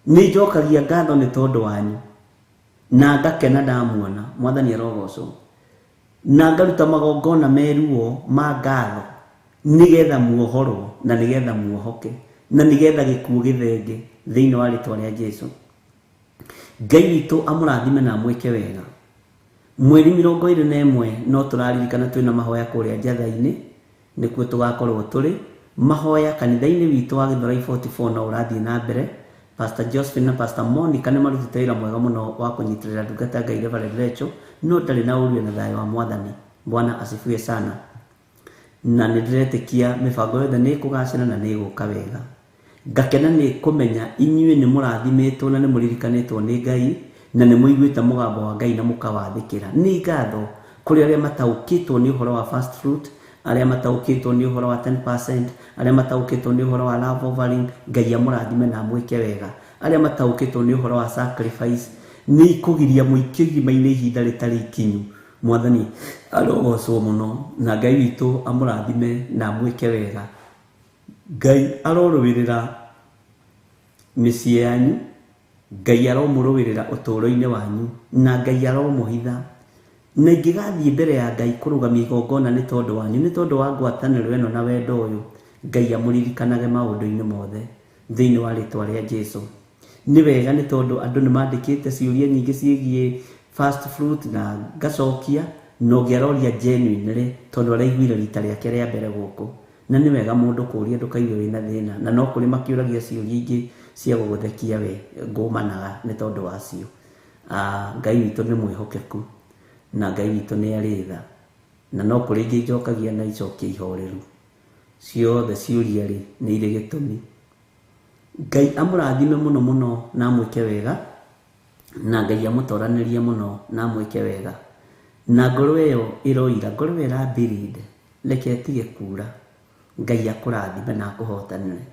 Nĩ njokagia ngatho nĩ tondũ wanyu, na ngakena ndamuona. Mwathani arogocwo. Na ngaruta magongona meruo ma ngatho, nĩgetha muohorwo na nĩgetha muohoke na nĩgetha gĩkuũ gĩthenge thĩinĩ wa rĩtwa rĩa Jesu. Ngai witũ amũrathime na amwĩke wega. Mweri 21 no tũraririkana twĩna mahoya kũrĩa Njatha-inĩ, nĩkuo tũgakorwo tũrĩ mahoya kanitha-inĩ witũ wa Gĩthũrai 44 no ũrathiĩ na mbere. Pastor Josephine na Pastor Monica nĩ marutĩte wĩra mwega mũno wa kũnyitĩrĩra ndungata ya Ngai Reverend Rachel, no ndarĩ na ũru na thayũ wa Mwathani. Bwana asifiwe sana. Na nĩ ndĩretĩkia mĩbango yothe nĩ ĩkũgacĩra na nĩ ĩgũka wega. Ngakena nĩ kũmenya inyuĩ nĩ mũrathimĩtwo na nĩ mũririkanĩtwo nĩ Ngai, na nĩ mũiguĩte mũgambo wa Ngai na mũkawathĩkĩra. Nĩ ngatho kũrĩ arĩa mataũkĩtwo nĩ ũhoro wa first fruit, arĩa mataũkĩtwo nĩ ũhoro wa 10%, arĩa mataũkĩtwo nĩ ũhoro wa love offering. Ngai amũrathime na amwĩke wega. Arĩa mataũkĩtwo nĩ ũhoro wa sacrifice, nĩ ikũgiria mũikio irima-inĩ ihinda rĩtarĩ ikinyu. Mwathani arogocwo mũno, na Ngai witũ amũrathime na amwĩke wega. Ngai arorũĩrĩra mĩciĩ yanyu, Ngai aromũrũĩrĩra ũtũũro-inĩ wanyu, na Ngai aromũhitha. Na ingĩgathiĩ mbere ya Ngai kũrũgamia igongona nĩ tondũ wanyu, nĩ tondũ wa ngwatanĩro ĩno na wendo ũyũ, Ngai amũririkanage maũndũ-inĩ mothe thĩinĩ wa rĩtwa rĩa Jesu. Nĩ wega nĩ tondũ andũ nĩ mandĩkĩte ciũria nyingĩ ciĩgiĩ first fruit na ngacokia, na ũngĩ aroria genuinely tondũ araiguire rita rĩake rĩa mbere gũkũ. Na nĩ wega mũndũ kũũria ndũkaigue wĩna thĩna, na no kũrĩ makĩũragia ciũria ingĩ cia gũgũthekia we ngũmanaga nĩ tondũ wacio. Ngai witũ nĩ mwĩhokeku, na Ngai witũ nĩ arĩ tha, na no kũrĩ ingĩ njokagia na icokia ihoreru. Ciothe ciũria rĩ nĩ irĩ gĩtũmi. Ngai amũrathime mũno mũno na amwĩke wega, na Ngai amũtoranĩrie mũno na amwĩke wega. Na ngoro ĩyo ĩroira, ngoro ĩyo ĩrambirinde, reke ĩtige kura. Ngai akũrathime na akũhotanĩre.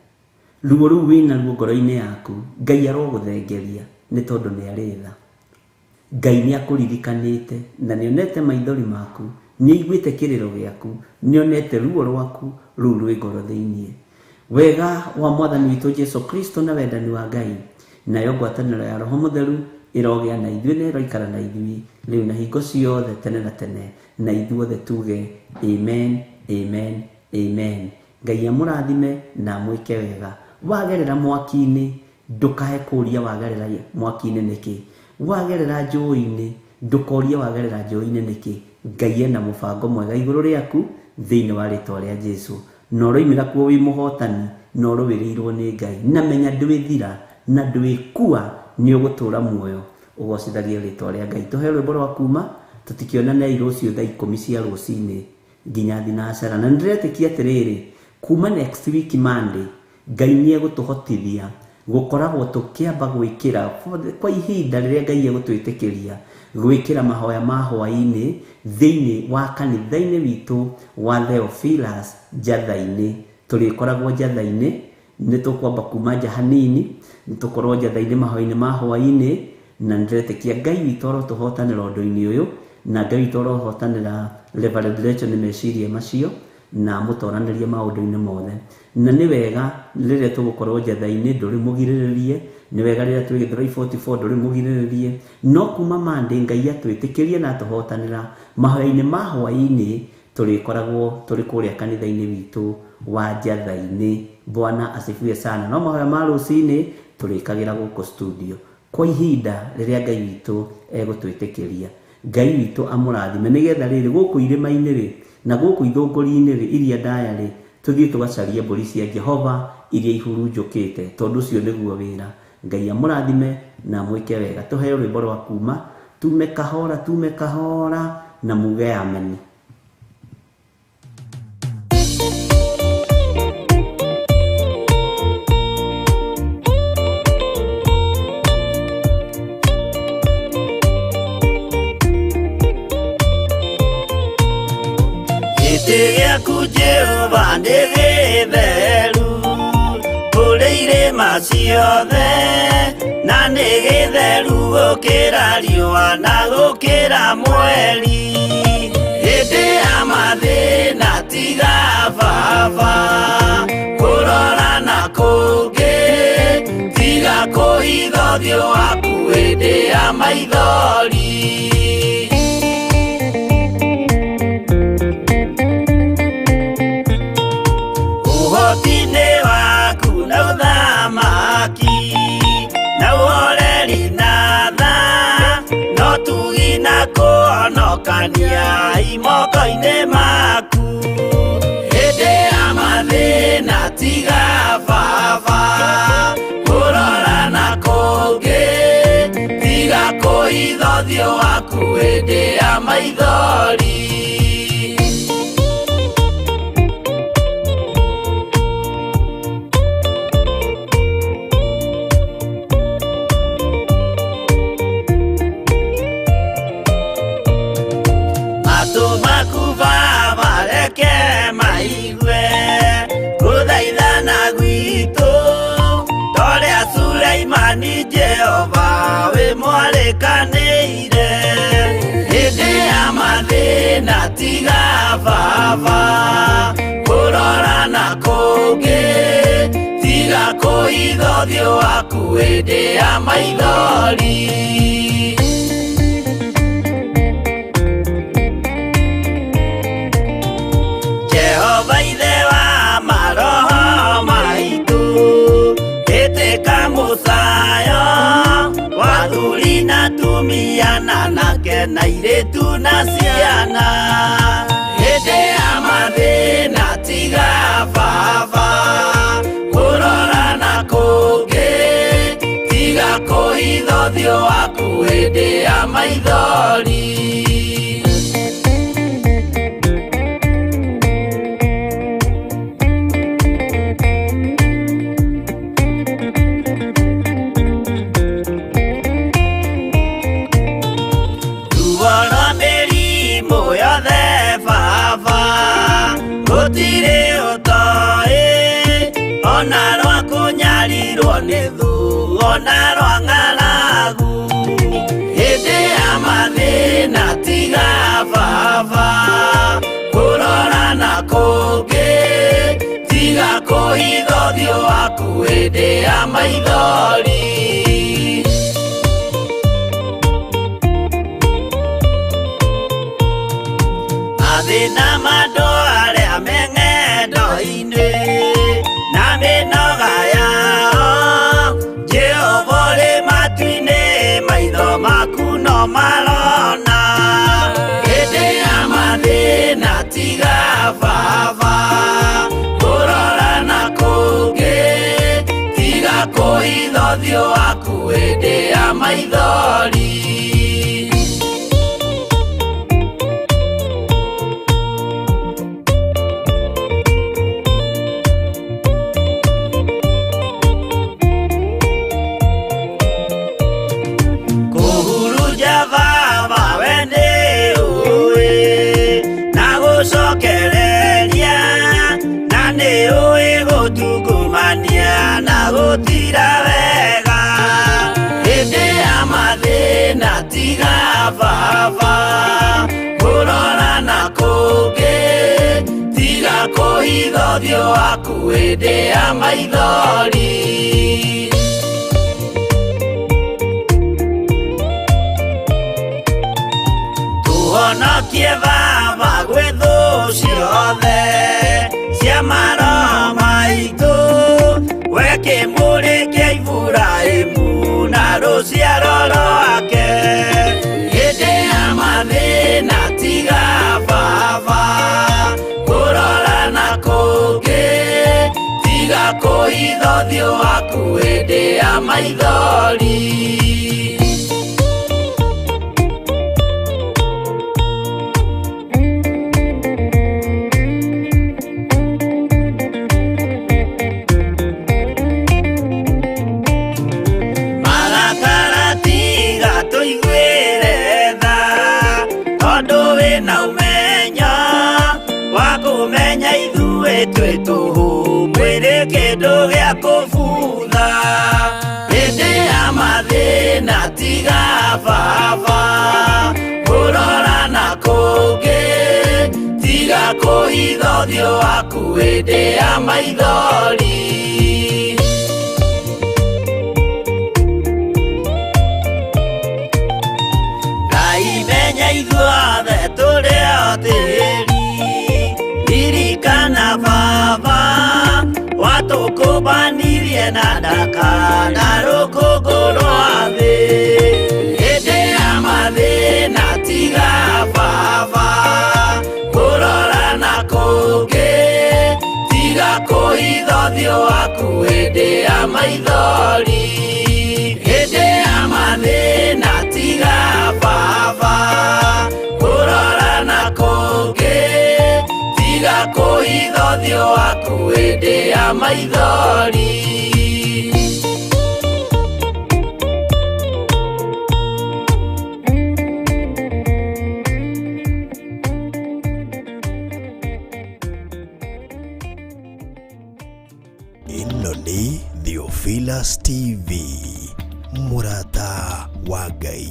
Ruo rũu wĩnaruo ngoro-inĩ yaku, Ngai arogũthengeria nĩ tondũ nĩ arĩ tha. Ngai nĩ akũririkanĩte na nĩ onete maithori maku, nĩ aiguĩte kĩrĩro gĩaku, nĩ onete ruo rwaku rũu rwĩ ngoro thĩiniĩ. Wega wa Mwathani witũ Jesu Kristo na wendani wa Ngai nayo ngwatanĩro ya Roho Mũtheru ĩrogĩa na ithuĩ na ĩroikara na ithuĩ rĩu na hingo ciothe tene na tene, na ithuothe tuge amen, amen, amen. Ngai amũrathime na amwĩke wega. Wagerera mwaki-inĩ ndũkae kũũria wagerera mwaki-inĩ nĩkĩ, wagerera njũĩ-inĩ ndũkorie wagerera njũĩ-inĩ nĩkĩ. Ngai ena mũbango mwega igũrũ rĩaku thĩinĩ wa rĩtwa rĩa Jesu, na ũroimĩra kuo wĩ mũhotani na ũrũĩrĩirwo nĩ Ngai, na menya ndwĩthira na ndwĩkua, nĩ ũgũtũra muoyo ũgocithagie rĩtwa rĩa Ngai. Tũhe rwĩmbo rwa kuma tũtikĩonane rũciũ thaa 10 cia rũcinĩ nginya thinacara, na nĩndĩretĩkia atĩrĩrĩ, kuma next week Monday Ngai nĩ egũtũhotithia gũkoragwo tũkĩamba gwĩkĩra kwa ihinda rĩrĩa Ngai egũtwĩtĩkĩria gwĩkĩra mahoya ma hwaĩ-inĩ thĩinĩ wa kanitha-inĩ witũ wa Theophilus Njatha-inĩ. Tũrĩkoragwo Njatha-inĩ, nĩ tũkwamba kuma nja hanini, nĩ tũkorwo Njatha-inĩ mahoya-inĩ ma hwaĩ-inĩ, na nĩndĩretĩkia Ngai witũ arotũhotanĩra ũndũ-inĩ ũyũ, na Ngai witũ arohotanĩra Reverend Rachel nĩ meciria macio na amũtoranĩrie maũndũ-inĩ mothe. Na nĩ wega rĩrĩa tũgũkorwo Njatha-inĩ ndũrĩ mũgirĩrĩrie, nĩ wega rĩrĩa twĩ Gĩthũrai 44 ndũrĩ mũgirĩrĩrie, no kuma Monday Ngai atwĩtĩkĩrie na atũhotanĩra mahoya-inĩ ma hwaĩ-inĩ tũrĩkoragwo tũrĩ kũrĩa kanitha-inĩ witũ wa Njatha-inĩ. Bwana asifiwe sana. No mahoya ma rũcinĩ tũrĩkagĩra gũkũ studio kwa ihinda rĩrĩa Ngai witũ egũtwĩtĩkĩria. Ngai witũ amũrathime nĩgetha rĩrĩ gũkũ irĩma-inĩ rĩ na gũkũ ithũngũri-inĩ rĩ iria ndaya rĩ tũthiĩ tũgacarie mbũri cia Jehova iria ihurunjũkĩte, tondũ ũcio nĩguo wĩra. Ngai amũrathime na amwĩke wega. Tũheo rwĩmbo rwa kuma tume kahora, tume kahora na muge amen. Gĩtĩ gĩaku Jehova nĩ gĩtheru kũrĩ irĩma ciothe, na nĩ gĩtheru gũkĩra riũa na gũkĩra mweri. Hĩndĩ ya mathĩna tiga baba kũrora na kũngĩ, tiga kũhitha ũthiũ waku hĩndĩ ya maithori. Ũhoti-inĩ waku na ũthamaki na ũhoreri na tha, no tugi na kũhonokania imoko-inĩ maku. Hĩndĩ ya mathĩna tiga baba kũrora na kũngĩ, tiga kũhitha ũthiũ waku hĩndĩ ya maithori. Suleimani Jehova wĩ mwarĩkanĩire. Hĩndĩ ya mathĩna tiga baba kũrora na kũngĩ, tiga kũhitha ũthiũ waku hĩndĩ ya maithori. Jehova ithe wa maroho maitũ, ĩtĩka mũcayo wa athuri na atumia na anake na airĩtu na ciana. Hĩndĩ ya mathĩna tiga baba kũrora na kũngĩ, tiga kũhitha ũthiũ waku hĩndĩ ya maithori. Gũtirĩ ũtoĩ ona rwa kũnyarirwo nĩ thũ ona rwa ng'aragu. Hĩndĩ ya Tiga baba kũrora na kũngĩ, tiga kũhitha ũthiũ waku hĩndĩ ya maithori. Mathĩna ma andũ arĩa me ng'endo-inĩ na mĩnoga yao, Jehova ũrĩ matu-inĩ, maitho maku no marona. Hĩndĩ ya mathĩna tiga baba kũrora na kũngĩ, tiga kũhitha ũthiũ waku hĩndĩ ya maithori. Kũhurunja baba we nĩ ũĩ, na gũcokereria, na nĩ ũĩ gũtungumania na gũtira wega. Hĩndĩ ya mathĩna tiga baba kũrora na kũngĩ, tiga kũhitha ũthiũ waku hĩndĩ ya maithori. Tũhonokie baba gwĩ thũ ciothe cia maroho maitũ, we kĩmũrĩ kĩa Iburahĩmu na rũciaro rwake. Hĩndĩ ya mathĩna tiga baba kũrora na kũngĩ, tiga kũhitha ũthiũ waku hĩndĩ ya maithori. Marakara tiga tũiguĩre tha, tondũ wĩna ũmenyo wa kũmenya ithuĩ twĩ tũhũ, mwĩrĩ kĩndũ gĩa kũbutha. Hĩndĩ ya mathĩna tiga baba kũrora na kũngĩ, tiga kũhitha ũthiũ waku hĩndĩ ya maithori. Ngai menya ithuothe tũrĩ o tĩri, ririkana baba watũkũmbanirie na ndaka na rũkũngũ rwa thĩ. Hĩndĩ ya mathĩna tiga baba kũrora na kũngĩ, tiga kũhitha ũthiũ waku hĩndĩ ya maithori. Hĩndĩ ya mathĩna tiga baba kũrora na kũngĩ, tiga kũhitha ũthiũ waku hĩndĩ ya maithori. Ĩno nĩ Theophilus TV, mũrata wa Ngai.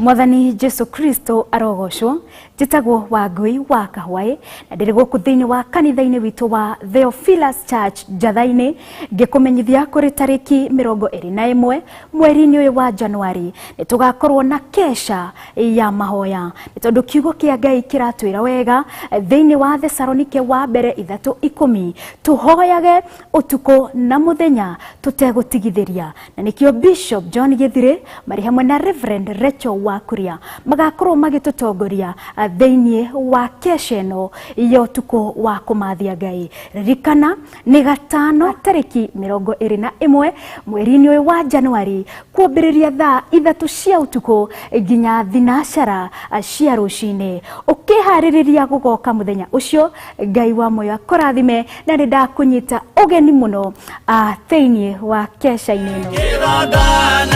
Mwathani Jesu Kristo arogocwo. Njĩtagwo Wangui wa Kahwaĩ na ndĩrĩ gũkũ thĩinĩ wa kanitha-inĩ witũ wa Theophilus Church Njatha-inĩ, ngĩkũmenyithia kũrĩ tarĩki 21 mweri-inĩ ũyũ wa Januari nĩ tũgakorwo na kesha ya mahoya, nĩ tondũ kiugo kĩa Ngai kĩratwĩra wega thĩinĩ wa Thesalonike wa mbere 3:10 tũhoyage ũtukũ na mũthenya tũtegũtigithĩria, na nĩkĩo Bishop John Gĩthirĩ marĩ hamwe na Reverend Rachel Wakuria magakorwo magĩtũtongoria thĩinĩ wa kesha ĩno ya ũtukũ wa kũmathia Ngai. Ririkana nĩ gatano tarĩki 21 mweri-inĩ ũyũ wa Januari kwambĩrĩria thaa 3 cia ũtukũ nginya 12 cia rũcinĩ. Ũkĩharĩrĩria gũgoka mũthenya ũcio, Ngai wa muoyo akũrathime, na nĩ ndakũnyita ũgeni mũno thĩinĩ wa kesha-inĩ ĩno. Kĩgongona.